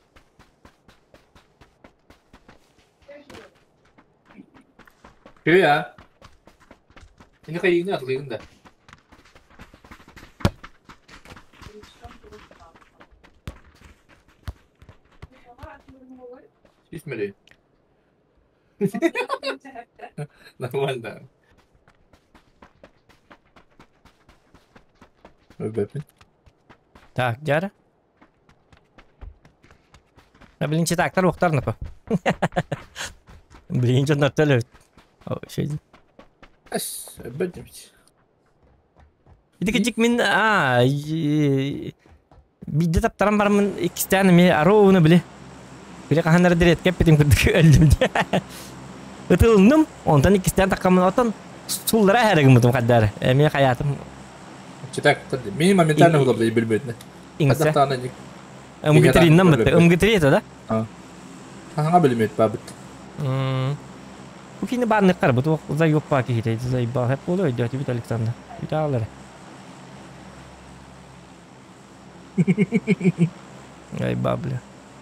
Speaker 2: Күө Ini кайыгын атылыгын да. Сүүс Нормально. Өлбөппүн.
Speaker 1: Так, дьара. Блин, читактар уохтар напа. Блин, дьоннор төлөбүт.
Speaker 2: Эс, өлбөт дебит.
Speaker 1: Ити кичик мин аа биирдэ таптаран бараммын иккистээн эмиэ ароуну били били хаһан эрэ дириэткэ эппитим курдук өллүм дии. Ытылынным, онтон иккистээн таххаммын отон суллара эһэрэ гыммытым хайдары. Эмиэ хайаатым.
Speaker 2: Читак, мин моментально худобла билбетне.
Speaker 1: Иҥсэ. Ымгытриннан бытты. Ымгытри это да?
Speaker 2: Хаһаҥа билимет бабыт.
Speaker 1: Бу кини баанныктар бу туох заебпа киһитэ заебал хэп буолуо өйдөөтүбүт Александр. Үтаалары. Ай бабля.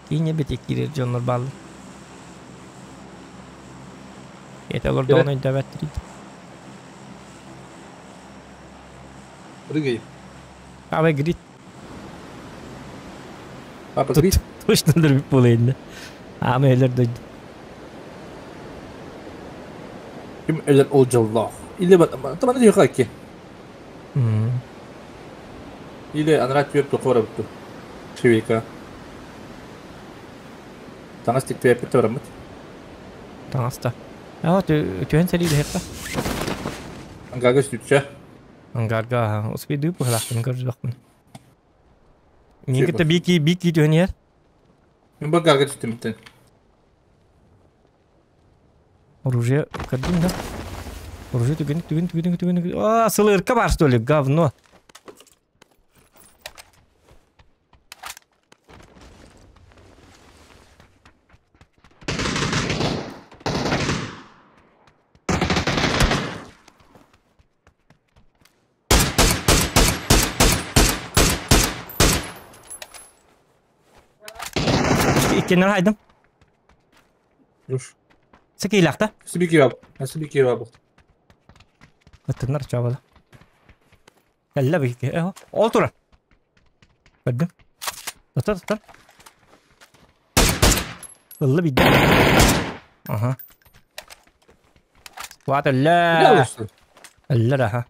Speaker 1: Киине бити киирэр дьоннор бааллар. Это олордоҕуна өйдөөбөттөр.
Speaker 2: Прыгай.
Speaker 1: Папа говорит.
Speaker 2: Папа говорит.
Speaker 1: Точно өлөрбүт буолайын. Аама өлөр дойду.
Speaker 2: Ким өлөр ол дьоллоох. Или таманы диэхэ ки. Или анараа түөрт тоқо барабыт дуу? Швейка. Таҥас тиктибэппит да бараммыт.
Speaker 1: Таҥаста. Аа түһэн сэриилэһиэххэ.
Speaker 2: Ангарга сүтчэ.
Speaker 1: Ангарга успейдыы быһалаахпын көрдөхпүн. Мин кытта бики бики түһэн иһэр.
Speaker 2: Мин бу ангарга түстүм
Speaker 1: Оружие көрдүм да. Оружие түгэн түгэн түгэн түгэн А, сылырка бар что ли, говно. Иккеннер хайдым.
Speaker 2: Руш.
Speaker 1: Сакилахта.
Speaker 2: Сибики баб. Сибики баб.
Speaker 1: Ыттыннар чабала. Кэллэ бики. Ол тура. Көрдүм. Тутар тутар. Ылла бидде. Аха. Сквад өллө. Өллөр аха.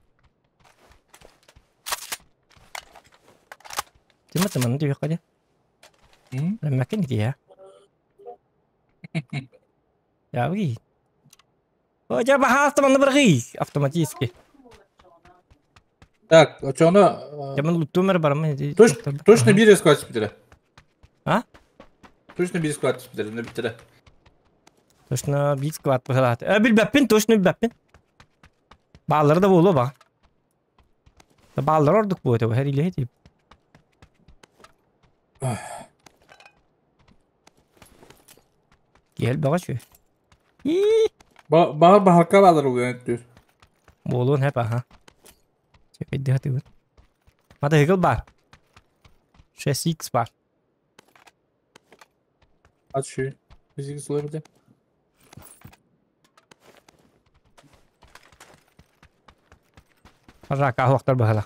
Speaker 1: Тима тыманы түйөккө де. Мәккен кия. Я бги. О, я бахаста манна баргы автоматически.
Speaker 2: Так, очоно.
Speaker 1: Я мен луттумер барамын.
Speaker 2: Точно бир склад түспүтэрэ.
Speaker 1: А?
Speaker 2: Точно бир склад түспүтэрэ, не биттэрэ.
Speaker 1: Точно бир склад быһалаат. Э, билбэппин, точно билбэппин. Бааллары да буолуо ба. Бааллар ордук буо этэ, һэр тип. Киһэл баҕа чү.
Speaker 2: Баҕар баһакка баалар уган өттүр.
Speaker 1: Буолуон хэп аха. Чэкэйдэ хатыбын. Мотоцикл бар. 6X бар.
Speaker 2: Ат şu. Bizi olabilir.
Speaker 1: Рака хуактар баһала.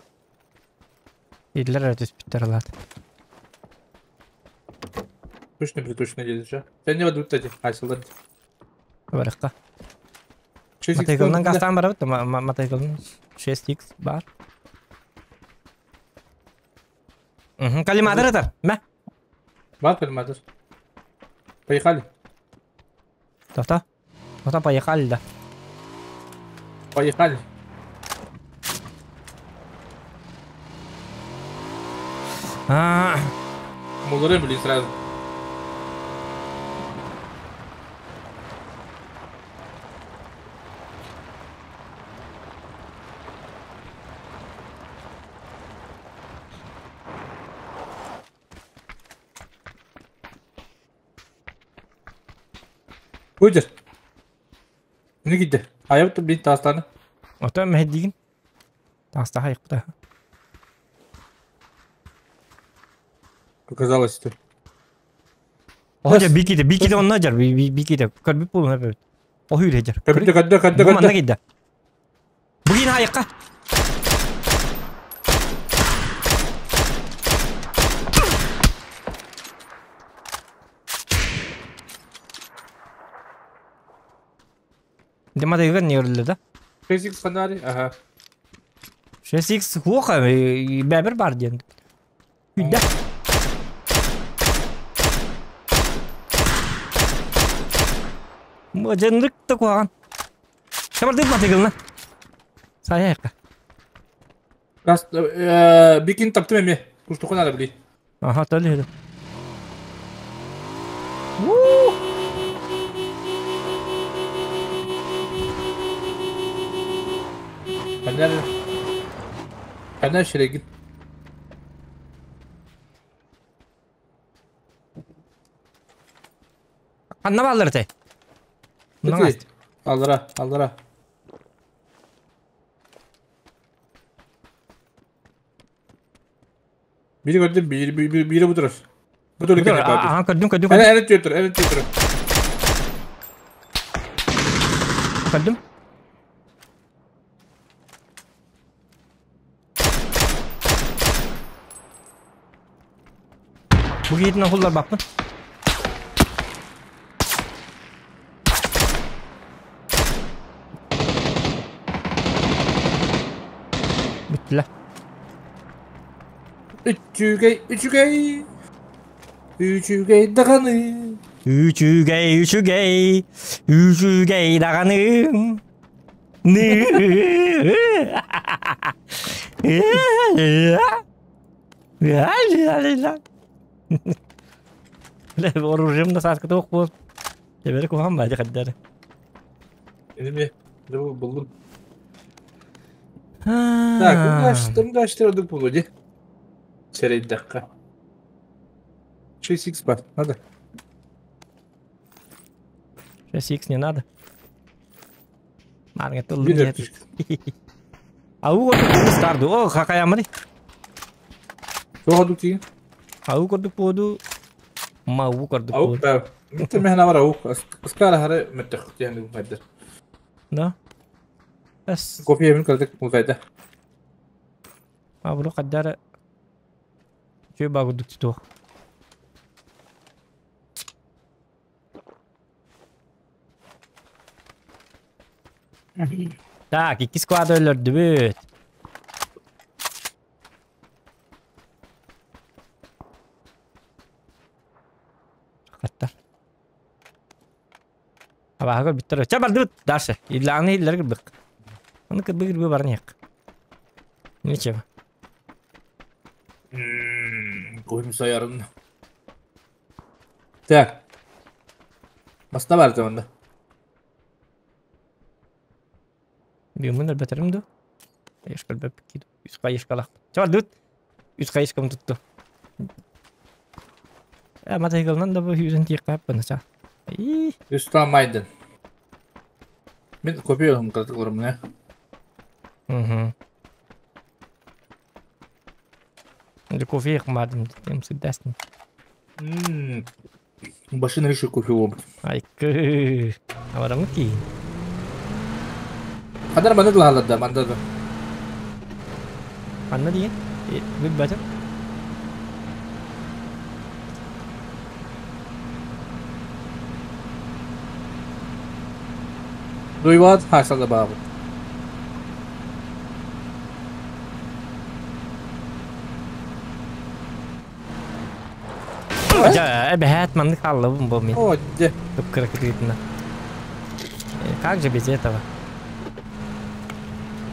Speaker 1: Идлер түспүттэр алат.
Speaker 2: Точно при точно делишь. Sen ne var эти? Айсылдан.
Speaker 1: Барыкка. Мотоциклынан гастан барабыт, мотоциклынан 6X бар. Коллиматор это. Мә.
Speaker 2: Бар коллиматор. Поехали.
Speaker 1: Тоқта. Тоқта, поехали, да.
Speaker 2: Поехали.
Speaker 1: А.
Speaker 2: Мулры, блин, сразу. Выйдешь? Не гидде. Айып бит тастаны.
Speaker 1: Ото мәһдигин. Таста хайыкта.
Speaker 2: Показалось это.
Speaker 1: Ожа бикиде, бикиде онна жар, бикиде. Көрбүп болун эбит. О хүрэ жар.
Speaker 2: Көбүтэ көддө көддө
Speaker 1: Бу манна
Speaker 2: көддө.
Speaker 1: кидде. Бүгін айыққа. Демадайган не өрілді да?
Speaker 2: 6x фонари. Ага.
Speaker 1: 6x хуоха бәбір бар ден. Үйдә. Жындык та куаган. Шабардык матыгылна. Саяйка.
Speaker 2: Раз бикин таптым эме. Куштукун ара били.
Speaker 1: Аха, төлі.
Speaker 2: Fener. Fener şuraya git.
Speaker 1: Анна баллар те.
Speaker 2: Аллара, аллара. Biri gördüm, biri, biri, biri bu taraf. Bu taraf gene abi.
Speaker 1: Аха, көрдүм, көрдүм,
Speaker 2: Evet, evet diyordur, evet diyordur.
Speaker 1: көрдүм. Бу кейтин хуллар баппын. Бүттүлэр.
Speaker 2: Үчүгэй, үчүгэй. Үчүгэй даҕаны.
Speaker 1: Үчүгэй, үчүгэй, үчүгэй даҕаны. Бля, оружием да сааскы туох буол. Тэбэри куһаҕан баайда хаддары.
Speaker 2: Эми буллум. Так, дальше ордук буолуо дии. Сэрэйдэххэ. 6x бар, надо.
Speaker 1: 6x не надо. Марга тыллым нет. Ау курдук старды. О, хакаямри.
Speaker 2: Туох ордук тиийэн?
Speaker 1: Ау курдук буоду. Мау курдук
Speaker 2: Ау,
Speaker 1: буоду.
Speaker 2: да. Миттер мэхна бар ау. Аскара хары мөттөх диэн хайдар.
Speaker 1: Да. Эс.
Speaker 2: Кофе мин кырдык музайда.
Speaker 1: Абру каддара. Чү багудук туох. Так, икки склады өлөрдүбүт. Хатта. Абаһа көрбүттэр. Ча бардыбыт дальше. Иллааны иллер кырбык. Аны кырбы кырбы баран иһек. Ничего.
Speaker 2: Кофем сайарын. Так. Баста бар онда.
Speaker 1: Бүгүн өлбөтөрүм ду. Ешкал бөп киду. Үс кайышкалах. Ча бардыбыт. Үс кайышкам тутту. Матайгалынан да бу хүзен тиек кайып ча. И.
Speaker 2: Үс майдын. Мен кофе алым кырдык олорум не.
Speaker 1: Угу. Кофе кымадым дем сыдастын.
Speaker 2: Башын решил кофе болбут.
Speaker 1: Айкы. Аварамы ки.
Speaker 2: Хадар манда да да, манда да.
Speaker 1: Анна деген? Бүт бәтім.
Speaker 2: Дуйбат хасада бабы.
Speaker 1: Ja, эбэхät маннык аллабын бу мен.
Speaker 2: О, де.
Speaker 1: Кыпкыра. Как же без этого?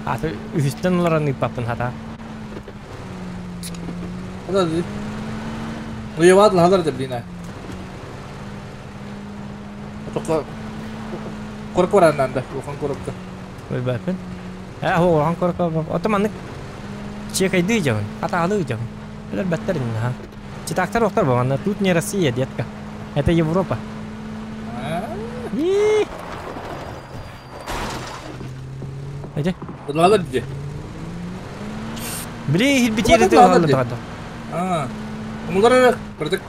Speaker 1: А то үстен олараны папын хата.
Speaker 2: Хада ди. Дуйбат хадar да блина. Тоққа корпораннан да, улахан корпта.
Speaker 1: Ой бапын. А хо улахан корпа. Ото маннык чекайды жабын. Хата алы жабын. Элер бәттер ха. Читактар оқтар болғанда. Тут не Россия, детка. Это Европа. Айда.
Speaker 2: Бұлалар де.
Speaker 1: Блин, хилбитер это алды.
Speaker 2: А. Умулар кырдык.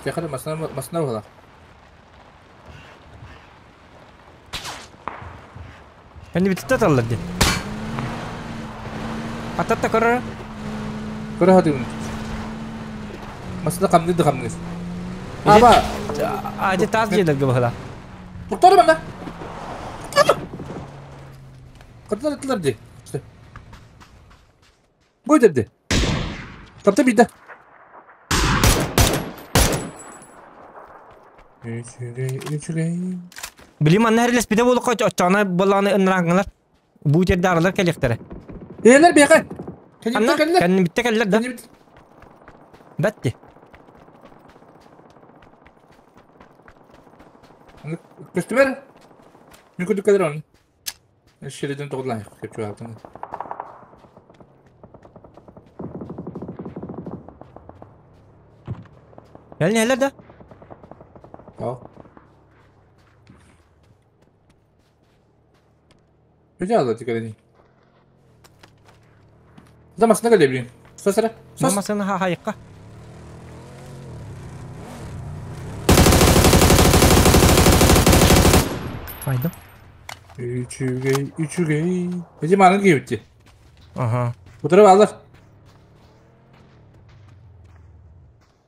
Speaker 2: Яхада масна масна була.
Speaker 1: Кәнде битте таллар ди. Ататта көрөр.
Speaker 2: Көрө хатым. Масна камны да камны. Аба.
Speaker 1: А, таз жерлерге бахала.
Speaker 2: Туктар банда. Кырдылар тылар ди. Бой деди. Тапты бийде. Үчүгэй, үчүгэй.
Speaker 1: Билим анна херлес биде болук очона боланы ынраңылар. Бу жерде аралар келектери.
Speaker 2: Элер бияка.
Speaker 1: Анна, кәнни битте келлер да. Бәтти.
Speaker 2: Көстүбер. Мен көдүк келер оны. Шереден тоғыдлай кеп чуалтын.
Speaker 1: Кәлни хелер да.
Speaker 2: Aa. Өте дикәлени. Замасына келе билин. Сосара.
Speaker 1: Сос. Масына ха хайыкка. Хайдым.
Speaker 2: Үчүгэй, үчүгэй. Эжи манын кийбитти.
Speaker 1: Ага.
Speaker 2: Утырып алыр.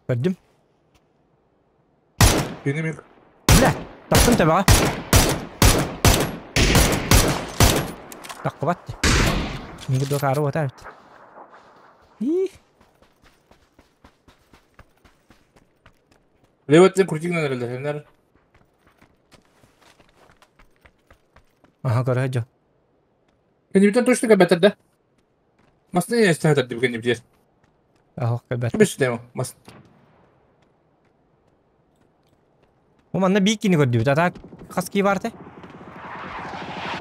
Speaker 1: Көрдүм.
Speaker 2: Бени мен.
Speaker 1: Бля, таптым табаға. Таққыбат. Миги докары ота бит. Ih.
Speaker 2: Леваттен крутигнан эрэллэр.
Speaker 1: Аха көрө дьо.
Speaker 2: Кэннибитен точно кэбэтэр да. Масны эстәһәтер дип кэннибитер.
Speaker 1: Ахох кэбэт.
Speaker 2: Кэбэс мас.
Speaker 1: Бу манна биир кини көрдүбүт. А так хас кии баартай?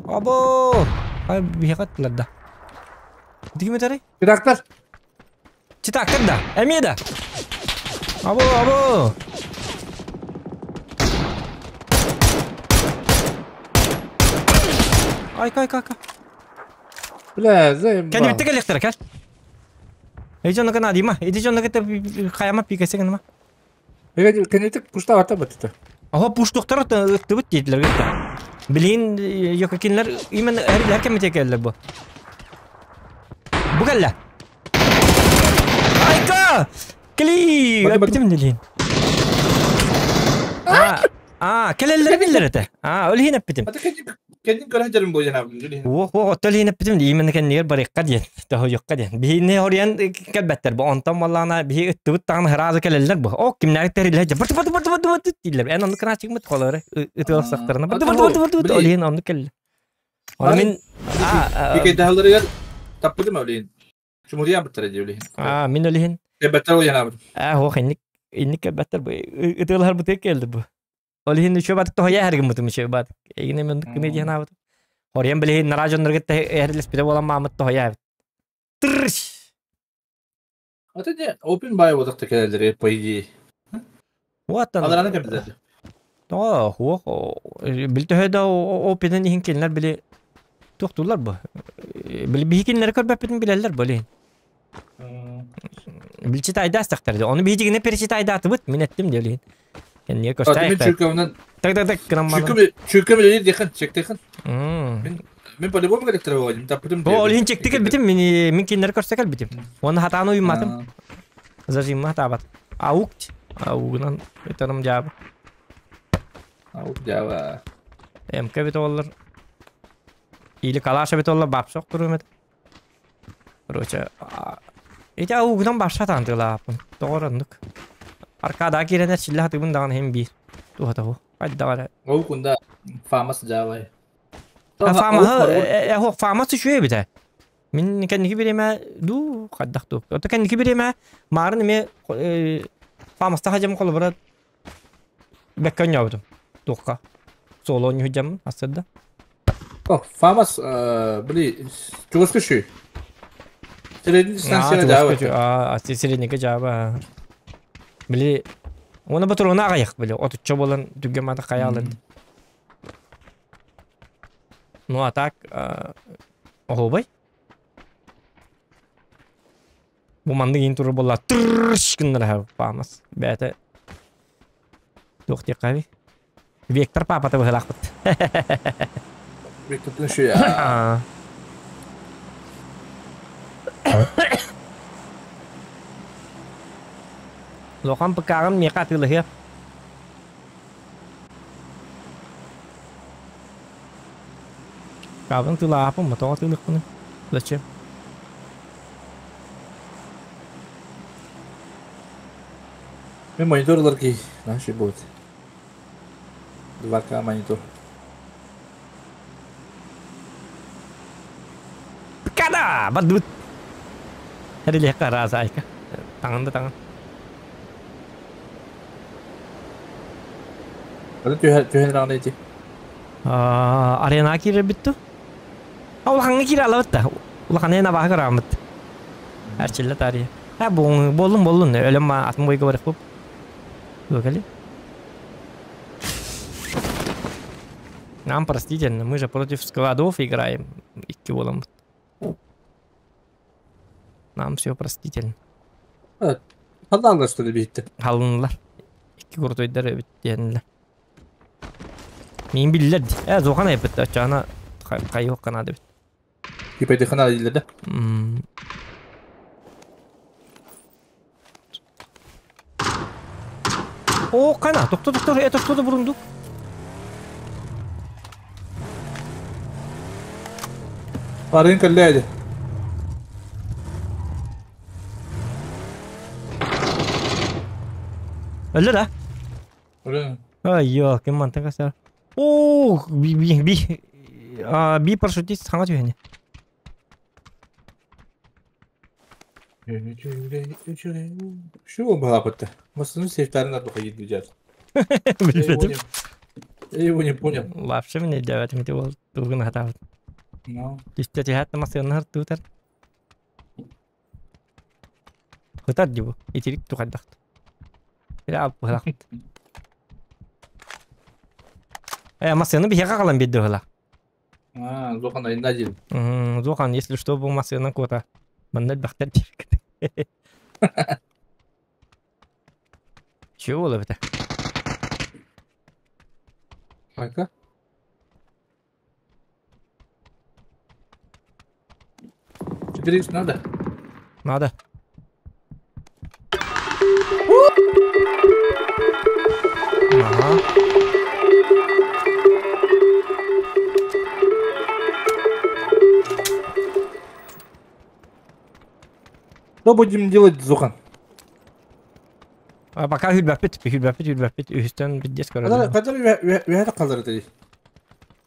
Speaker 1: Обо! Ай биһиэхэ ыттылар да. Ити ким этэрий?
Speaker 2: Редактор.
Speaker 1: Читактар да. Эмиэ да. Або, або! Айка, айка, айка.
Speaker 2: Бля, заебал.
Speaker 1: Кэннибиттэ кэлиэхтэрэ, кэл. Эти онно гына дима. Ити онно кытта хайама пикесе гыныма.
Speaker 2: Кэннибиттэ пуштаабата баттыта.
Speaker 1: Оһо пуштуктар ыттыбыт диэтилэр гытта. Билигин йококинлар именно эр кэмите келлер бу. Бу кэллэ. Айка! Кели! Эппитим дилин. А, а, келеллер биллер этэ. А, ол иһин эппитим.
Speaker 2: Кэннин көрөн дьэрим бу жанабын.
Speaker 1: Уох, уох, оттол иһин эппитим именно кэннигэр барыахха диэн, тоһуйуохха диэн. Биһини хоруйан кэлбэттэр бу. Онтон буоллаҕына биһи ыттыбыт даҕаны сразу кэлэллэр бу. О, кимнээк тэриллэр бырты бырты бырты бырты бырты дииллэр. Эн оннук кыраачыгымыт холоро ытыалсахтарына бырты бырты бырты бырты ол иһин оннук кэллэ. Оны мин
Speaker 2: Пикейдаһаларыгар таппытым олиин. Чумуруйан быттара дии олиин.
Speaker 1: А, мин олиһин.
Speaker 2: Кэлбэттэр ол янабыт.
Speaker 1: Аа, хуох инник инник кэлбэттэр бу. Ытыалаһар бытык келди бу. Ол иһин үчү батык тоһуйа эргиммытым үчү батык. Эгине мен кыны диэн аабыт. Хориан билиһин нара дьоннорго эһэрлеспите буолан маамыт тоһуйа эбит. Тырыш!
Speaker 2: Ата не open buy бодохто кэлэллэр по идее.
Speaker 1: Уоттан.
Speaker 2: Алараны кэбилэр.
Speaker 1: Оо, хуох, били төһө да опенен иһин кинилэр били туохтууллар бу. Били биһи кинилэри көрбөппүтүн билэллэр бу илин. Билчитайдаастахтар. Ону биһи перечитайдаатыбыт мин эттим диэ илин. Кэннигэ
Speaker 2: Мен
Speaker 1: көстө
Speaker 2: чүкөмүнэн
Speaker 1: Так так так гынан
Speaker 2: чүкөм үлэлиир диэхин, чектехин. Мин по-любому электро болдум, таппытым.
Speaker 1: Бу ол иһин чекти кэлбитим, мин мин кинилэри көрсө кэлбитим. Уонна хатаан уйматым. Зажимма хатаабат. Аук аугунан ытарым дьаабы.
Speaker 2: Аук дьаба.
Speaker 1: МК бит оллар. Или калаша бит оллар бапсок турум. Короче, ити аугунан бапса тантылаапын. Тоҕороннук. Аркада киирэнэр силла хатыбын даҕаны хим биир. Туха Хайдагара.
Speaker 2: Аук унда фамас дьаабай.
Speaker 1: Фамаһы фамас үчүгэй эбитэ. Мин кэнники бириэмэ дуу хайдах дуу. Ото кэнники бириэмэ маарын эме фамаста хажам холобура бэккэ оонньообутум. Туохха. Соло оонньуу асырда.
Speaker 2: О, фамас били чугаска шүй. Средний дистанция дьаабай.
Speaker 1: А, среднийгэ дьааба. Били Оны батыруна аҕайах били отучча буолан түргэн хайаалар. Ну а так оһуобай. Бу маннык иин турар буолла тырш гыннара паамас. Бэйэтэ туох диэххэ Вектор папата быһылаахпыт.
Speaker 2: Вектор шүй.
Speaker 1: Лохан ПК-ҕын миэхэ атыылаһыа. Кабын тылаапын, мотоҕо атыылыахпыный? Зачем?
Speaker 2: Мен монитор ылар киһи. Наши будет. 2К монитор.
Speaker 1: Када! Бадбыт! Эрилиэххэ араас айка. Таҥын да таҥын.
Speaker 2: Аны түһэн даҕаны ити.
Speaker 1: Арена киирэрбит ту? Улахаҥҥа киирэ алабыт да. Улаханы абааһы көрөҕүммүт. Эрчиллэ таарыйа. Ха буоллун буоллун өлөм атын бойга барыахпыт. Кэли. Нам простительно, мы же против складов играем. Икки буоламмыт. Нам все простительно.
Speaker 2: Халлааллар что ли биһитте?
Speaker 1: Халыннылар. Икки куртуйдар эбит диэннилэр. Мин биллэр ди. Э, зохан айбыт оччоҕуна хайыах канаада эбит.
Speaker 2: Кипайдыхана дииллэр да.
Speaker 1: О, кана, тохто тохто, это что за бурундук?
Speaker 2: Барын кэллээди.
Speaker 1: Өлөр а?
Speaker 2: Өлөр.
Speaker 1: Ай, ким мантан касар? О, би би би а би парашютист хаҥа түһэни.
Speaker 2: Şu балапытта. Масыны сейфтарын да тухай дияр.
Speaker 1: Билбэтим.
Speaker 2: Я его не понял.
Speaker 1: Вообще мен өйдөөбөтүм ити ол тугун хатаабыт.
Speaker 2: Ну.
Speaker 1: Түстэ түһээт масыаннар туутар. Хытар дии бу. Итирик тухайдахт. Бile быһылахпыт. Э, массыаны биһиэхэ хаалан биэрдэ быһыла.
Speaker 2: А, Зохан айында дил.
Speaker 1: Зохан, если что, бу массыана куота. Манна элбэхтэр диэбиккит. Чего буола эбитэ?
Speaker 2: Айка. Теперь надо.
Speaker 1: Надо. Ага.
Speaker 2: Что будем делать, Зохан?
Speaker 1: А пока хүлбэппит, хүлбэппит, хүлбэппит, үһүстэн биддес көрөдүм.
Speaker 2: Кадar үһәтэ қалдыр ди.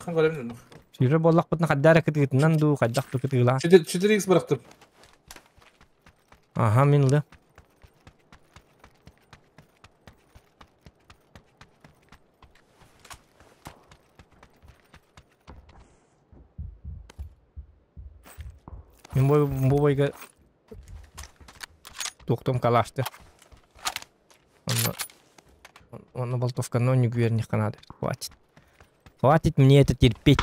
Speaker 2: Қан көрөмүн.
Speaker 1: Сүүрэ буоллахпытына хаддаара кытыытынан дуу, хайдах ду кытыылаах.
Speaker 2: 4x бырахтым.
Speaker 1: Аха, мин ылы. Мин бу бу бойга туохтум калашты. Онно онно болтовканы ньүгүөрниххэ наада. Хватит. Хватит мне это терпеть.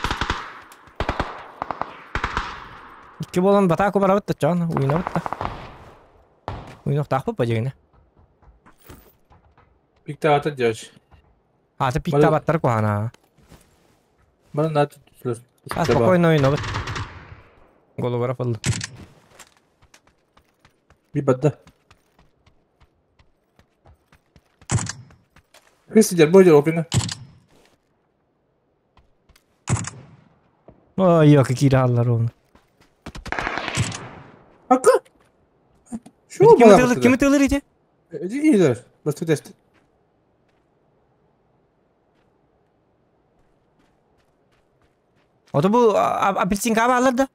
Speaker 1: Икки буолан батааку барабыт да чоон, уйнабыт да. Уйнуохтаахпыт ба дьигинэ.
Speaker 2: Пиктаата дьач.
Speaker 1: Аата пиктаабаттар куһаана.
Speaker 2: Бары наат
Speaker 1: А спокойно уйнабыт. Голограф ылла.
Speaker 2: Би бадда. Христидер, бойдер опина.
Speaker 1: Ой, какие хааллар оны.
Speaker 2: Акка! Şu
Speaker 1: Ким ытыылыр, ким ытыылыр ити?
Speaker 2: Иди, Басты тест.
Speaker 1: Ото бу апельсинка баалар да?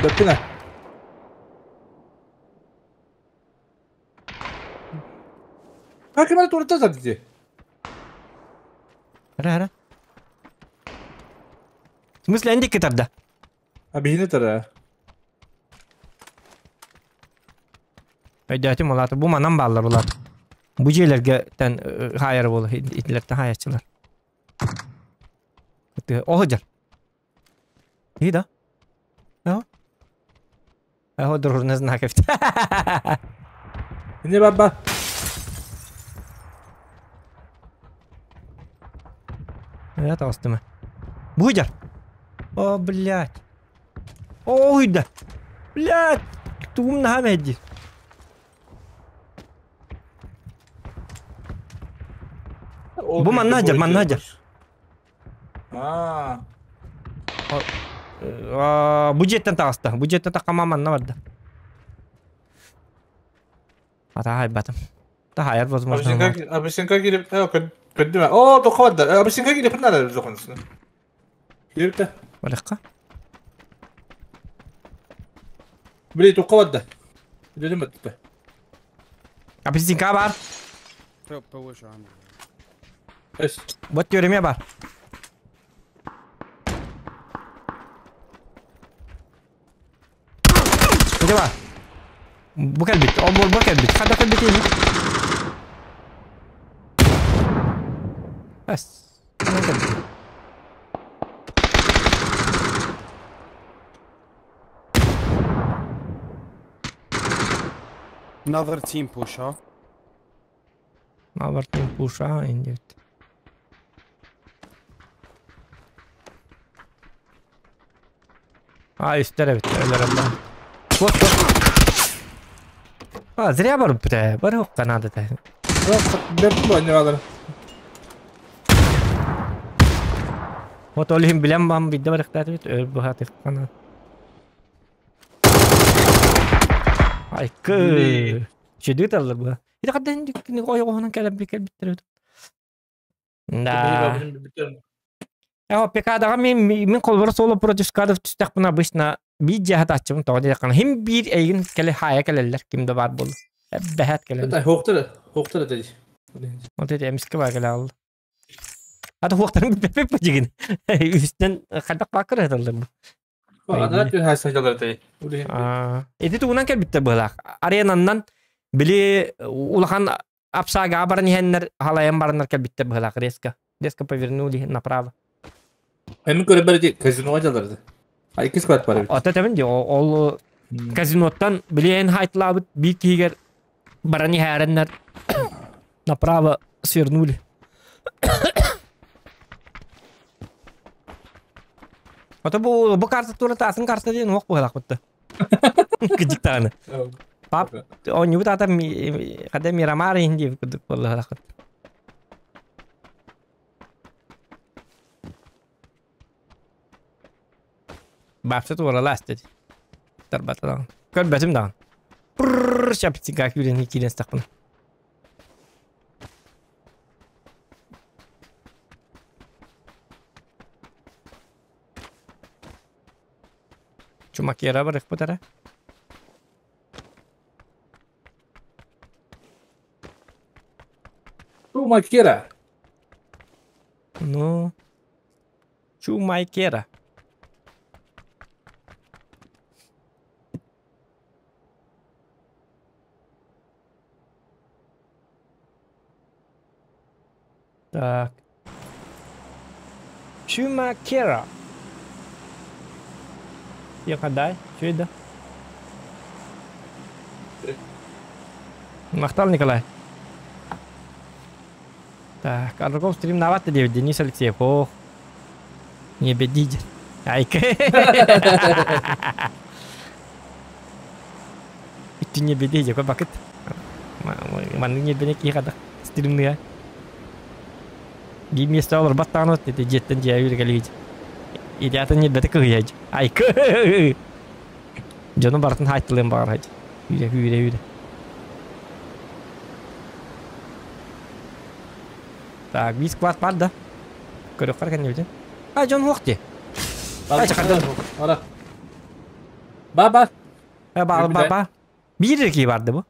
Speaker 2: Бэппинэ. А ким турута дии?
Speaker 1: Ара, ара. В смысле, энди кытарда?
Speaker 2: А биһини тара.
Speaker 1: Өйдөөтүм улаата. Бу манан бааллар улаат. Бу дьиэлэргэ тэн хаайар буола итилэртэн хаайаччылар. Оһо дьар. И да? Эho. Эho дорожный знак эбит.
Speaker 2: Не баба.
Speaker 1: Это таҕыстым. Бу дьар. О, блядь. Ой, да. Блядь. Тугум наһаа мэһэйдиир. Бу манна дьар, манна дьар.
Speaker 2: Аа.
Speaker 1: Бу дьиэттэн таҕыста. Бу дьиэттэн таххама манна барда. Атаайбатым. Таһайар возможно.
Speaker 2: Апельсинка кирип, көддүмэ. О, тоққа Апельсинка кирип надо зохонсун. Кирипте.
Speaker 1: Барыққа?
Speaker 2: Били тоққа барда. Дедим бітті.
Speaker 1: Апельсинка бар. Вот теореме бар. Где бар? Бу кэлбит, ол бу кэлбит. Хада кэлбит ини. Эс.
Speaker 5: Another team push, huh?
Speaker 1: Another team push, huh? Indeed. А, үстэр эбит, өлөр алла. Вот, вот. А, зря барып бите, барыахха наада этэ.
Speaker 2: Бэрт бу
Speaker 1: Вот ол иһин билэн баам биирдэ барыахтаатыбыт, өр быһаатыахха Айкы. Чөдүү таллар бу. Ити хаддан ойоҕоһунан кэлбиттэр эбит. Да. Пекадаҕа мин холбор соло против скадов түстэхпин обычно биир дьиэһэ тааччыбын тоҕо диэтэххинэ хим биир эйигин кэлэ хаайа кэлэллэр ким да баар буолла. Бэһэт кэлэллэр.
Speaker 2: Хуохтар хуохтар этэ.
Speaker 1: Вот эти эмискэ баар кэлэ аҕалла. Ата хуохтарын билбэппит бу дьигин. Үстэн хайдах бааккыр эталлар бу.
Speaker 2: Анаа түһэ сылдьаллар этэ.
Speaker 1: Ити тугунан кэлбиттэр быһалаах. Аренаннан били улахан апсаагаа баран иһэннэр халайан бараннар кэлбиттэр быһалаах резко. Резко повернули направо.
Speaker 2: Эми көрөбөр ити казиноға дьаллар А икки склад бар эбит.
Speaker 1: Ата тэбин ди ол казиноттан билиэн хайтлаабыт биир киһигэр баран иһээрэннэр направо свернули. Ото бу карта тура тасын карта диэн уох быһалаахпытта. Кыдьыктааны. Пап оонньуубут аата хада Мирамар иһин диэбит курдук буоллаахпыт. Баапса туоралаас дии. Тарбата даҕаны. Көрбөтүм даҕаны. Пурр шапчика күүрэн киирэн истэхпинэ. Чумакера барыахпыт эрэ.
Speaker 2: Чумакера.
Speaker 1: Ну, Чумайкера. Так. Чумакера. Яқадай, что Махтал, Николай. Так, Аргов стрим нават диэбит Денис Алексеев. Ох, не бедите. Айка. Ити не бедите, бакыт. Маннык ньиэрбэни киһи хадах стримныа. Биир миэстэ олорбот даҕаны ити дьиэттэн дьиэ үүрэ кэлиһич. Ити атын ньиэрбэтэ кыһыйач. Айка. Дьону барытын хаайтылыан баҕарар. Үүрэ үүрэ үүрэ. Так, биир склад баар да? Көрүөххэ кэннибитин. А, дьон суох дии. Ай, чакардан.
Speaker 2: Ара. Ба ба.
Speaker 1: Ба ба ба. Биир эрэ киһи барды бу.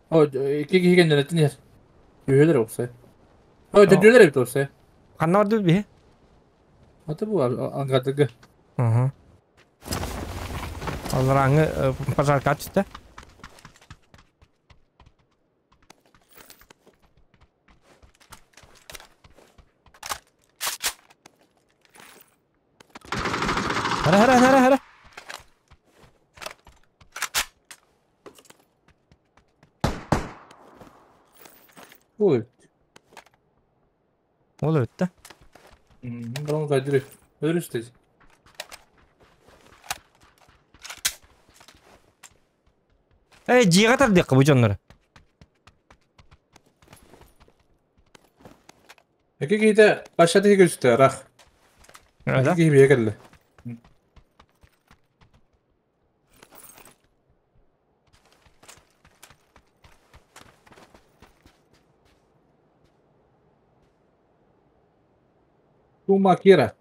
Speaker 2: О, икки киһи кэннилэртэн иһэр. Үһүөлэр уопсай. О, төрдүөлэр эбит уопсай.
Speaker 1: Ханна барды биһи?
Speaker 2: Ата бу ангардыгы.
Speaker 1: Угу. Алларааҥы пожарка түстэ. Хара хара хара хара.
Speaker 2: Ой.
Speaker 1: Ол өттө.
Speaker 2: Бұрын кайдыры. Өлүстез.
Speaker 1: Эй, дьиэҕэ тардыахха бу дьоннору.
Speaker 2: Эки киһитэ башата көстө рах. Эки киһи бие кэллэ. Тума Кира.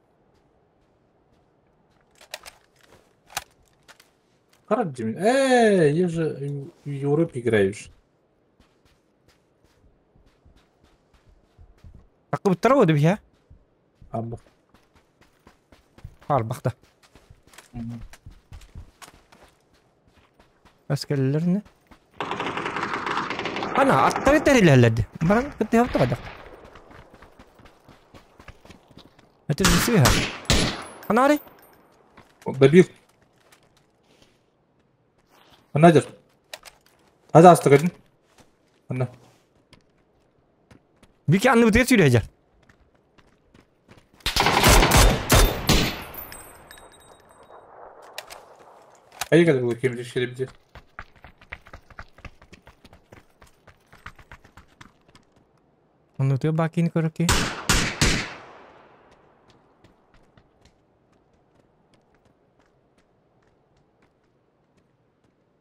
Speaker 2: Харджи. Эй, я же в Европе играешь.
Speaker 1: Такыбыттара буо биһэ?
Speaker 2: Абы.
Speaker 1: Харбахта. Эскэллэринэ. Ана аттары тэрилэллэрди. Баран кыттыһап тугадах. Это же Анари.
Speaker 2: Добил. Надер. Пожалуйста, говорит. Анна.
Speaker 1: Бики анны бытыгар сүүрэ
Speaker 2: Айга да кем же
Speaker 1: Оннутуга бакин көрөкки.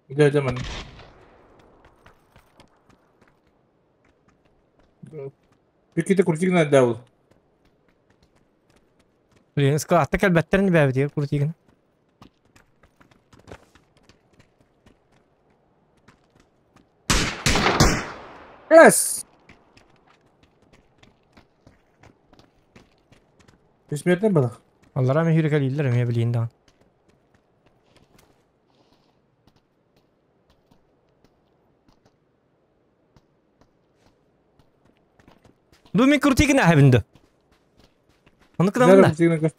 Speaker 2: Дядя мен. Бикките крутигна дәул.
Speaker 1: Блин, складта кэлбэттерин бэбитигэр крутигин.
Speaker 2: Yes! Бессмертный был.
Speaker 1: Аллара мен хүрек алилер эме билин даҕан. Ду мен крутигин аһабын ду. Оны
Speaker 2: Кыдамна.
Speaker 1: кыдамна.
Speaker 2: Крутигна көр.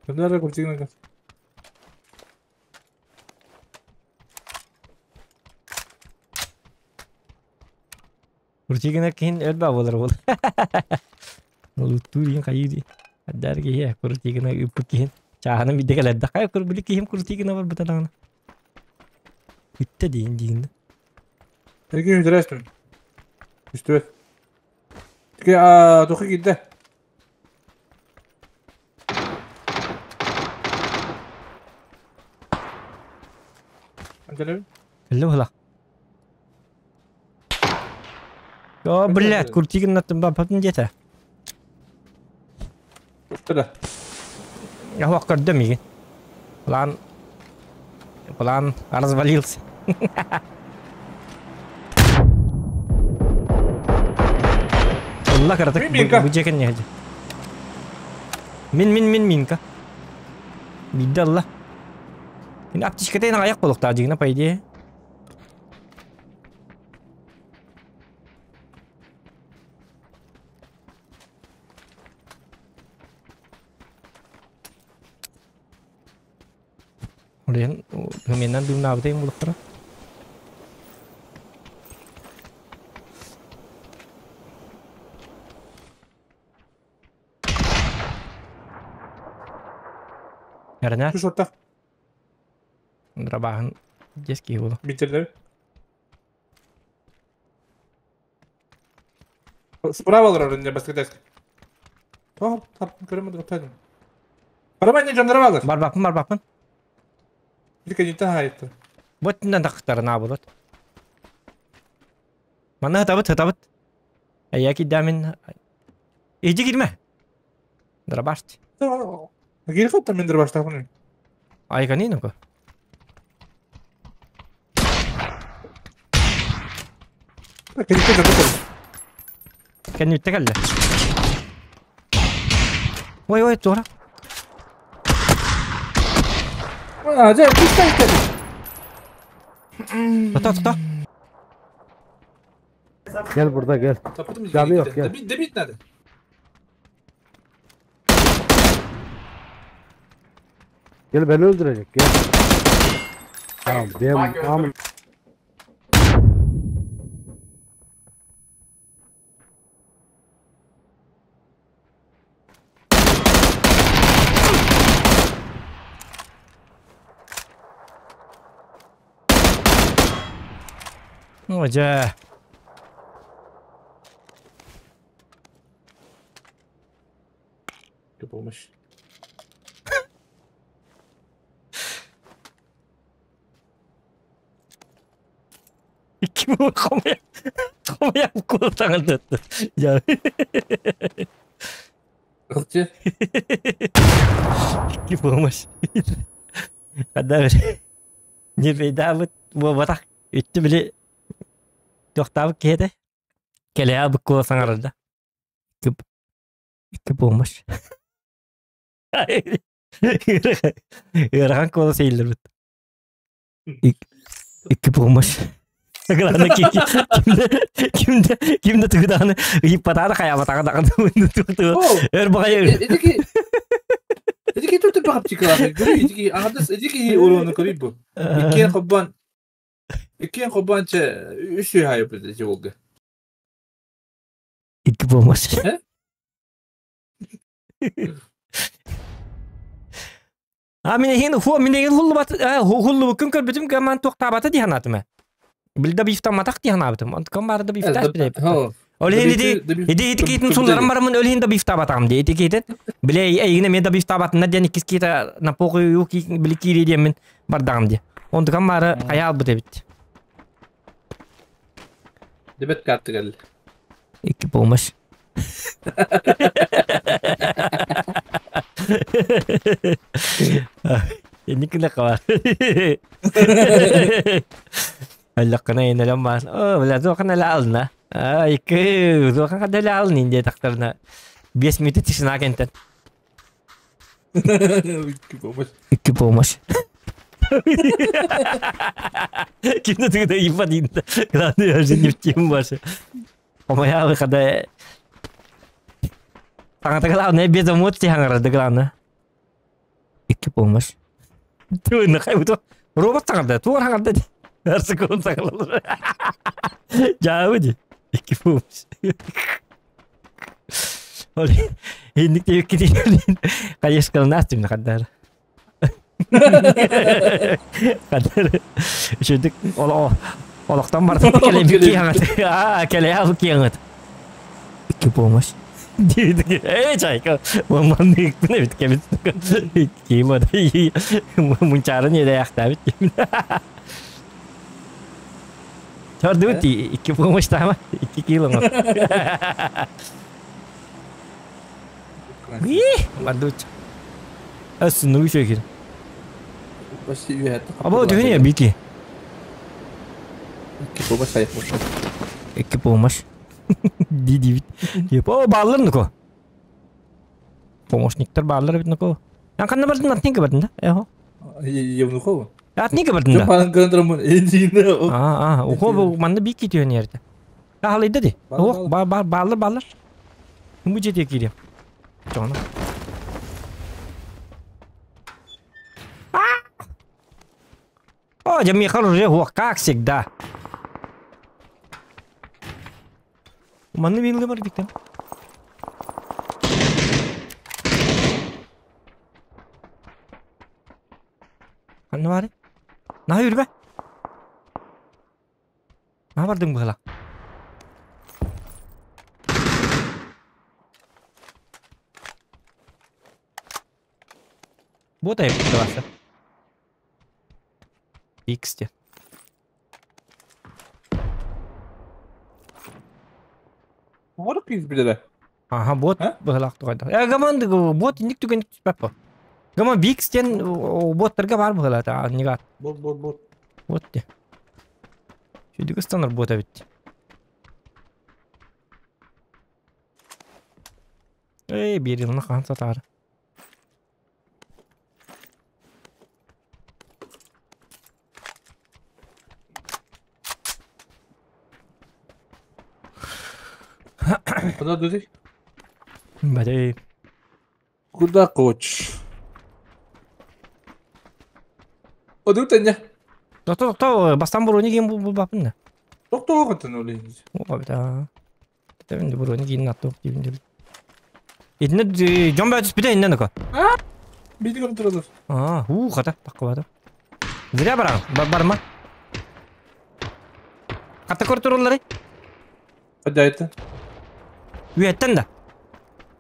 Speaker 2: Кыдара крутигна көр.
Speaker 1: Крутигин кин өлбә болар бол. Лутту дин хайы ди. Адар ки крутигин ыппыт киһин. Чаһаны бидде кэлэрдэ хай кур били киһим крутигин бар бутадаҕына. Үттэ диин диин.
Speaker 2: Эки интересно. Үстүбэт. Тики а тухы кидде. Антеле.
Speaker 1: Элле була. О, блядь, крутигин наттым ба патын дете.
Speaker 2: Тада.
Speaker 1: Я хуак көрдüm мигин. План развалился. Алла каратык
Speaker 2: Мин-минка.
Speaker 1: бу жекен не Мин мин мин минка. Бидде алла. Ин аптечката ин аяк болуктаа жигина по идее. Олен менен дымнабытайым булуктара. Эрне
Speaker 2: Şu шотта.
Speaker 1: драбаһын детский болу.
Speaker 2: Битерде. Справа алар önünde баска деск. Tamam, tamam, көрөмөдүм, тайдым. Барабан не жандырып алыр.
Speaker 1: Бар баппын бар баппын.
Speaker 2: Bir кенеттен хайытты.
Speaker 1: Боттунан тахтарына болот. Мана хатабыт хатабыт. Аяки дамин. Иди кирме. Драбашт.
Speaker 2: Гeri хатта мен баштапын.
Speaker 1: Айгани ну-ка.
Speaker 2: Кенеттен жандырып.
Speaker 1: Кеннүтте кэллэ. Ой ой туора.
Speaker 2: А, же, пусть так.
Speaker 1: Тота тота.
Speaker 6: Gel burada gel.
Speaker 2: Tapıdım
Speaker 6: Canı yok, gel.
Speaker 2: Demit, demit nerede?
Speaker 6: Gel beni öldürecek gel. Tamam ben tamam.
Speaker 1: Ой дьэ.
Speaker 2: Помощь.
Speaker 1: Ким хомя хомя култаҥын Я.
Speaker 2: Кылчы.
Speaker 1: Ки помощь. Когда не бейдабыт буобатах үттү били тохтаабыт киһитэ кэлээ буккула саҥарарда. Икки помощь. Ыарахан куола сейиллербит. Икки помощь. Главное, кимде кимде кимде тугдааны ыйыппатааны хаябатаҕа даҕаны өр баҕайы
Speaker 2: Эдики Эдики тут бак чикла. Көрүй, эдики аңадас эдики урону көрүй бу. Иккен кобан. Иккен кобан че үш үй хайып жолга.
Speaker 1: Икки помощь. А мен хин ху мен деген хуллу бат хуллу күн көр бүтүм гаман токтабаты ди ханатыма. Билде бифтаматак ди ханабытым. Онткон барды бифташ биле. Ол хин иди иди ити китин сунларым бармын өл хин да бифтабатам ди ити китин. Биле эйгине мен да бифтабатына ден иккис кита на похуй юк били кири диэмин бардагым ди. Онтукан бары аял бут эбит.
Speaker 2: Дебет карты кел.
Speaker 1: Икки помощь. Инникine кабар. Аллаккана инелем бар. О, бля, зохан эле алына. А, икки зохан када эле алын инде тактарына. 5 минут тишина кентен.
Speaker 2: Икки помощь.
Speaker 1: Икки помощь. Кимде тыгыда ипа дейін. Главное, я же не в тему ваша. Моя выхода. Саңата главное, без эмоций хаңарады главное. Икки помощь. Ты нахай бу робот саңарды, туар хаңарды. Әр секунд саңарды. Жабы ди. Икки помощь. Оли, инник те икки дейін. Конечно, настим хаддар. Хаддар. Үшөдүк олоқтан барды келе бики хаңат. А, келе ал киңат. Икки помощь. Эй, чайка, маманнык бит кебит. Кима мунчары не даяқта бит. Чорды икки помощь тама, 2 кило. И, бардуч. Өссүн нүгү шөкер.
Speaker 2: Почти үйәтті.
Speaker 1: Аба түгүнө бики.
Speaker 2: Икки помощь айық болшы.
Speaker 1: Икки помощь. Диди бит. О, баллар нуко. Помощниктер баллар бит нуко. Ян канна бардын атника бардын да? Эхо.
Speaker 2: Евнухова?
Speaker 1: Атника бардын да.
Speaker 2: Жопанын көндірмін. Эндині.
Speaker 1: А, ухо бу манна бики түйөн ерде. Халыйды ди. О, бар баллар баллар. Бу жете кире. Жона. О, Михаил уже, о, как всегда. Манны милге бар биктен. Ханны бар? На yürü be. На бардың бұғыла. Вот айып басы. X-те.
Speaker 2: Оғырық күйіз біледі.
Speaker 1: Ага, бот бұғылақ туғайды. Э, гаман бот индик түген түспәп. Гаман X-тен боттарға бар бұғылады, негат.
Speaker 2: Бот, бот, бот.
Speaker 1: Вот те. Шүйдігі станар бот әбітті. Эй, бериліні қан сатары.
Speaker 2: Куда дудик?
Speaker 1: Бәдей.
Speaker 2: Куда хочешь? О, дутеня.
Speaker 1: Тоқто, тоқто, бастан бұруны кейін бұл бапын да.
Speaker 2: Тоқто оғытын олейін.
Speaker 1: О, бәді. Тәбінде бұруны кейін атты оқ дейін деп. Етіне жон бәді түспіде иннен ұқа.
Speaker 2: А? Бейді көріп тұрады.
Speaker 1: А, у, қата, таққа бады. Зря барам, барма. Қата көріп тұрулары?
Speaker 2: Қада айтты.
Speaker 1: Үйеттен да.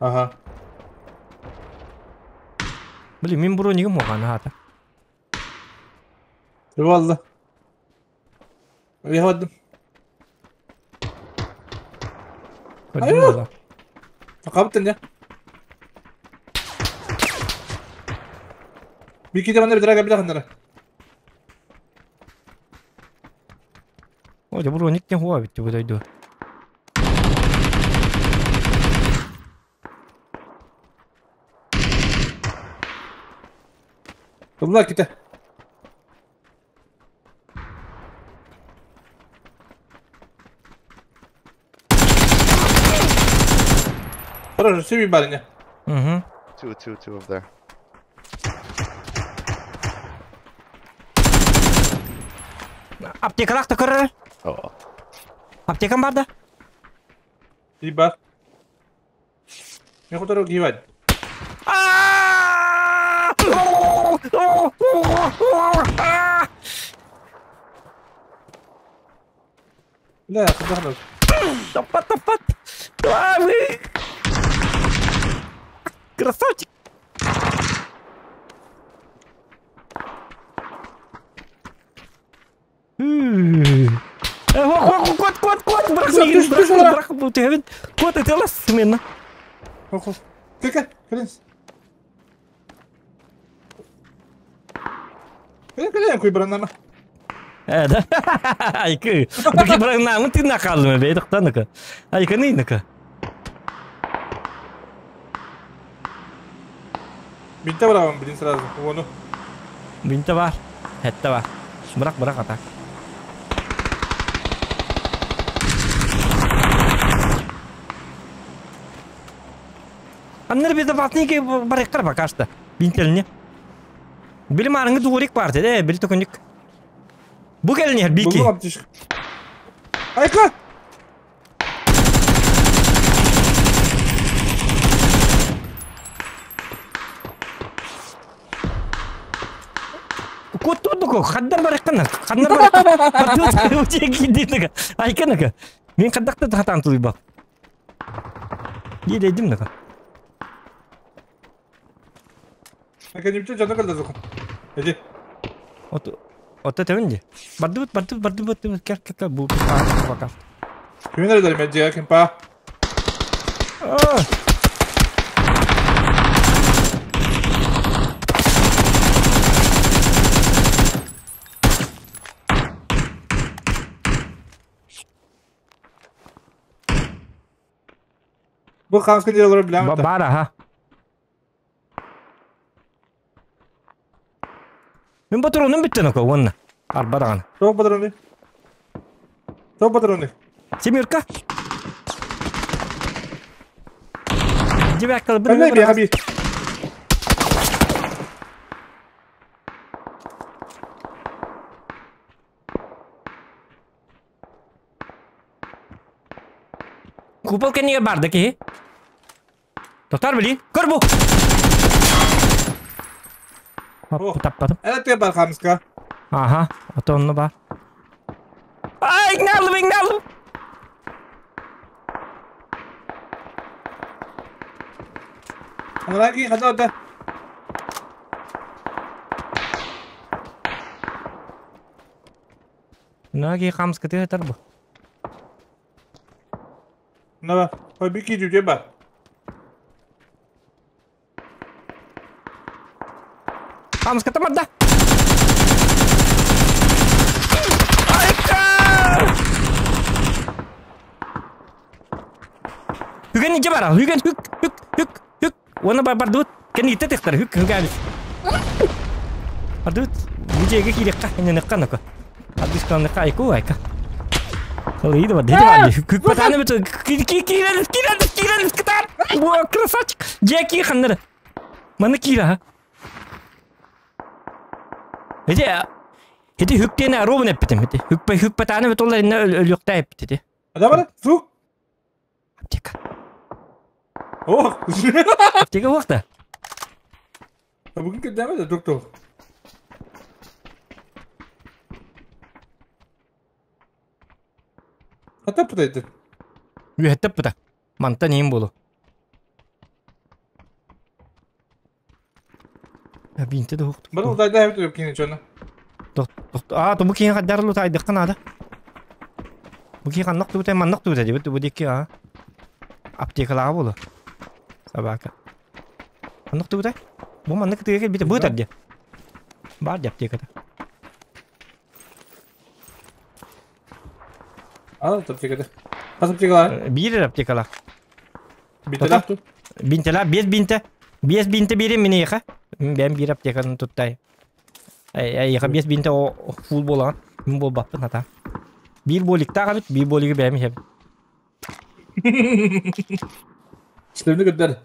Speaker 2: Ага.
Speaker 1: Блин, мен бұрын неге моған ата.
Speaker 2: Валла. Уехадым.
Speaker 1: Көрдім валла.
Speaker 2: Тақабыттын я. Бикиде мана битирага билахандара.
Speaker 1: О, бұрын нектен хуа битти бұл дойду.
Speaker 2: Тумла ките. Хорошо, себе барыня.
Speaker 1: Угу.
Speaker 4: Two, two, two up there.
Speaker 1: Аптекалақ та көрір.
Speaker 4: Oh.
Speaker 1: Аптекам бар да?
Speaker 2: И бар. Мен құтару гивать. Бля, құтару.
Speaker 1: Топат, топат. Красавчик. Кот, кот, кот. Бырах миигин, бырах, бырах, бу түһэбин. Куот ытыалас смена.
Speaker 2: Кэкэ, кэлин. Кэлин, кэлин, куй браннама.
Speaker 1: Э, да. Айкы. Бу браннамын тыына хаалдым бе, тохтаныка. Айканы ныка.
Speaker 2: Бинте быраҕым, блин, сразу. Уону.
Speaker 1: Бинте бар. Хэтте бар. Бырах, бырах ата. Аннар безопасники барыктар пока что. Бинтелини. Били марыңы дуурик бар деді, били төкүнүк. Бу кэлин бики.
Speaker 2: Айка!
Speaker 1: Куттудуку, хаддар барыккана, хаддар барыккана. Бардыбыт, айканака. Мен хаддакта хатан тулуйбак. Дедим нака.
Speaker 2: Академиче жана калды зоку. Эди.
Speaker 1: От от это Бардыбыт, бардыбыт, бардыбыт, бардыбыт, кер, кер, кер, бу, пока.
Speaker 2: Кимин эрдер меджига кимпа? Бу хамска делор билем.
Speaker 1: Бара, ха. Мен патронум бүттен око, онна. Арба даган.
Speaker 2: Тоқ патроны. Тоқ патроны.
Speaker 1: Семерка. Дебек кыл
Speaker 2: бір. Би,
Speaker 1: Купол кенеге барды ки. Тоқтар білейін. Көр бу. Хоп, таппадым.
Speaker 2: Это бар хамска.
Speaker 1: Ага, ото онны бар. Ай, игналым, игналым.
Speaker 2: Анаки хада да.
Speaker 1: Наги хамска ты это бу.
Speaker 2: На, ой бики жүже бар.
Speaker 1: Хамска тамада. Айка! Хүген ниче бар? Хүген хүк хүк хүк хүк. Оны бар бар дут. Кен итте тектер хүк хүк әбис. Бар дут. Бу жерге кирекка, эне канака. Адысканы кайку айка. Кылыйды бар, деди бар. Хүк батаны бит кирен кирен кирен китар. Бу красавчик. Жеки ханнар. Маны кира ха. Эде Эде хүктен робын эппитим. Эде хүк хүк батаны бит олар инне өлүктә эппити.
Speaker 2: Ада бар? Сук.
Speaker 1: Аптека.
Speaker 2: О!
Speaker 1: Аптека вакта.
Speaker 2: Бүгін кедеме доктор. Хата пытайды.
Speaker 1: Үһәттеп пыта. Манта нейм болу. Бинте де хоқту.
Speaker 2: Бар удайда хеп туп кине чона.
Speaker 1: Тох а то бу кине кадарлы тайды канада. Бу кине каннак тубута маннак тубута дип бу дикки а. Аптекалага болу. Собака. Маннак тубута. Бу маннак тыгы бите бу тарди. Бар ди аптекада.
Speaker 2: Ал аптекада. Кас аптекалар?
Speaker 1: Бир аптекалар.
Speaker 2: Бинтелер ту.
Speaker 1: Бинтелер без бинте. Без бинте берем мине яха. Бен бир аптеканы туттай. Ай ай яха без бинте о фул болан. Мин бол баппын ата. Бир болик тага бит, бир болиги бәм хеп.
Speaker 2: Шлемни көдөр.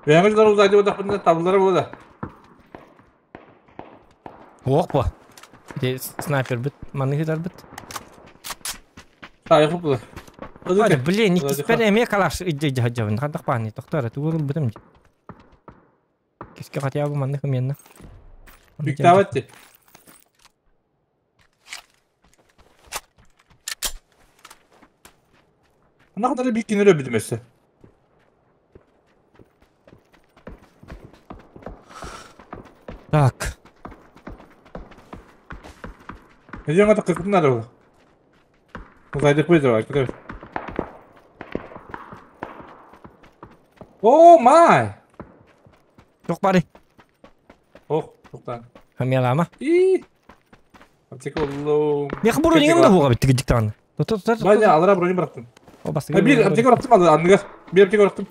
Speaker 2: Бәңгү узайды бу таблары булды.
Speaker 1: Ох бу. Де снайпер бит, маны хитар бит.
Speaker 2: Тайы булды.
Speaker 1: Ой, блин, никиспер эме калаш иди жабын. Хандак пани, токтор, тугурул битим. Киске хотя бы маны хменна.
Speaker 2: Биктаватты. Ана кадar бик кинер битмесе. Эдьиҥ ата кыркытын наада буолла. Зайдык выйдыва, кытыр. О май!
Speaker 1: Туох баарый?
Speaker 2: Ох, туктаан.
Speaker 1: Хамыялаама.
Speaker 2: И. Аптека боллум.
Speaker 1: Миэхэ бронигым да буоҕа бит тигдик даҕаны.
Speaker 2: Бай, алара бронь бырахтым.
Speaker 1: О, бастакы
Speaker 2: Биир аптека бырахтым анныгар. Биир аптека бырахтым.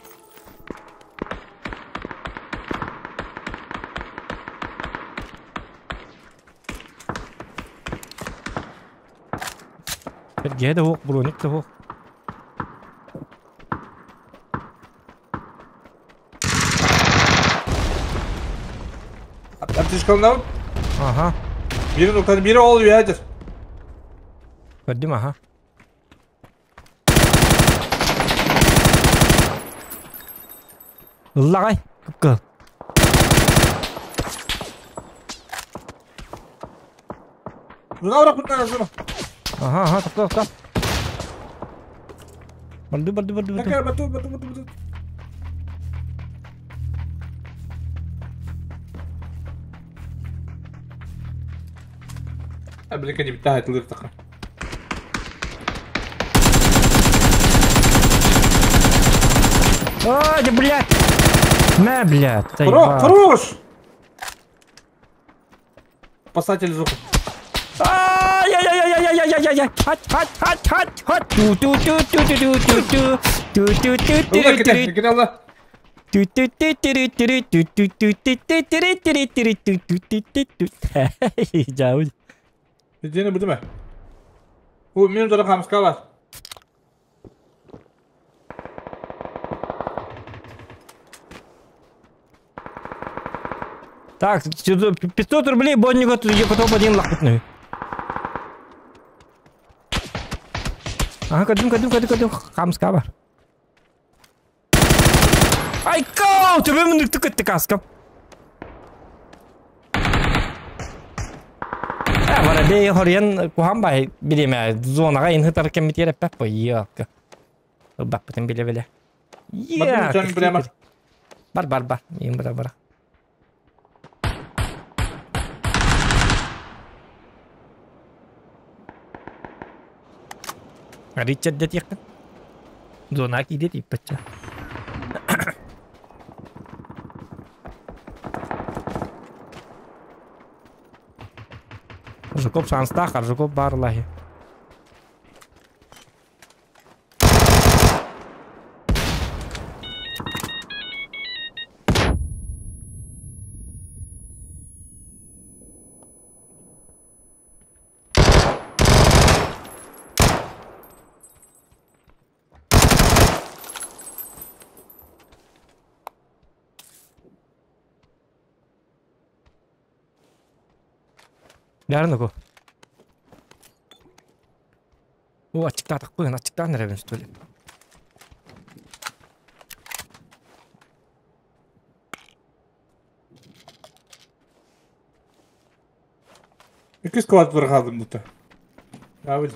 Speaker 1: Эргэ да суох, броник да суох.
Speaker 2: Аптечкаланабын.
Speaker 1: Аха.
Speaker 2: Биирин уктан биири ол үөһэ
Speaker 1: Көрдүм аха. Ыллаҕай, кыпкыл.
Speaker 2: Зона бырахпытынан зона.
Speaker 1: Аха, аха, тохто, тохто. Барды, барды, барды, барды.
Speaker 2: Такая, бату, бату, бату, бату. قبل كان جبتها تقدر تقرا.
Speaker 1: Ой, да блядь! На, блядь,
Speaker 2: Хорош! Хорош! Спасатель звука.
Speaker 1: Ай-яй-яй-яй-яй-яй-яй-яй! Хат, хат, хат, хат, хат! Ту-ту-ту-ту-ту-ту-ту! Ту-ту-ту-ту-ту-ту! Ту-ту-ту-ту-ту-ту-ту-ту-ту-ту-ту-ту-ту-ту-ту-ту-ту. Дьаабы.
Speaker 2: Дьиэни бүтүмэ. Бу мин дора хамска бар.
Speaker 1: Так, 500 рублей боннига потом один лахпытный. Ага, кадым, кадым, кадым, кадым, хамска бар. Айкау, тебе мындык түкетті каскам. Воробей хорьян куһан бай билиме зонаға инһытар кеммит ереппеп бу йыакка. Баппытын биле биле. Бар бар бар, мен бара бара. Ричард дет Зона киде типпетче. Жуков шанстах, а Жуков барлахи. Yarın oku. О, ачыктаатахпын, ачыктаан эрэбин что ли?
Speaker 2: Икки склад бырахадым бута. Абы.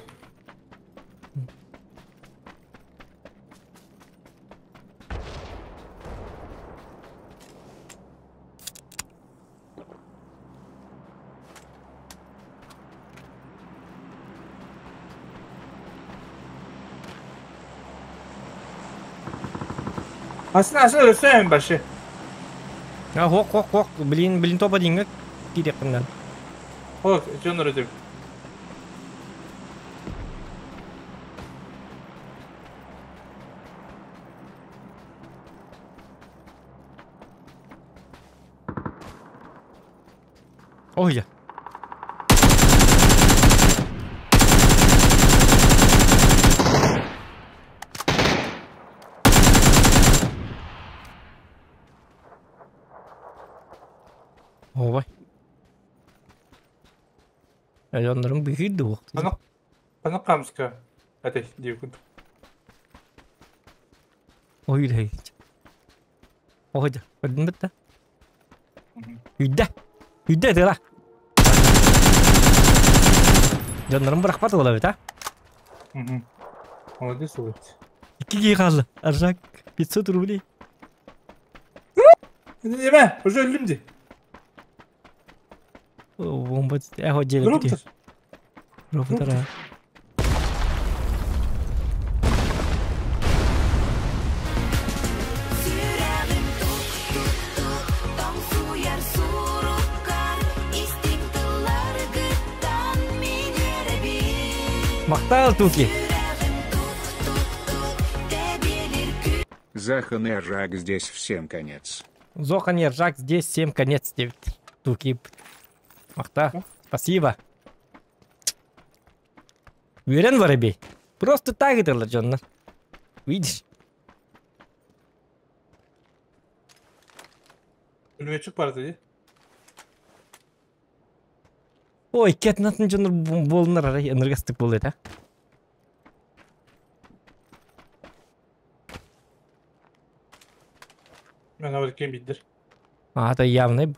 Speaker 2: Aslında aslında ölsene başı.
Speaker 1: А, хок, хок, хок, блин, блин, топ один, кириэхпин
Speaker 2: Хок, дьон өрөтүм.
Speaker 1: Ой, я. Ой. Оннорун быһыыр да уох.
Speaker 2: Аны камска. Әтей, диэкун.
Speaker 1: Ой, лэй. Ой, көрдүн битте. Үйдэ. Үйдэ тыла. Дьоннорун бырахпат буола эбит, а?
Speaker 2: Молодец, улыбт.
Speaker 1: Икки киһи хаалла. Аржак 500 рублей.
Speaker 2: Неме, уже өллүм ди.
Speaker 1: Бомба эхо дьиэлэ. Роботара. Махтал Туки.
Speaker 3: Захан и Ржак здесь всем конец.
Speaker 1: Зохан и Ржак здесь всем конец. Туки. Махта. Спасибо. Уверен, воробей? Просто так это, Джон. Видишь?
Speaker 2: Пулеметчик бар dedi.
Speaker 1: Ой, кетнатын жонор болунар арай ыныргастык болду а.
Speaker 2: Мен абыр кем биддер.
Speaker 1: А, это явный.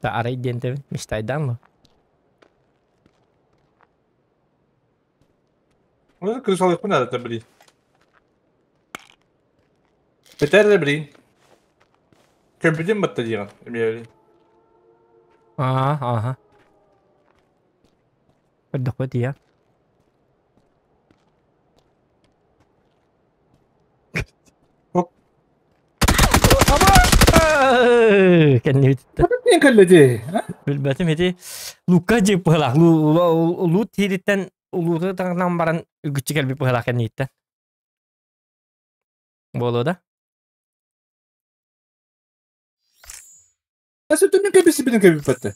Speaker 1: Да арай дентебин, мечтайдан mı?
Speaker 2: Onu kırsallık mı nerede bileyim. Beter de bileyim. Kömpütüm battı diyen.
Speaker 1: Ага, ага. Көрдөхпөт я.
Speaker 2: Hop.
Speaker 1: Кэннибитте.
Speaker 2: Ne kalledi?
Speaker 1: Билбэтим ити Лука жеп быһалаах. Лу тириттен улууту таҥнан баран үгүччү кэлбит быһалаах кэннииттен. Буолуо да?
Speaker 2: Nasıl tümün kebisi benim kebi battı.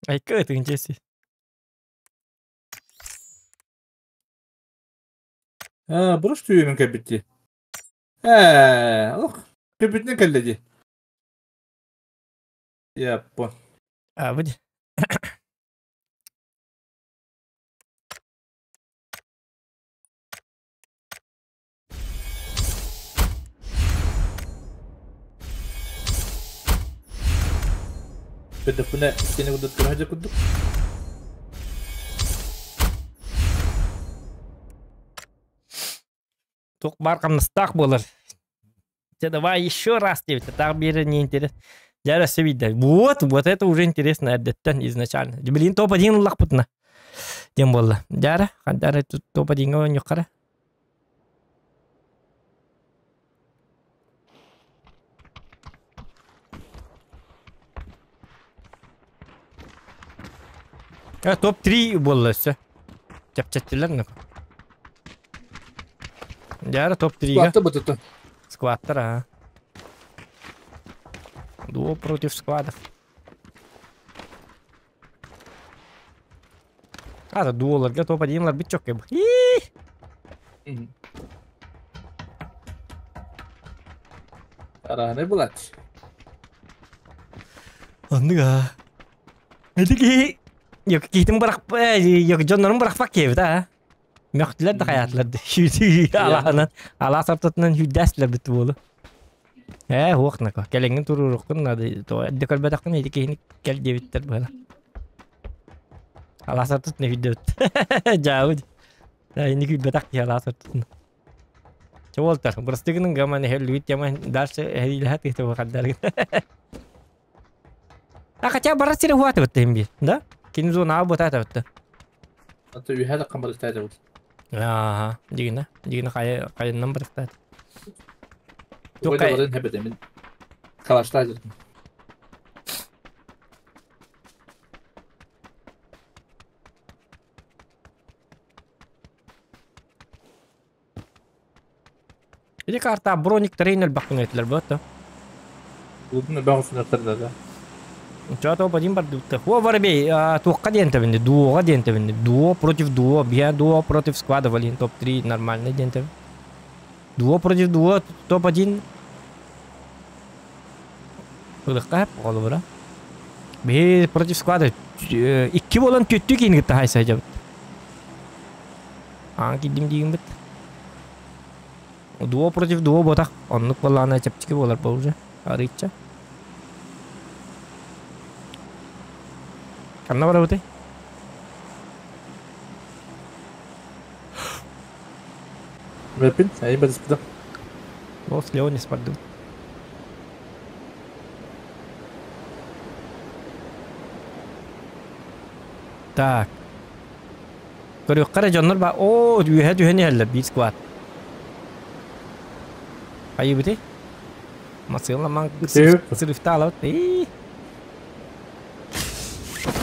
Speaker 1: Айка ытыгын чеси.
Speaker 2: Ha, burası tüyümün kebitti. Ha, oh. Köpütüne kalledi. Yapın.
Speaker 1: А, выйди.
Speaker 2: Bedafına seni burada kıracak kurduk.
Speaker 1: Тук бар камнастах болар. Те давай еще раз тебе, так бери не интересно. Я раз видел. Вот, вот это уже интересно эрдэттэн изначально. Блин, топ-1 ыллахпытына. Дем болла. Дяра, хандара тут топ-1 ойнуққара. А, топ-3 болла все. Чапчаттылар ну. Дяра топ-3-га.
Speaker 2: Battı battı.
Speaker 1: Скваттер, а. Дуо против сквадов. А, да дуоларга топ-1 лар бит чоккай.
Speaker 2: Араны булат.
Speaker 1: Оннуга. Эдики yok кийтим бырак yok дьоннорун бырахпак киэбит а. Мөхтүлэр да хаятылар. Алаһынан алаас ортотунан хүддээслэр бит буолу. Ээ хуох нако. Кэлэҥҥин туруоруккун нады то эрдэ көрбөтөххүн ити киһини кэл диэбиттэр быһыла. Алаас ортотунан хүддэбит. Дьаабыт. Ини күүрбэтэх киһи алаас ортотунан. Чуолтар, бырастыгының гаман хеллүбүт яман дальше хелилэһэт киһи хаддаргын. А хотя барар сире хуата битте бир, да? Кини зона бутата битте.
Speaker 2: Ата үйһәдә камбар истәде бу.
Speaker 1: Ага, дигинэ, дигинэ кая кайыннан барыктаат.
Speaker 2: Тугай
Speaker 1: Тукай.
Speaker 2: барын хәбәдә мин. Калашта жүрдüm.
Speaker 1: Ити карта броник трейнер бакын этилер бу.
Speaker 2: Будны багысын да.
Speaker 1: Чато один бардутта. О, воробей, туққа диэн табинди, дуоға диэн табинди. Дуо против дуо, бия дуо против склада, валин топ-3 нормальный диэн табин. Дуо против дуо, топ-1. Ылыққа қолы Бе против склада. Икки болан төттү кейін гітті хайса жабыт. Аң кидим дейін бит. Дуо против дуо ботақ. Оннук боллағына чапчики болар бұл уже. Арыйча. Ханна барабытай?
Speaker 2: Мөпин, әй бәдіспіді.
Speaker 1: Лос Леонис барды. Так. Көрүөххэ эрэ дьоннор ба оо үөһэ түһэн иһэллэр биир сквад. Хайыбыты? Масыла маҥ сырыфтаалабыт. Ии.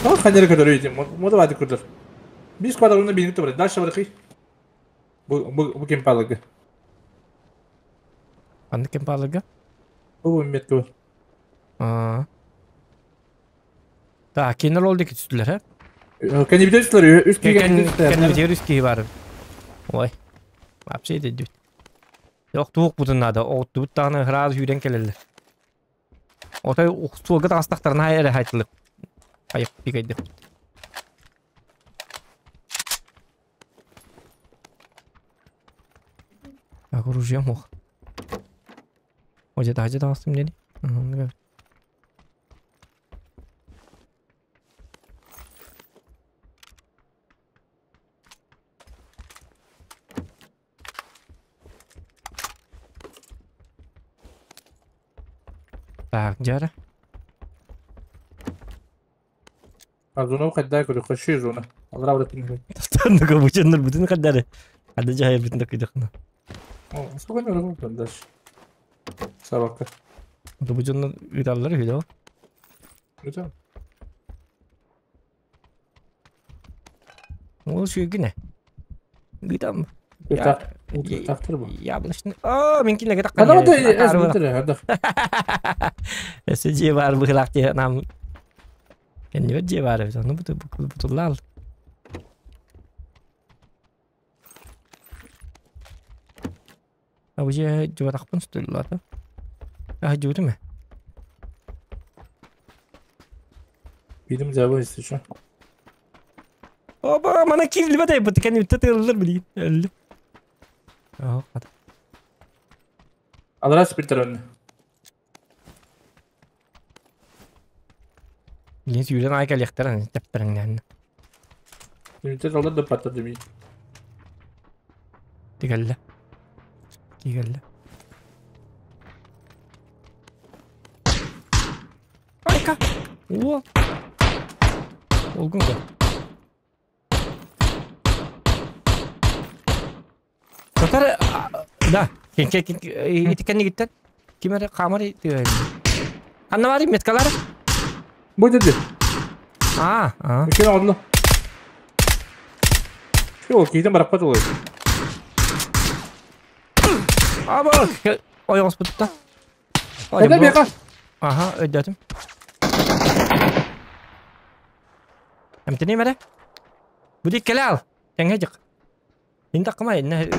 Speaker 2: Ол ханнары көтөрүй дим. Мода бады көрдөр. Биир сквад алына биирин табар. Дальше барыкый. Бу бу бу ким палыгы.
Speaker 1: Ханнык ким палыгы?
Speaker 2: Бу метка.
Speaker 1: Аа. Так, кинилэр ол диэки түстүлэр, һэ?
Speaker 2: Кэннибитэ түстүлэр, үс киһи
Speaker 1: Кэннибитигэр үс киһи баар. Ой. Вообще дедүт. Охтуох бутун наада. Оттубут даҕаны сразу сүүрэн кэлэллэр. Отой суолга таҕыстахтарына эрэ хайтылык. Айык пикайдык. Так, оружие мох. Ой, где-то таҕыстым диэни. Так, дьэ
Speaker 2: Зона хайдаа көрүөххэ ши зона. Алра барытын.
Speaker 1: Танныга бученнар бүтүн хаддары. Хадда жайыр бүтүн такыйдахна.
Speaker 2: Спокойно работаем дальше. Собака.
Speaker 1: Бу дьоннор ыыталлар үһү да.
Speaker 2: Это?
Speaker 1: Ол сүйгүнэ. Ыытам.
Speaker 2: Тахтыр бу.
Speaker 1: Яблочный. Оо, мин кинилэргэ таххан.
Speaker 2: Хана бата эс бүтэр хадах.
Speaker 1: Эсэ дьиэ баар быһылаах дии нам. Кэннибэр дьиэ баар эбит. Ону буту бутуллаал. А бу дьиэ дьыбатахпын сутуллаата. А дьыбытым ээ.
Speaker 2: Видим забыл, если что.
Speaker 1: Оба, мана киирбэт айбыт кэнниттэн тыыллар билигин. Өллүм. Оо, хата.
Speaker 2: Алра спиртер önüne.
Speaker 1: Билигин сүүрэн аай кэлиэхтэрэ тэппэрэҥнээн.
Speaker 2: Ünite alır da patladı bir.
Speaker 1: Тигэллэ. Тигэллэ. Айка! Уол. Олгун го. Татар да, ити кэннигиттэн ким эрэ хаамар Ханна баарый меткалары?
Speaker 2: Бу dedi.
Speaker 1: Аа, аа.
Speaker 2: Иккини оҕолло. Ол киһитин бараппат олой.
Speaker 1: Аба, ойоҕоспутта.
Speaker 2: Кэдэ биэхэ.
Speaker 1: Аха, өйдөөтүм. Эмтэним эрэ. Бу дик кэлэ ал. Тэҥҥэ дьык. Ин таккама инне.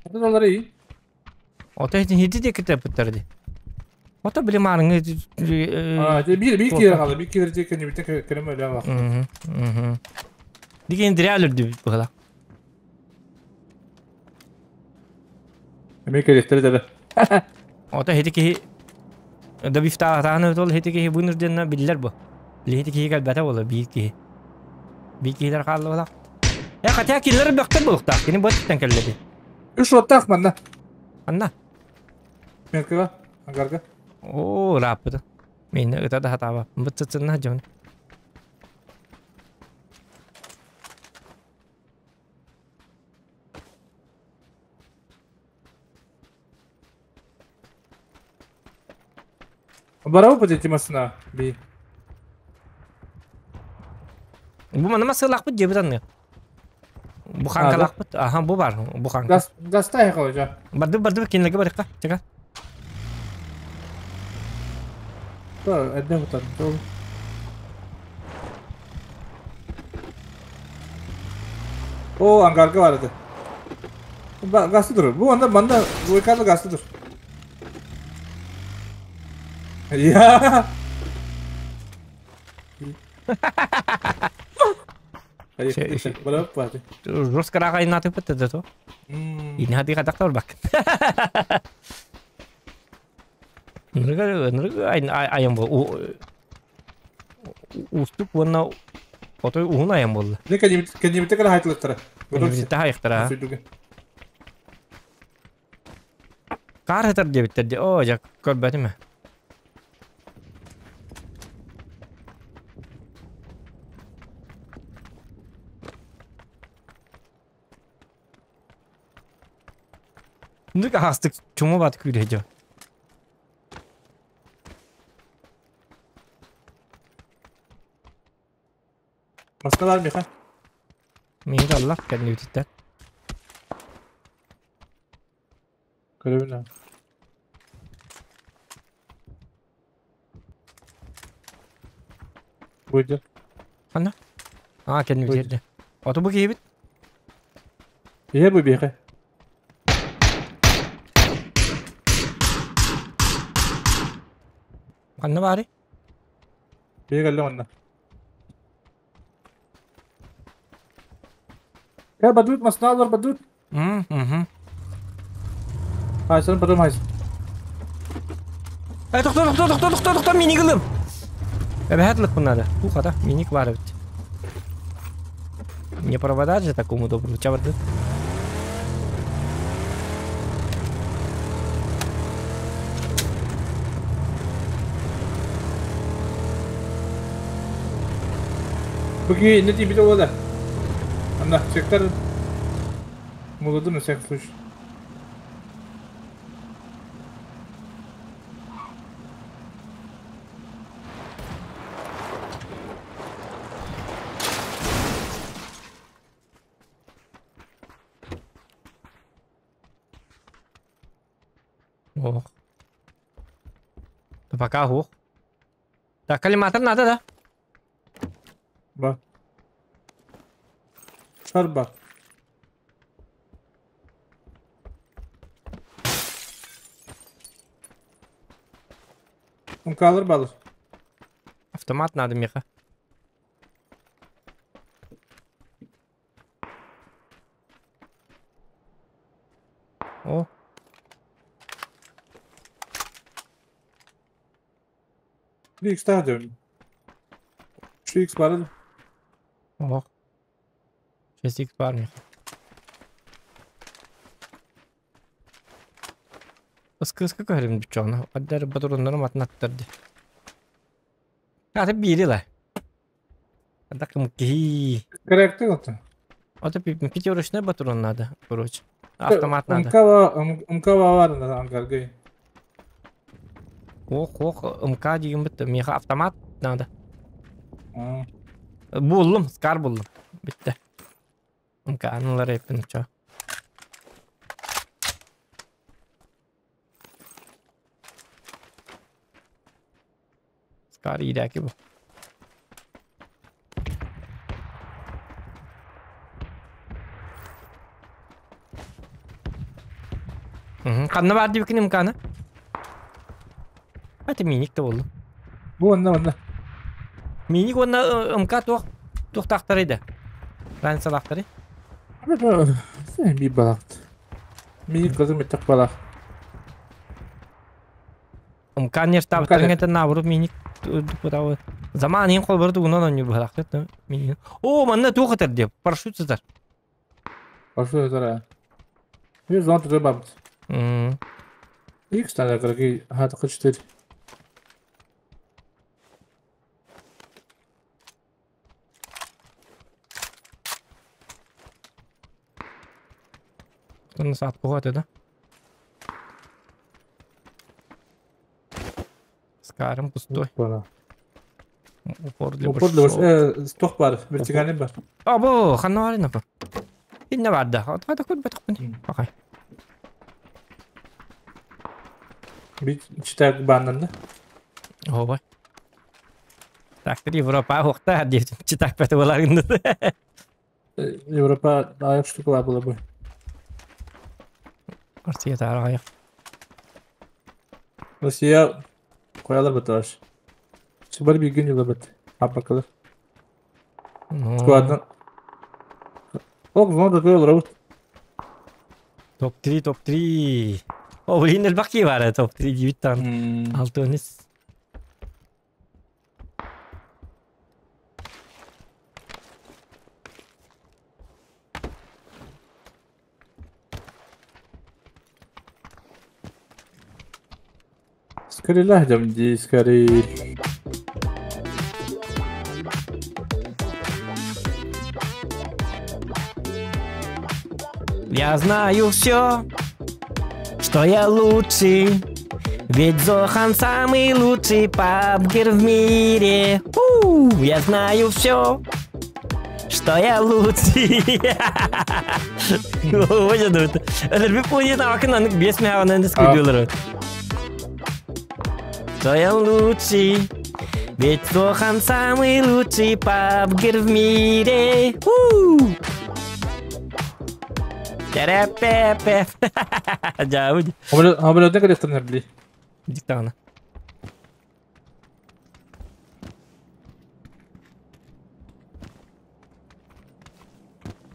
Speaker 2: Атын iyi.
Speaker 1: Ото хити диэки тэппиттэр ди. Ото били маарыҥы
Speaker 2: Аа, bir bir kere kaldı. Bir kere diye kendimi tek kerem öyle bak.
Speaker 1: Диген диря өлөрдү быһыла.
Speaker 2: Эме керектер деді.
Speaker 1: Ото хити киһи да бифтаатааны тол хити киһи бунур диэнна биллэр бу. Били хити киһи кэлбэтэ буола биир киһи. Биир киһилэр хаалла була. Э хотя киллер бөхтөр буолуохтаах. Кини бу өттүттэн кэллэ дии.
Speaker 2: Үш оттаах манна.
Speaker 1: Анна.
Speaker 2: Меркега, ангарга.
Speaker 1: Оо, ырааппыта. Мин ыта да хатаба. Быт-сытсынна дьон.
Speaker 2: Барабы пати тимасына би.
Speaker 1: Бу манна масылаахпыт диэбит анныга. Буханкалаахпыт. Аха, бу бар. Буханка.
Speaker 2: Газ газтай kalacak.
Speaker 1: Барды барды кинилерге барыахха. Чека.
Speaker 2: Да, эдде бутан. О, ангарга бар edi. Gazlı dur. Bu anda banda bu yukarıda gazlı dur. Ya. Hayır, Bravo пати.
Speaker 1: Жестко айнатыппыт это то. Ини хати хатактар бак. Нырга нырга айан бу. Устук уонна отой уһун айан буолла.
Speaker 2: Ne kendimi kendimi tekrar haytılıktara.
Speaker 1: Кэннибитте хайыктара. Хаар сытар диэбиттэр дии. Оо, дьэ, көрбөтүм ээ. Нүк аһаҕастык чума бат күүрэ дьо.
Speaker 2: Маскалар миха.
Speaker 1: Миин аллах кэннибититтэн.
Speaker 2: Көрөбүн аа. Буйда.
Speaker 1: Ханна? Аа кэннибит
Speaker 2: Буйда.
Speaker 1: эрдэ. Ото бу киһибит.
Speaker 2: Иһэ бу биэхэ.
Speaker 1: Ханна баарый?
Speaker 2: Биһи кэллэ манна. Э, бадут, масналар, бадут.
Speaker 1: Мм,
Speaker 2: Хайсан, потом хайсан.
Speaker 1: Э, тохто, тохто, тохто, тохто, тохто, миник ылым. Эбэһэт ылык надо. Ух, миник баар эбит. Не провода же такому добру. Чабарды.
Speaker 2: Быги, не тебе вода. Анна, сектор. Молодым на всякий случай.
Speaker 1: Ох. Да пока ох. Так, коллиматор надо, да?
Speaker 2: Ба. Шарба. Умкалыр балыр.
Speaker 1: Автомат надо, Миха. О.
Speaker 2: Bir x daha diyorum. Şu x var.
Speaker 1: Ох. 6x бар, Миха. Ыскы-ыскы көһөрүм бүтчоҕуна. Аддар батуруннарым атын аттарды. Аты биири ла. Адак кихи.
Speaker 2: Корректный вот.
Speaker 1: Ото пятерочный батурун надо, короче. Автомат надо.
Speaker 2: Умкава, умкава var на ангаргай.
Speaker 1: Ох, ох, МК деген бітті. Меха автомат надо. Буллум, скар буллум. Бітті. МК анылар еппін, чо. Скар иирээки бу. Ханна баар диэбиккин МК-ны? Это миник да буоллум.
Speaker 2: Бу онно онно.
Speaker 1: Миник уонна МК туох туохтаахтарый да? Разницалаахтарый?
Speaker 2: Би балакт. Миник кызым иттек балак.
Speaker 1: МК нертаабыттарын это наоборот миник тупутабы. Заман иин холбору тугунан онньуу быһалаахтар миник. Оо, манна туох этэр диэ? Парашют сытар.
Speaker 2: Парашют сытар. Bir зон тутар бабыт. X tane кыргы хаты кычтыр.
Speaker 1: Онно саат куһа да? Скарым пустой. Упор для
Speaker 2: Упор для большого. Стох бар, вертикальный бар.
Speaker 1: Або, ханна бар инапа. Инна бар да. Отқа да көрбөтөх күн. Бакай.
Speaker 2: Bir читак баннан да.
Speaker 1: Ооба. Так, Европа хуохта диэт читак бэт буоларгын.
Speaker 2: Европа аяк штукала була бу.
Speaker 1: Россия таара аяк.
Speaker 2: Россия коялар бит аш. Субар bir gün yıla бит. Апакалар. Складно. Ок, зон да коялар бит.
Speaker 1: Топ-3, топ-3. О, блин, элбэх бар топ-3 диэбиттан. Алтонис.
Speaker 2: Кэлилэһдьэм дии скорее.
Speaker 1: Я знаю все, что я лучший. Ведь Зохан самый лучший пабгер в мире. У, я знаю все, что я лучший. Ой, Өлөрбүт пуни таакын анык биэс мэхаванан дискуйдуулар. Что я лучший, ведь Зохан самый лучший пабгер в мире. У! Тэрэпэпэ. Дьаабыт.
Speaker 2: Хамылыта кэлэхтэн били.
Speaker 1: Диктаҕына.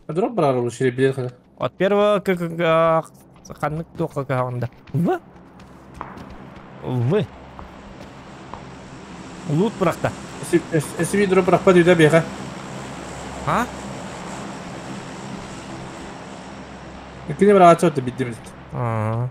Speaker 2: Дроп барар ол шире билер хара.
Speaker 1: От первого ханнык туохха кыһаҕында. В. В. Лут бырахта.
Speaker 2: SB дроп бырахпат үйдә бияха.
Speaker 1: А?
Speaker 2: Кини барааччы отто биддим.
Speaker 1: Аа.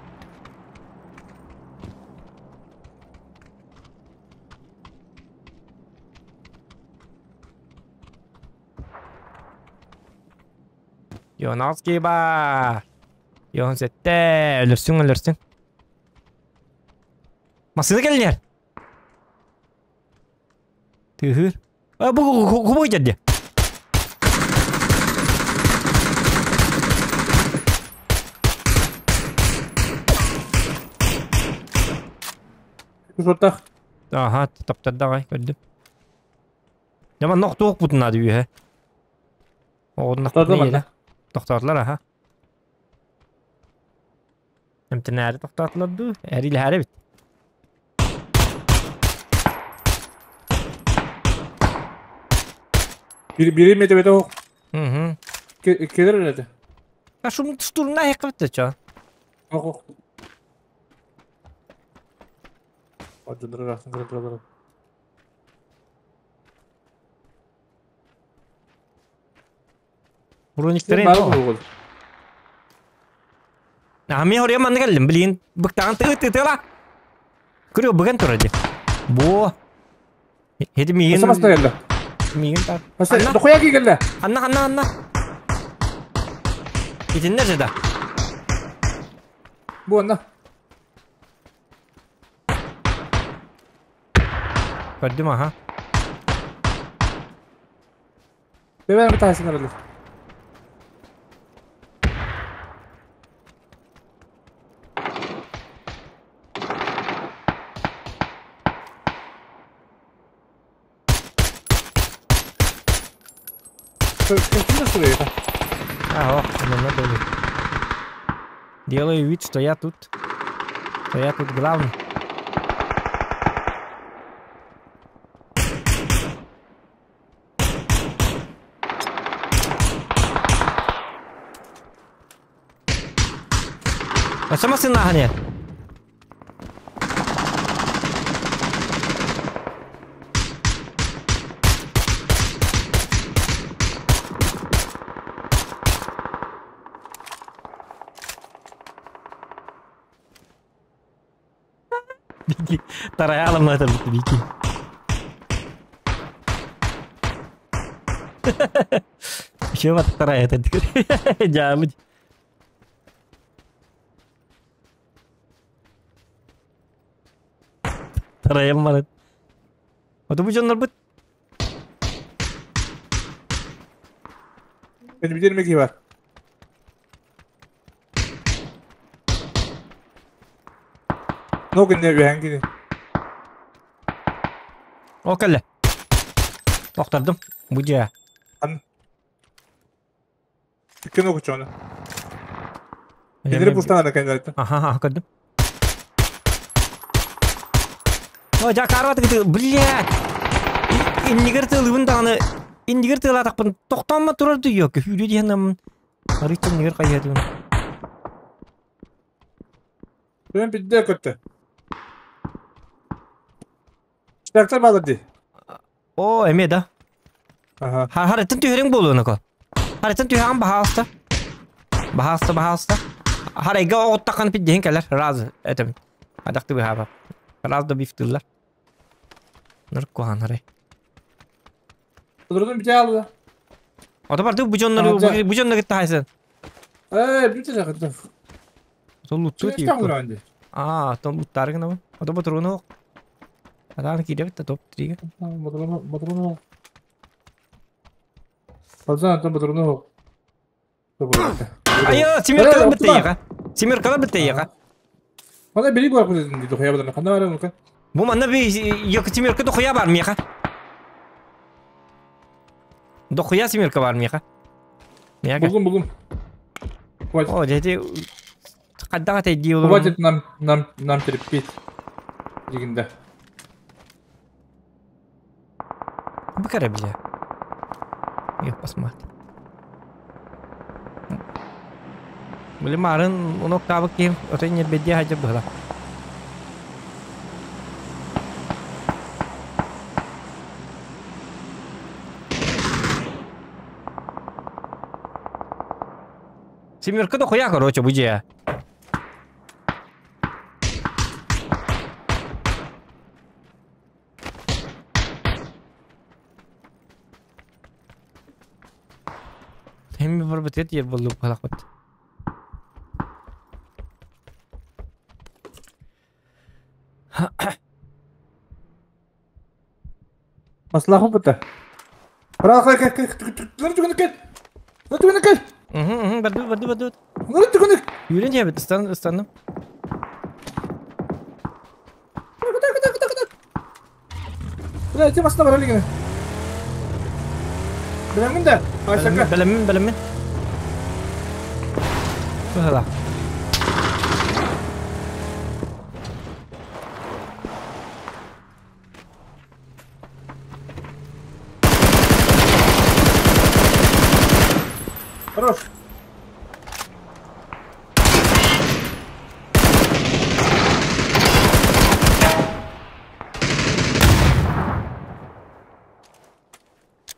Speaker 1: Йоновский ба. Йон сетте. Өлөрсүң, өлөрсүң. Масына келлер. Тыһыр. А, бу кубой деді.
Speaker 2: Кушортах.
Speaker 1: Аха, таптар көрдүм. Жаман ноқтуық бұтын ады үйе.
Speaker 2: Тоқтады ма?
Speaker 1: Тоқтадылар, аха. Эмтенәри тоқтатылар ду. Әрилі әрі бит.
Speaker 2: Бири мете бете ох.
Speaker 1: Мгм.
Speaker 2: Келер эле.
Speaker 1: А шум штурмна хекіп бітті, чо?
Speaker 2: Ох ох. Ажындыры расын кире туралар.
Speaker 1: Брониктерин.
Speaker 2: Бар бу.
Speaker 1: А мен хория манны келдим, блин. Быктаган тыы тыы тыла. Көрө быган турады. Бо. Хеди миин.
Speaker 2: Баста баста келди.
Speaker 1: Миин та.
Speaker 2: Баста дохуя келди.
Speaker 1: Анна, анна, анна. Итиннер же да.
Speaker 2: Бу анна.
Speaker 1: Көрдүм, аха.
Speaker 2: Бебер бит тасын аралар. Ким суруyor?
Speaker 1: Ага, надо. Делаю вид, что я тут. Что я тут главный. А сама сына нет. Бики, тарайалым это Бики. Еще вот вторая это. Дябыть. Тарайым марат. Вот бу жоннор бут.
Speaker 2: Benim bir yerim var. No күнне үйән кини.
Speaker 1: О кэллэ. Тоқтардым. Бу дьэ.
Speaker 2: Икки ногу чону. Кинери пустан ана кэннэртэн.
Speaker 1: Аха, аха, көрдүм. Ой, жа карват кыты, блядь. Иннигер тылыбын даҕаны, иннигер тылаатахпын тохтооммо турар дүйөккө, сүүрүө диэн арыйча иннигер хайыатыбын.
Speaker 2: Ben bir de kötü. Traktör bağladı.
Speaker 1: О, эме да.
Speaker 2: Аха.
Speaker 1: Харытын түһэриҥ буолуонако. Харытын түһэҕин баһаалыста. Баһаалыста, баһаалыста. Харайга оҕуттаххына пиддиһин кэлэр. Разы этим. Адахты быһаабап. Раз да бифтыллар. Наркохан арай.
Speaker 2: Подробно битялы.
Speaker 1: Ото барды бу дьоннору бу дьоннору кытта хайсан.
Speaker 2: Э, бүтэ жакытта.
Speaker 1: Сол лутту тип. Аа, том луттары гына. Ото батруну. Адан кире битте топ 3-ге.
Speaker 2: Батруну, батруну. Пазан там батруну.
Speaker 1: Айо, семеркалар битте яга. Семеркалар битте яга.
Speaker 2: Мана бери бар кызын диде хуя бадан. Канда бар ну-ка.
Speaker 1: Бу манна би yok семерка дохуя бар меха. Дохуя семерка бар меха.
Speaker 2: Меха. Булдум, булдум.
Speaker 1: Хватит. О, дети каддага тейди
Speaker 2: олор. Хватит нам терпеть. Дегенде.
Speaker 1: Бу кара бля. Yok басмат. Били марын онок табык ким, отой нербедде хажы была. Семерка дохуя, короче, бу же. Hem bir бітет ер болды қалақпат.
Speaker 2: Маслахы бітті. Бірақ кел, түгіні кел. Түгіні кел.
Speaker 1: Барды, барды, барды.
Speaker 2: Түгіні.
Speaker 1: Юрен жабыт, ыстанным.
Speaker 2: Куда, куда, куда, куда? Бля, тем астына бар әлігіні. Білемін де.
Speaker 1: Білемін, білемін. Быһыла.
Speaker 2: Хорош.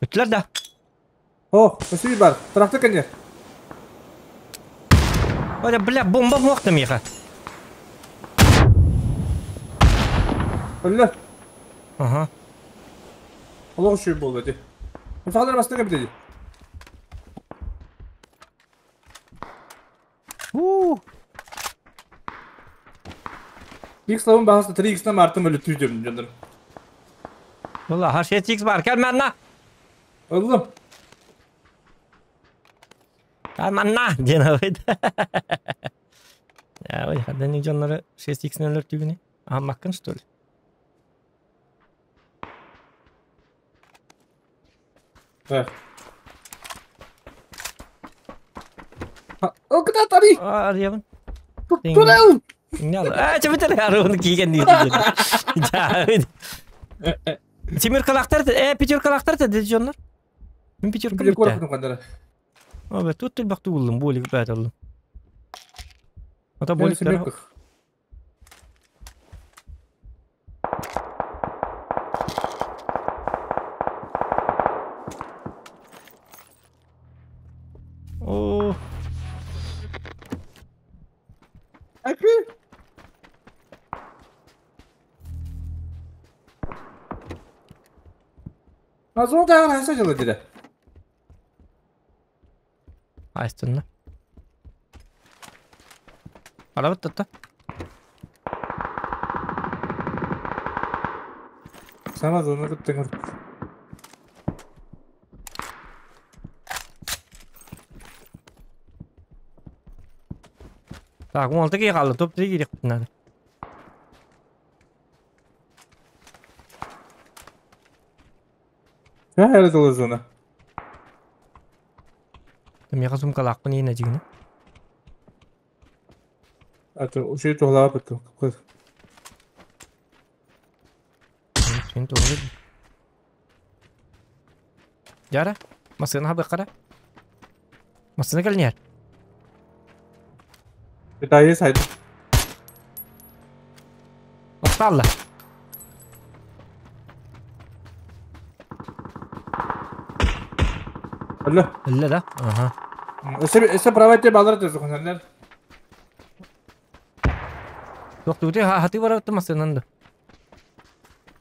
Speaker 1: Үттілер да.
Speaker 2: О, спасибо бар. Трактор кәне.
Speaker 1: Оля, бля, бомба моқты меха.
Speaker 2: Өлі.
Speaker 1: Ага.
Speaker 2: Олық үші болды, де. Сағалар басына кәп деді.
Speaker 1: У.
Speaker 2: X лавын бағасы 3x-нан артым өлі түйдемін жандарым.
Speaker 1: Valla, har 6x бар. Кәл манна.
Speaker 2: Ылым.
Speaker 1: Кәл манна. Ден абайд. Я, ой, хаддан жоннары 6x нөлөр түгүнү. Ага, маккын, что ли?
Speaker 2: Да. Ол кыда тари.
Speaker 1: Арыябын.
Speaker 2: Тунел.
Speaker 1: А, чөбүтер арыны кийген дейт. Семеркалактар, пятеркалактар деди жоннор. Мен пятерка
Speaker 2: Бир корпутун кандара.
Speaker 1: Обе, тут тил бакту булдум, болик бәт алдым. Ата боликтер. О.
Speaker 2: Аки. Азон тагын хаса жылы диде.
Speaker 1: Айстынна. Арабыт татта.
Speaker 2: Сама зона кыттыңыр.
Speaker 1: Так, 16 кей қалды, топ 3 керек надо.
Speaker 2: Я әлі толы зона.
Speaker 1: Меха сумка лақпын ене жігіні.
Speaker 2: Аты, ушей тоғлаға бітті.
Speaker 1: Сен тоғлы. Жара, масына хабы қара. Масына кәлінер.
Speaker 2: Битайы сайды.
Speaker 1: Оқталла.
Speaker 2: Өлі.
Speaker 1: Өлі да? Ага.
Speaker 2: Өсі правайте балар төзі қонсандар.
Speaker 1: Тоқты өте хаты бар өтті масынанды.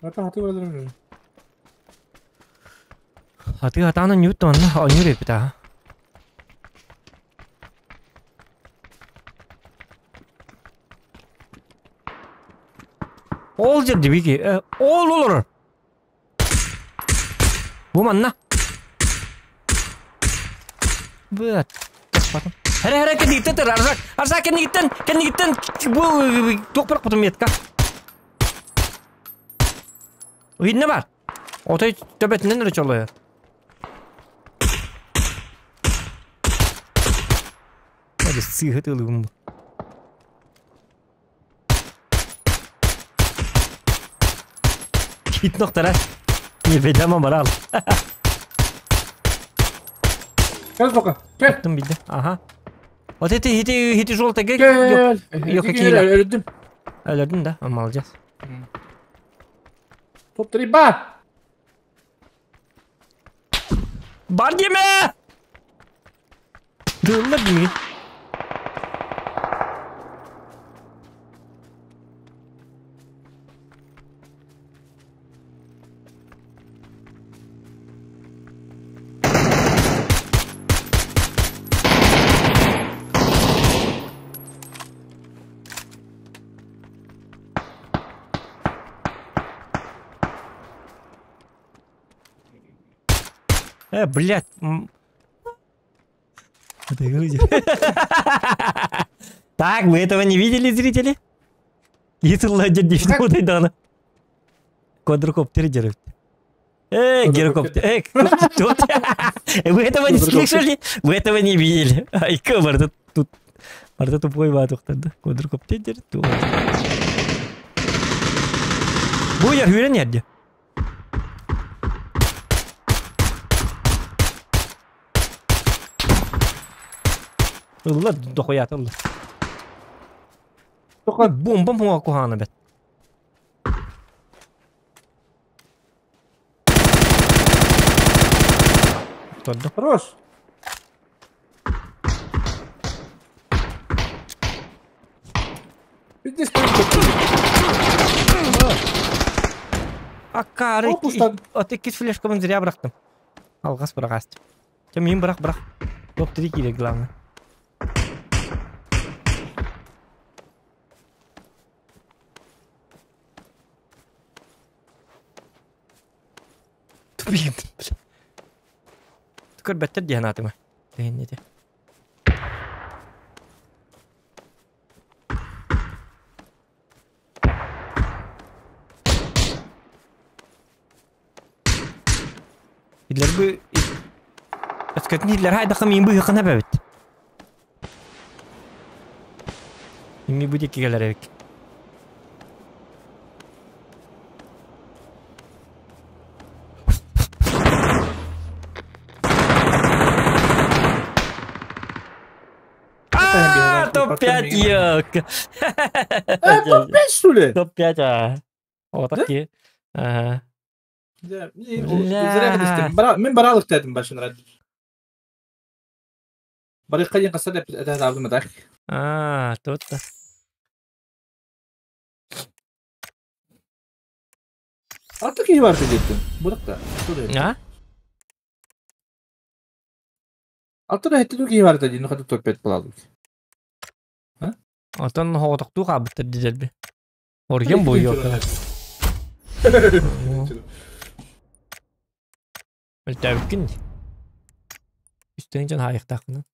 Speaker 2: Ата хаты öldürürüm.
Speaker 1: Хаты хатаана ньют онно онньур эпит аха. Ол жерде бики. Ол олорор. Бу манна. Быат. Потом. Хара хара кэннигиттэн тар Арзак. Арзак кэннигиттэн кэннигиттэн бу туох бырах метка. Уйна бар. Отой төбөтүнэн эрэ чолойор. Hadi сыыһыт ылыгым бу. Кит ноктара. Не бедама барал.
Speaker 2: Gel bakalım. Gel.
Speaker 1: Attım bildi. Aha. Вот эти эти эти желтый
Speaker 2: Gel.
Speaker 1: Yok
Speaker 2: Gel. Öldüm.
Speaker 1: Öldürdün de ama alacağız.
Speaker 2: Top 3 bar.
Speaker 1: Бар диме! Дыллар дими. Блядь. Так, вы этого не видели, зрители? Если Квадрокоптер держит. Гирокоптер. Тут. Вы этого не слышали? Вы этого не видели. Ай, барда тут. Барда тупой ватухтар. Квадрокоптер держит. Буя, хүрен ерде. Ылла дохуят ылла. Бомба муа кухана бет.
Speaker 2: Хорош.
Speaker 1: Аккары. От икки флешкабын зря бырахтым. Алгас бырагас. Мен бырах бырах. Топ-3 керек главное. Блин, бля. Түкөр бәттер диэн атыма. Дегеннете. Идлер бу Өскөтүн идлер хайдаха мин бу хана бэбит. Ми бу дикки келер эбик. Топ-5, ёлка.
Speaker 2: Топ-5, что ли?
Speaker 1: Топ-5, а. Вот такие. Ага.
Speaker 2: Мен баралык дедим башын ради. Барыкка дейін қасар деп әтәт так.
Speaker 1: А, тут-то.
Speaker 2: Аты кей бар дедим. Буракта.
Speaker 1: А?
Speaker 2: Аты да хеттүү кей бар дедим. Нухата топ-5 болалык.
Speaker 1: Отон хоғытықту қабыттыр дедерби. Орген бу ёлка. Өлтәбіккін. Үстен жан хайықтақын.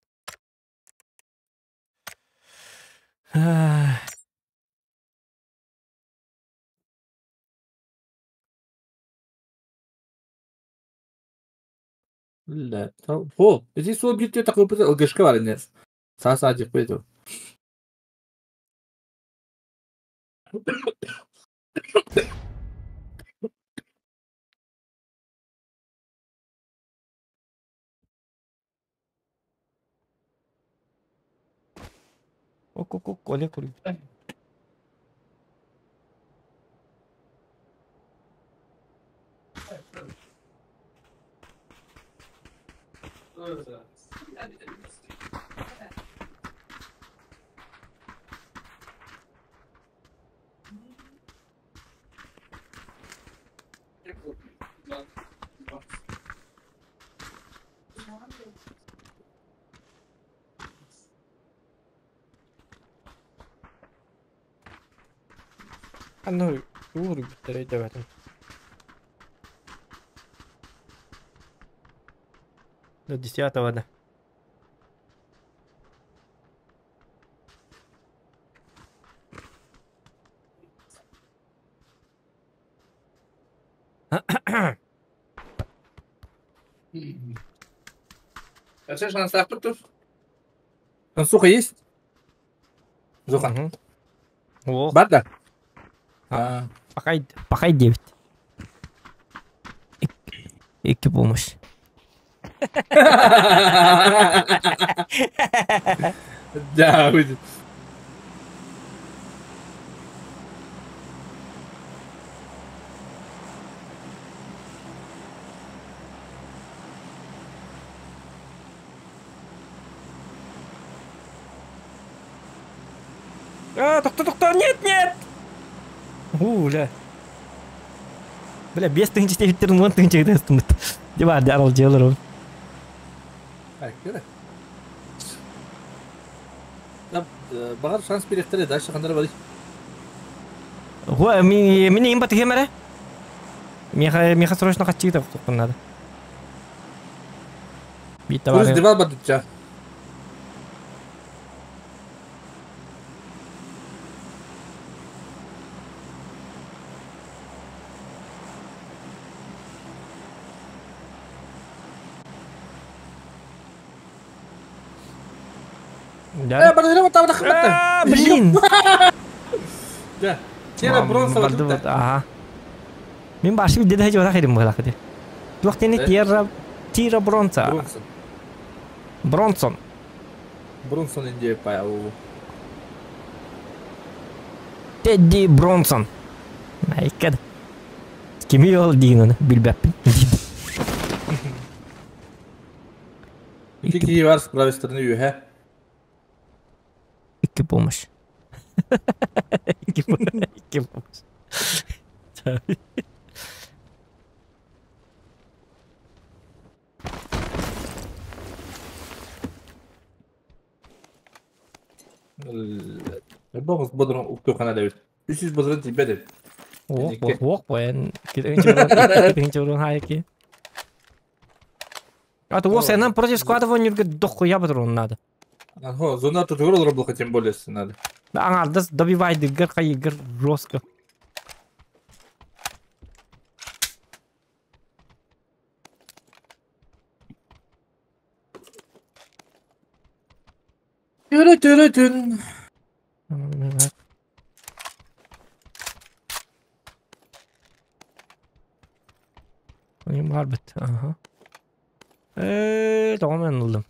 Speaker 2: Хо, эти сол битте такой ЛГшка бар инде. Саа жеп койду.
Speaker 1: Ок, Олег курю. Ханна уурбуттар өйдөөбөтүм. До 10-го, да.
Speaker 2: А шанстаахпыт тур. Суха есть? Зуха.
Speaker 1: Мгм. Ох,
Speaker 2: Бар да? А,
Speaker 1: пахай, пахай 9. Икки помощь.
Speaker 2: Да, выйдет.
Speaker 1: А, тохто, тохто, нет, нет! У, бля. Бля, 5 тыһыынча диэбиттэрин 10 тыһыынча гытыстыммыт. Дьэ баар аралдьыйалар ол.
Speaker 2: Ай, кere. Баҕар шанс биэриэхтэрэ, дальше ханна эрэ барый.
Speaker 1: Го, мин им батыһыам эрэ. Миэхэ, миэхэ срочно хаччыыта охтуохпун надо. Биир
Speaker 2: Курс
Speaker 1: табаары.
Speaker 2: дебал бардычча.
Speaker 1: Да.
Speaker 2: Э, бардыра баттабата хымматта.
Speaker 1: А, блин!
Speaker 2: Да. Тера бронза
Speaker 1: Барды
Speaker 2: бардыта.
Speaker 1: Ага. Мин башы бидде да жора херим була хеди. Туох тени тierra тира бронза.
Speaker 2: Бронсон.
Speaker 1: Бронсон.
Speaker 2: Бронсон инде пая.
Speaker 1: Тедди Бронсон. Айкад. Кими ол диин оны билбэппин.
Speaker 2: Ики киһи бар с правой стороны үһэ.
Speaker 1: Икки помощь. Икки помощь.
Speaker 2: Боҕус бодрон уктуохана эбит. 300 бодрон тиийбэт эбит.
Speaker 1: Ох,
Speaker 2: Инникке.
Speaker 1: ох, буэн. Китинчи урун хайки. А то вот нам против склада вон нюргэ дохуя патрон надо.
Speaker 2: Ага, зона тут олорор тем более надо.
Speaker 1: Аңардас добивайдыгар хайыгар жестко.
Speaker 2: Түрі-түрі-түн.
Speaker 1: Барбыт, ага. Э, тоҕо мен ыллым.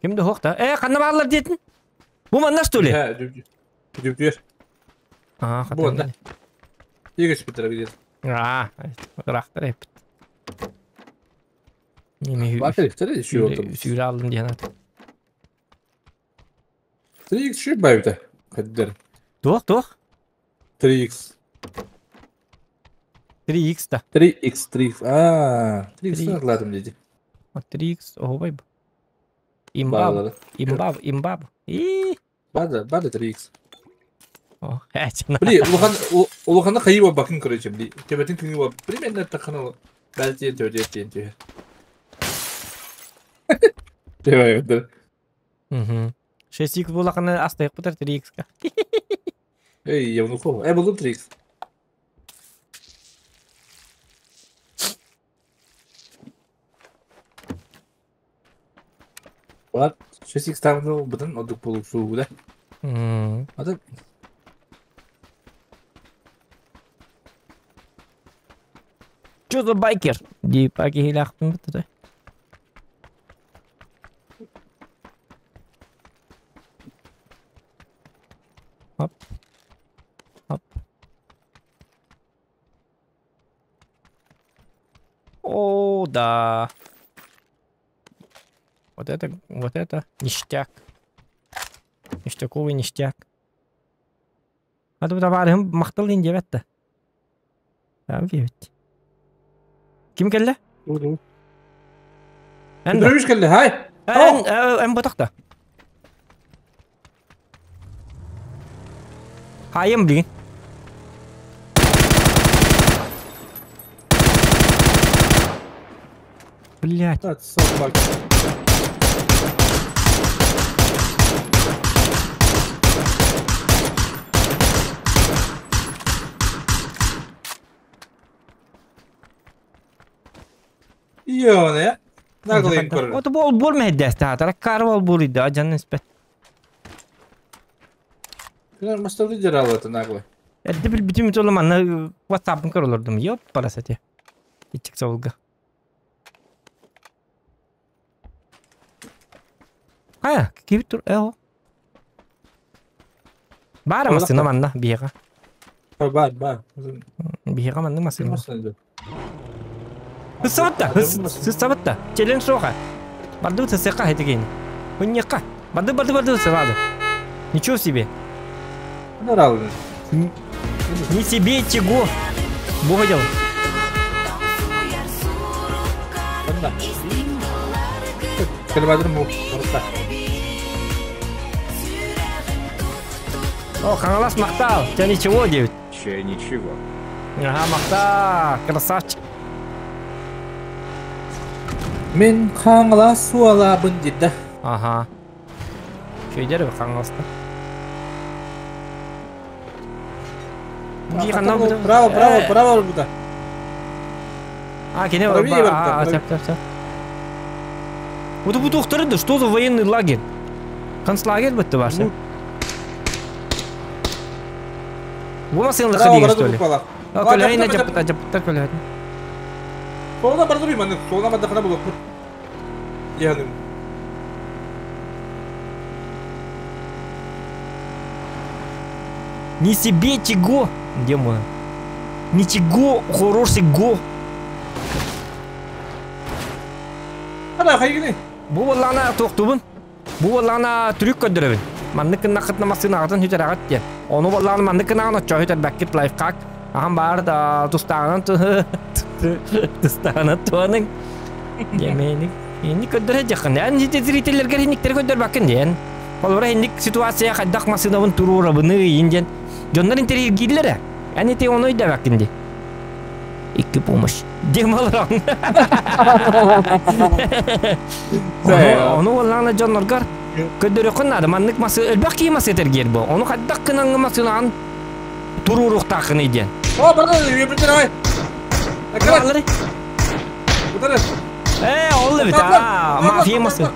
Speaker 1: Ким да хуох Э, ханна бааллар диэтин? Бу манна что ли?
Speaker 2: Дүптүр.
Speaker 1: Аа,
Speaker 2: Бу онно. Егеш битер билер.
Speaker 1: Аа, ыраахтар эппит. Неме
Speaker 2: Бар керек еще отыр.
Speaker 1: сүүрэ алдым диэн ат.
Speaker 2: 3x şu байбыта. Каддер.
Speaker 1: Туох, туох?
Speaker 2: 3x.
Speaker 1: 3x да.
Speaker 2: 3x 3x. А, 3x
Speaker 1: 3x.
Speaker 2: ладым dedi.
Speaker 1: 3x оһобай. Имбаб,
Speaker 2: Баалары.
Speaker 1: имбаб, имбаб. И.
Speaker 2: Бада, бада 3x.
Speaker 1: О, эчна.
Speaker 2: Били, улахан улахана хайыба бакын короче, били. Тебетин күнгү ба. Примерно такана. Бәлти төдө тен. Тебе.
Speaker 1: Угу. 6x буоллаҕына астайык бутар 3x-ка.
Speaker 2: Эй, я внуку. Э, булдум 3x. Бар, 6x там бутын одук болуп да. Аты
Speaker 1: Что за байкер? Ди паки хилахпын бутта. Хоп. Хоп. О, да. Вот это ништяк. Ништяковый ништяк. Hadi bu табаарыһым махтал диэн диэбэт да. Таам диэбит. Ким кэллэ? Эн да?
Speaker 2: Петрович кэллэ, хай!
Speaker 1: Эн, эн ботах да. Хайым билигин. Блять.
Speaker 2: Так, собаки. Йоне. Наглый көрөр.
Speaker 1: Ото бол бол мэһдээсте хаатара кар бол буруйда ажан испет.
Speaker 2: Күнөр мастарды жаралаты наглый.
Speaker 1: Эрдэ билбитим үтө манна WhatsApp-ын көр олордум. Ёп, парасати. Ичик сабылга. Хайа, кибит тур, э Баар массыына манна биһиэхэ.
Speaker 2: Бар, бар.
Speaker 1: Биһиэхэ маннык массыына. Сыссабытта, сыссабытта. Челен суоха. Бардыбыт сыссыахха хэтигин. Мунньахха. Барды, барды, барды сразу. Ничего себе. Не себе чего. Бога дел. О, Хаҥалас махтал. Тебя ничего девять.
Speaker 3: Че ничего.
Speaker 1: Ага, махтал. Красавчик.
Speaker 2: Мин Хаҥалас уолабын дида.
Speaker 1: Ага. Шөйдер Хаҥаласта.
Speaker 2: Браво, браво, браво буда.
Speaker 1: А, кene а, сөп, сөп, сөп. Вот бу тухтарды, что за военный лагерь? Концлагерь бітті башы. Бу масыйынлыққа деген, что ли? Көлөйін ажапыта, ажапыта көлөйін.
Speaker 2: Солuna барды bir manık, солuna барды қана болып. Яғни.
Speaker 1: Не себе чего? Где мы? Ничего хороший го.
Speaker 2: Ана хайгини.
Speaker 1: Бу боллаана туохтубун. Бу боллаана трюк көрдөрөбүн. Маннык кыннакытна массыынаҕытын сүтэрэҕит диэн. Ону боллаана маннык кынаҕын оччо сүтэрбэккит лайфхак. Ахан баар да тустааҕынан тустааҕынан туаныҥ. Диэмэник. Инник көрдөрө дьахын. Эн зрителлэргэр инниктери көрдөрбаккын диэн. Холобура инник ситуация хайдах массыынабын туруорабыны иин диэн. Дьоннор интэриэһиргииллэрэ. Эн ити ону өйдөөбөккүн дии. Икки помощь. Диэм олорон. Ону уоллаана дьонноргор көрдөрүөххүн наада. Маннык масы элбэх киһи масы этэргиэр бу. Ону хайдах гынаҥҥы масынаан туруоруохтааххыный диэн.
Speaker 2: О, бардыр, үйөбүтүн ай.
Speaker 1: Аккарат.
Speaker 2: Утары.
Speaker 1: Э, ол эбит, аа, мафия масы.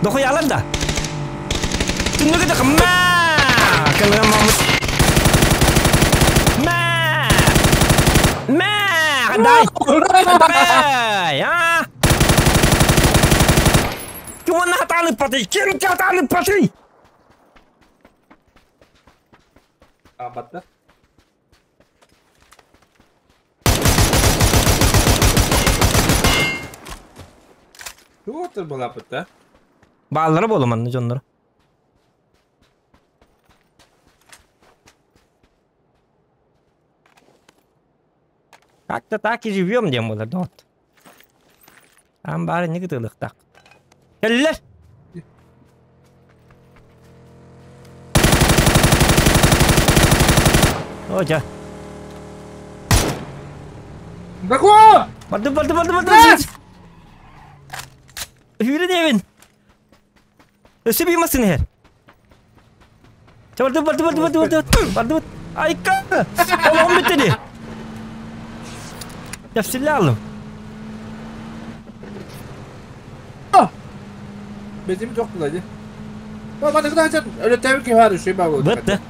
Speaker 1: Дохуялар да. Түннүгү да маа! Кылыга мамыт. Маа! Маа! Дай! Дай! А! Ким онна хатааны патый? Ким хатааны патый?
Speaker 2: Абатта. Туотыр балапытта.
Speaker 1: Бааллара буолу манна дьонноро. Как-то так и живем диэн буолар доҕот. Аан баара инник ытыалыахтаах. Кэллилэр! О, дьэ.
Speaker 2: Дракон!
Speaker 1: Барды, барды, барды, барды! Сүүрэ диэбин! Өссө биир массыына иһэр. Чэ, барды, барды, барды, барды, барды, барды, айка! Олоҕум бүттэ дии. Кэпсиллэ аллым.
Speaker 2: Бетим жоқ була
Speaker 1: Бытты.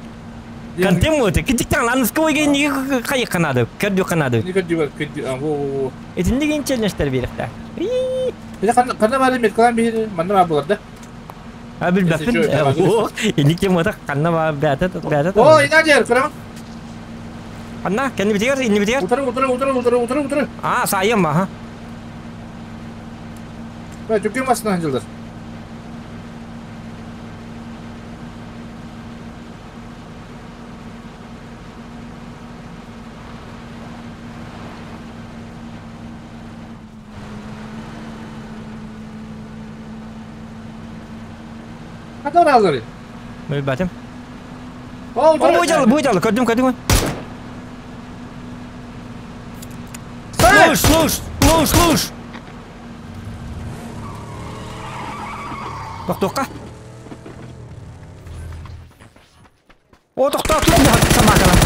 Speaker 1: Контент вот, кичиктан аныскы ойге неге кайы канады, көрдү канады. Итинник челленджтер берихта.
Speaker 2: Канна бар меткалан бир манна бар булар да.
Speaker 1: А билбэппин. Инник темата канна бар бәтэ бәтэ.
Speaker 2: О, ина жер, көрөм.
Speaker 1: Анна, кенни битигер, инни битигер.
Speaker 2: Утары, утары, утары, утары, утары, утары.
Speaker 1: А, сайым, аха.
Speaker 2: Бә, жүккен басынан жылдар. Хата бараллар.
Speaker 1: Билбэтим. О, бу дьалы, бу дьалы, көрдүм, көрдүм. Слушай, слушай, слушай, слушай. Тохтуохха. О, тохтоо, туох бу собакалар.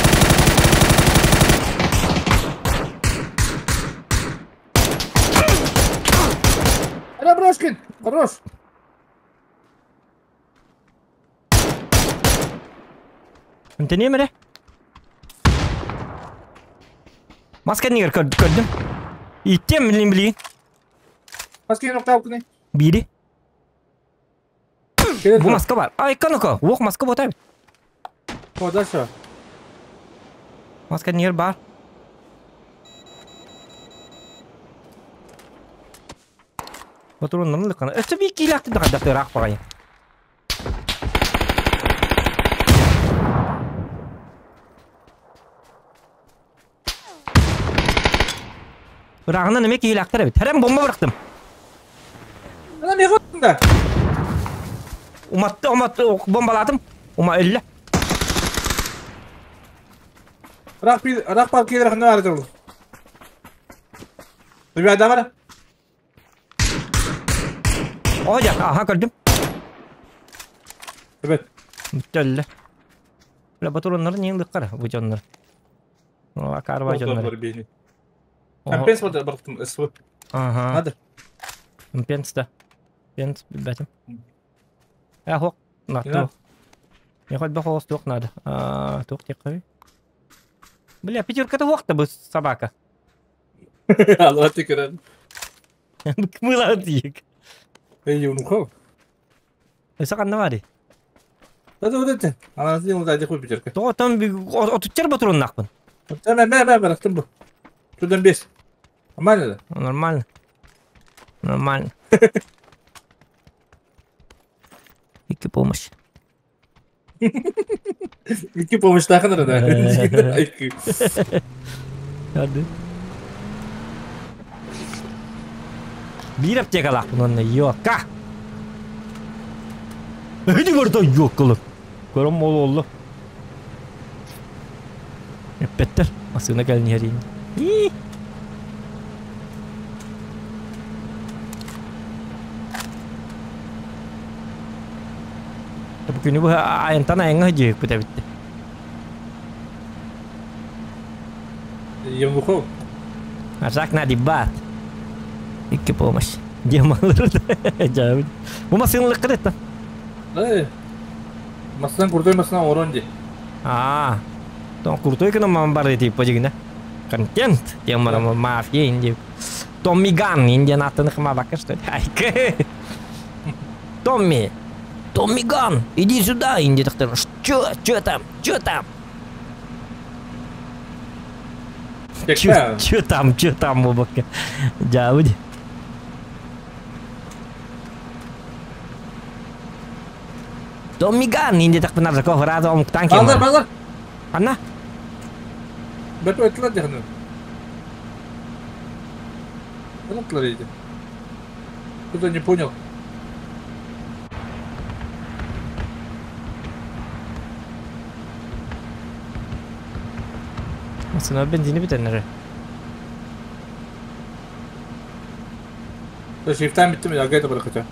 Speaker 2: Раброшкин, хорош.
Speaker 1: Интением эрэ. Мас кэннигэр көрдүм. Иттиэм билин билигин.
Speaker 2: Мас кэннигэр октаабыккыный?
Speaker 1: Биири. Бу маска бар. Ай, канака, уох маска ботай.
Speaker 2: О, дальше.
Speaker 1: Мас кэннигэр бар. Батуруннарын лыккана. Өссө биир киилээхтик да хайдах ыраах баҕайы. Ырааҕынан эмиэ киһилээхтэр эбит. Хэрэн бомба бырахтым.
Speaker 2: Ана не да.
Speaker 1: Уматты, уматты, бомбалаатым. Ума өллө.
Speaker 2: Ыраах ыраах бар киирэр ханна баар Ребята, бар.
Speaker 1: О, дьэ, аха көрдүм.
Speaker 2: Эбет.
Speaker 1: Бүттэ өллө. Бля, батуроннары не ылык бу дьоннор. О, акарба дьоннор.
Speaker 2: Компенс вот бырахтым СВ.
Speaker 1: Ага.
Speaker 2: Надо.
Speaker 1: Компенс да. Пенс билбэтим. Э, хоқ. Нату. Не хоть бы холос туох надо. А, туох теккай. Бля, пятерка-то вохта бы собака.
Speaker 2: Алла тикерен.
Speaker 1: Мыла тиек.
Speaker 2: Эй, юнухов.
Speaker 1: Өсө канна бары?
Speaker 2: Да, да, да. Ана сен ол әде қой пятерка.
Speaker 1: Тоҕо там отуччар батуруннахпын.
Speaker 2: Мә, мә, мә, бырахтым бу. Туден бес. Нормально
Speaker 1: да? Нормально. Нормально. Икки помощь.
Speaker 2: Икки помощь тахыныр да.
Speaker 1: Hadi. Биир аптекалаахпын уонна йокка. Эти барда йоккалар. Көрөм ол оллу. Эппеттер. Масына кэлин иһэриин. Ии. Бу күнү бу айантан айанга дьиэк битте.
Speaker 2: Евнухов.
Speaker 1: Аржак на дебат. Икки помощь. Демалыр. Жабы. Бу масынлык кырытта.
Speaker 2: Да. Масынан крутой масынан орон ди.
Speaker 1: А. Тон крутой кына мам бар типа дигине. Контент. Тема мафия инди. Томми Ган, Индиан аттыны хма бака что ли? Айка. Томми. Томми Ган, иди сюда, инди тахтар. Чё, чё там? Чё там? Чё, чё там, чё там, бабака? Жабы. Томми Ган, инди тахпын аржаков раза омуктан кем.
Speaker 2: Балдар, балдар.
Speaker 1: Анна?
Speaker 2: Бәт өттілер дехны. Өттілер еді. Кто-то не понял.
Speaker 1: Сына бензини битеннere.
Speaker 2: Шифтан битти ми? Агайта быракача.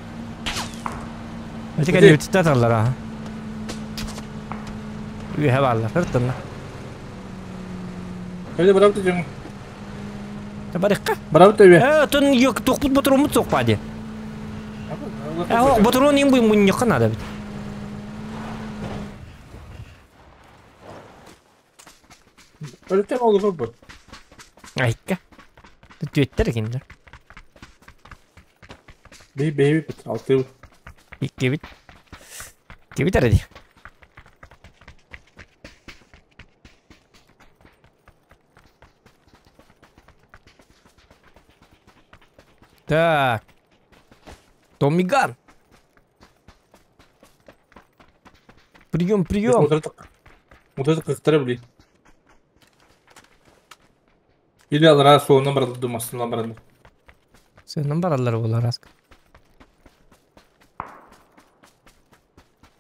Speaker 1: Öte kendi bitti atarlar ha. Ühe varlar, hırtınla.
Speaker 2: Öyle bıraktı canım.
Speaker 1: Барыкка.
Speaker 2: Быракты өйе.
Speaker 1: Э, тон yok тохпут батырумут соқпады. Э, батырун им бу муньяка надо бит.
Speaker 2: Öyle tem oldu bu.
Speaker 1: Айка. Түттер киндер.
Speaker 2: Бей бей бит алты.
Speaker 1: Икки бит. Икки бит аради. Так. Томми Ган. Прием, прием.
Speaker 2: Вот это как блин. Или алра соғынан барады думасынан барады.
Speaker 1: Сенен баралар болар аз.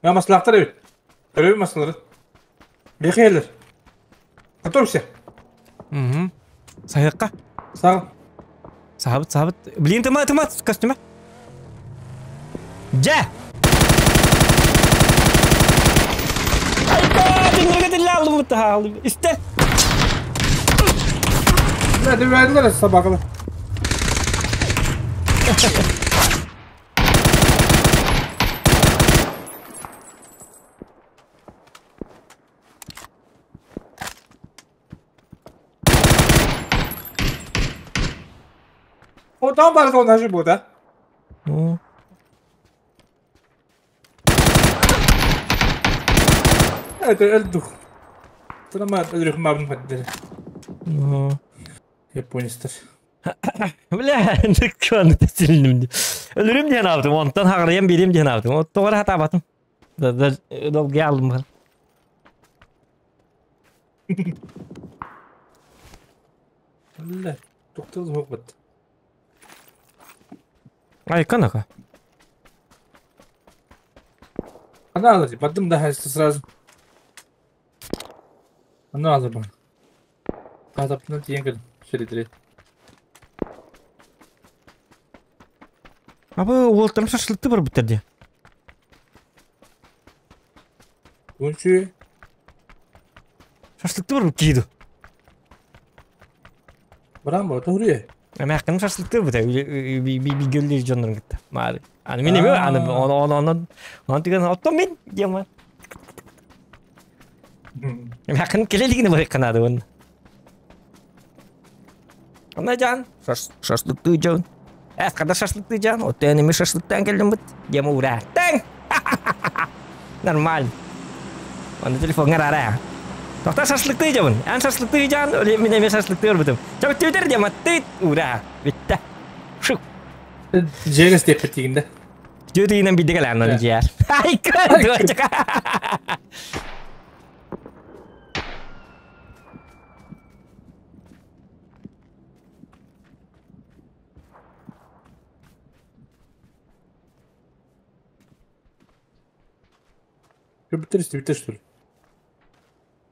Speaker 2: Я маслахтар эбит. Көрөбүн маслары. Бехелер. Готовься.
Speaker 1: Угу. Саһыакка.
Speaker 2: Саҕа.
Speaker 1: Саһабыт, саһабыт. Блин, тыма, тыма, костюма. Дьэ! Айка, тиннерге тиллэ аллыбыт таһаалыбыт. Истэ.
Speaker 2: Да, дөбөдүлэр собакалар. О, там бар наши будет, а?
Speaker 1: Ну.
Speaker 2: Это элдух. Тырама өлүрүк мабын хаддер.
Speaker 1: Ну.
Speaker 2: Японецтер.
Speaker 1: Бля, нүккөн тесилним. Өлүрүм диэн аабытым, онтон хаҕырыйан бириим диэн аабытым. Оттоҕор хатаабатым. Долгуйа аллым бар.
Speaker 2: Бля, тоқтал суох бат.
Speaker 1: Айкан ака.
Speaker 2: Ана алыр, бардым да сразу. Ана алыр бар. Қазаптынан тиен кірдім. Шередіре.
Speaker 1: Абы уолтарым шашлыкты бар бүттерде.
Speaker 2: Гүнчү.
Speaker 1: Шашлыкты бар кийду.
Speaker 2: Баран ба, тоғры.
Speaker 1: Эмээхкин шашлыкты бут би дьоннорун кытта. Маары. Аны мен эме аны оны оны оны оны деген оттон мен диэмар. Эмээхкин келелигини бар канады он. Ана жан шашлыкты жон. Эс када шашлыкты жан. Оттен эми шашлыктан келдим бут. Диэм ура. Таң. Нормально. Аны телефонга ара. Тоқта шашлыкты жабын. Ан шашлыкты жан, оле мен эме шашлыкты өрбүтүм. Чабыт түтер диэм атты. Ура. Битте. Шук.
Speaker 2: Жегес деп тигинде.
Speaker 1: Жүтігінен бидеге ләнін жер. Ай, көр,
Speaker 2: Bitir işte, bitir что ли.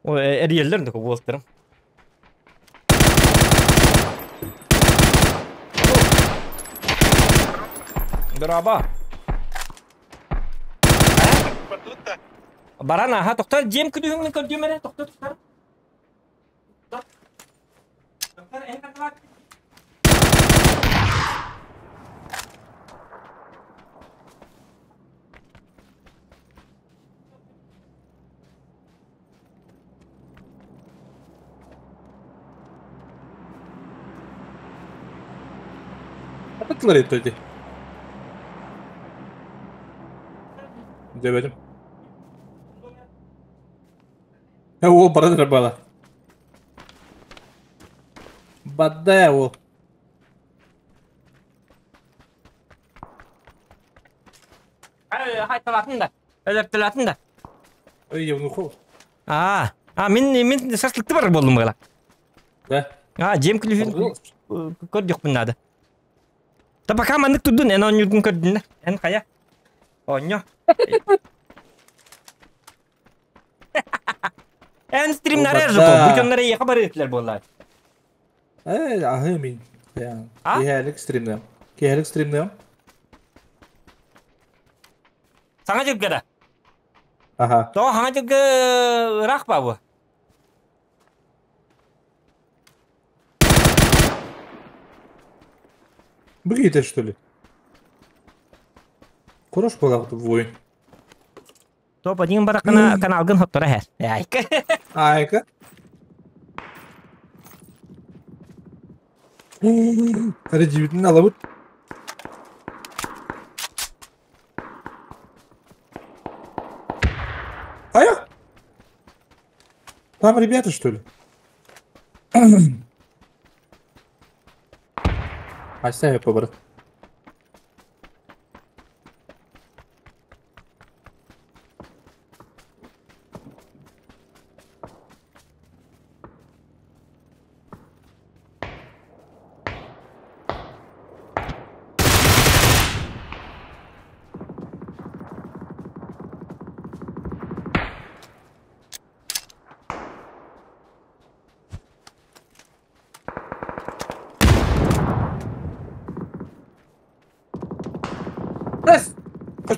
Speaker 1: О, эрьеллер нөкө буолтарым. Дораба. Баран аха тоқтар жем күдүһүңнү көрдүм эрэ тоқтар тоқтар. Тоқтар эн карталаат.
Speaker 2: Attılar etti. Demedim. Ya o bana bala. Бадда ол.
Speaker 1: Хайталатын да. Өлөртөлатын да.
Speaker 2: Ой, я внухов.
Speaker 1: А, а мен мен шашлыкты бар болдум гала.
Speaker 2: Да.
Speaker 1: А, жем күлүһүн көрдүк надо. Та пока маннык турдун, эн онньургун көрдүн да. Эн хая. Онньо. Эн стримнары жопо, бүтөннары яха барытлар боллар.
Speaker 2: Э, ахы мин. Я. Киһэлик стримнем. Киһэлик стримнем.
Speaker 1: Саңа жүргө да.
Speaker 2: Аха.
Speaker 1: То хаңа жүргө ырах ба бу?
Speaker 2: Выглядит, что ли? Хорош была воин.
Speaker 1: То падин баракана каналгын хоттора хэр. Айка.
Speaker 2: Айка. Редибитин алабыт. Ая! Там ребята, что ли? Айса я брат.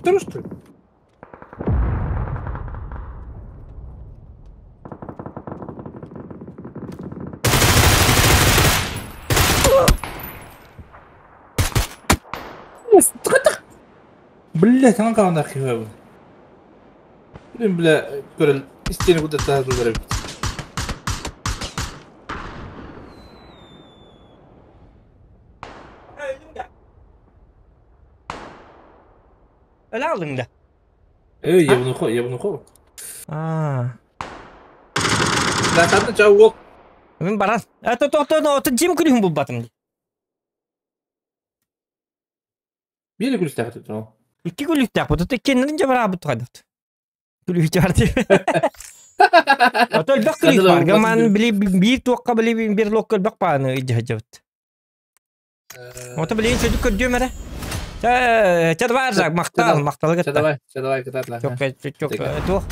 Speaker 2: Өлбөттөр что ли? Бля, саҥа хааннаах киһи бу. Блин, бля, көрөл истиэни кудаттаах тулар эбит.
Speaker 1: Өлө алдың да?
Speaker 2: Эй, ебнухо, ебнухо.
Speaker 1: Аа.
Speaker 2: Да, сатны чау
Speaker 1: Мен баран. Это то то то жим күлүһүн булбатым дии.
Speaker 2: Биир күлүстээх этэ
Speaker 1: Икки күлүстээх бу. Иккиэннэрин дьэ бараабыт хайдат. Күлүһү бар дии. Ото элбэх күлүс бар. Гаман били биир туохха били биир локка элбэх бааны ыдьыһыдьабыт. Ото билигин сөдүк көрдүөм эрэ. Чэ, чэ давай, Жак, махтал, махталы
Speaker 2: Чэ
Speaker 1: кытта.
Speaker 2: давай, чэ давай, кытаат
Speaker 1: Чок, чок, туох.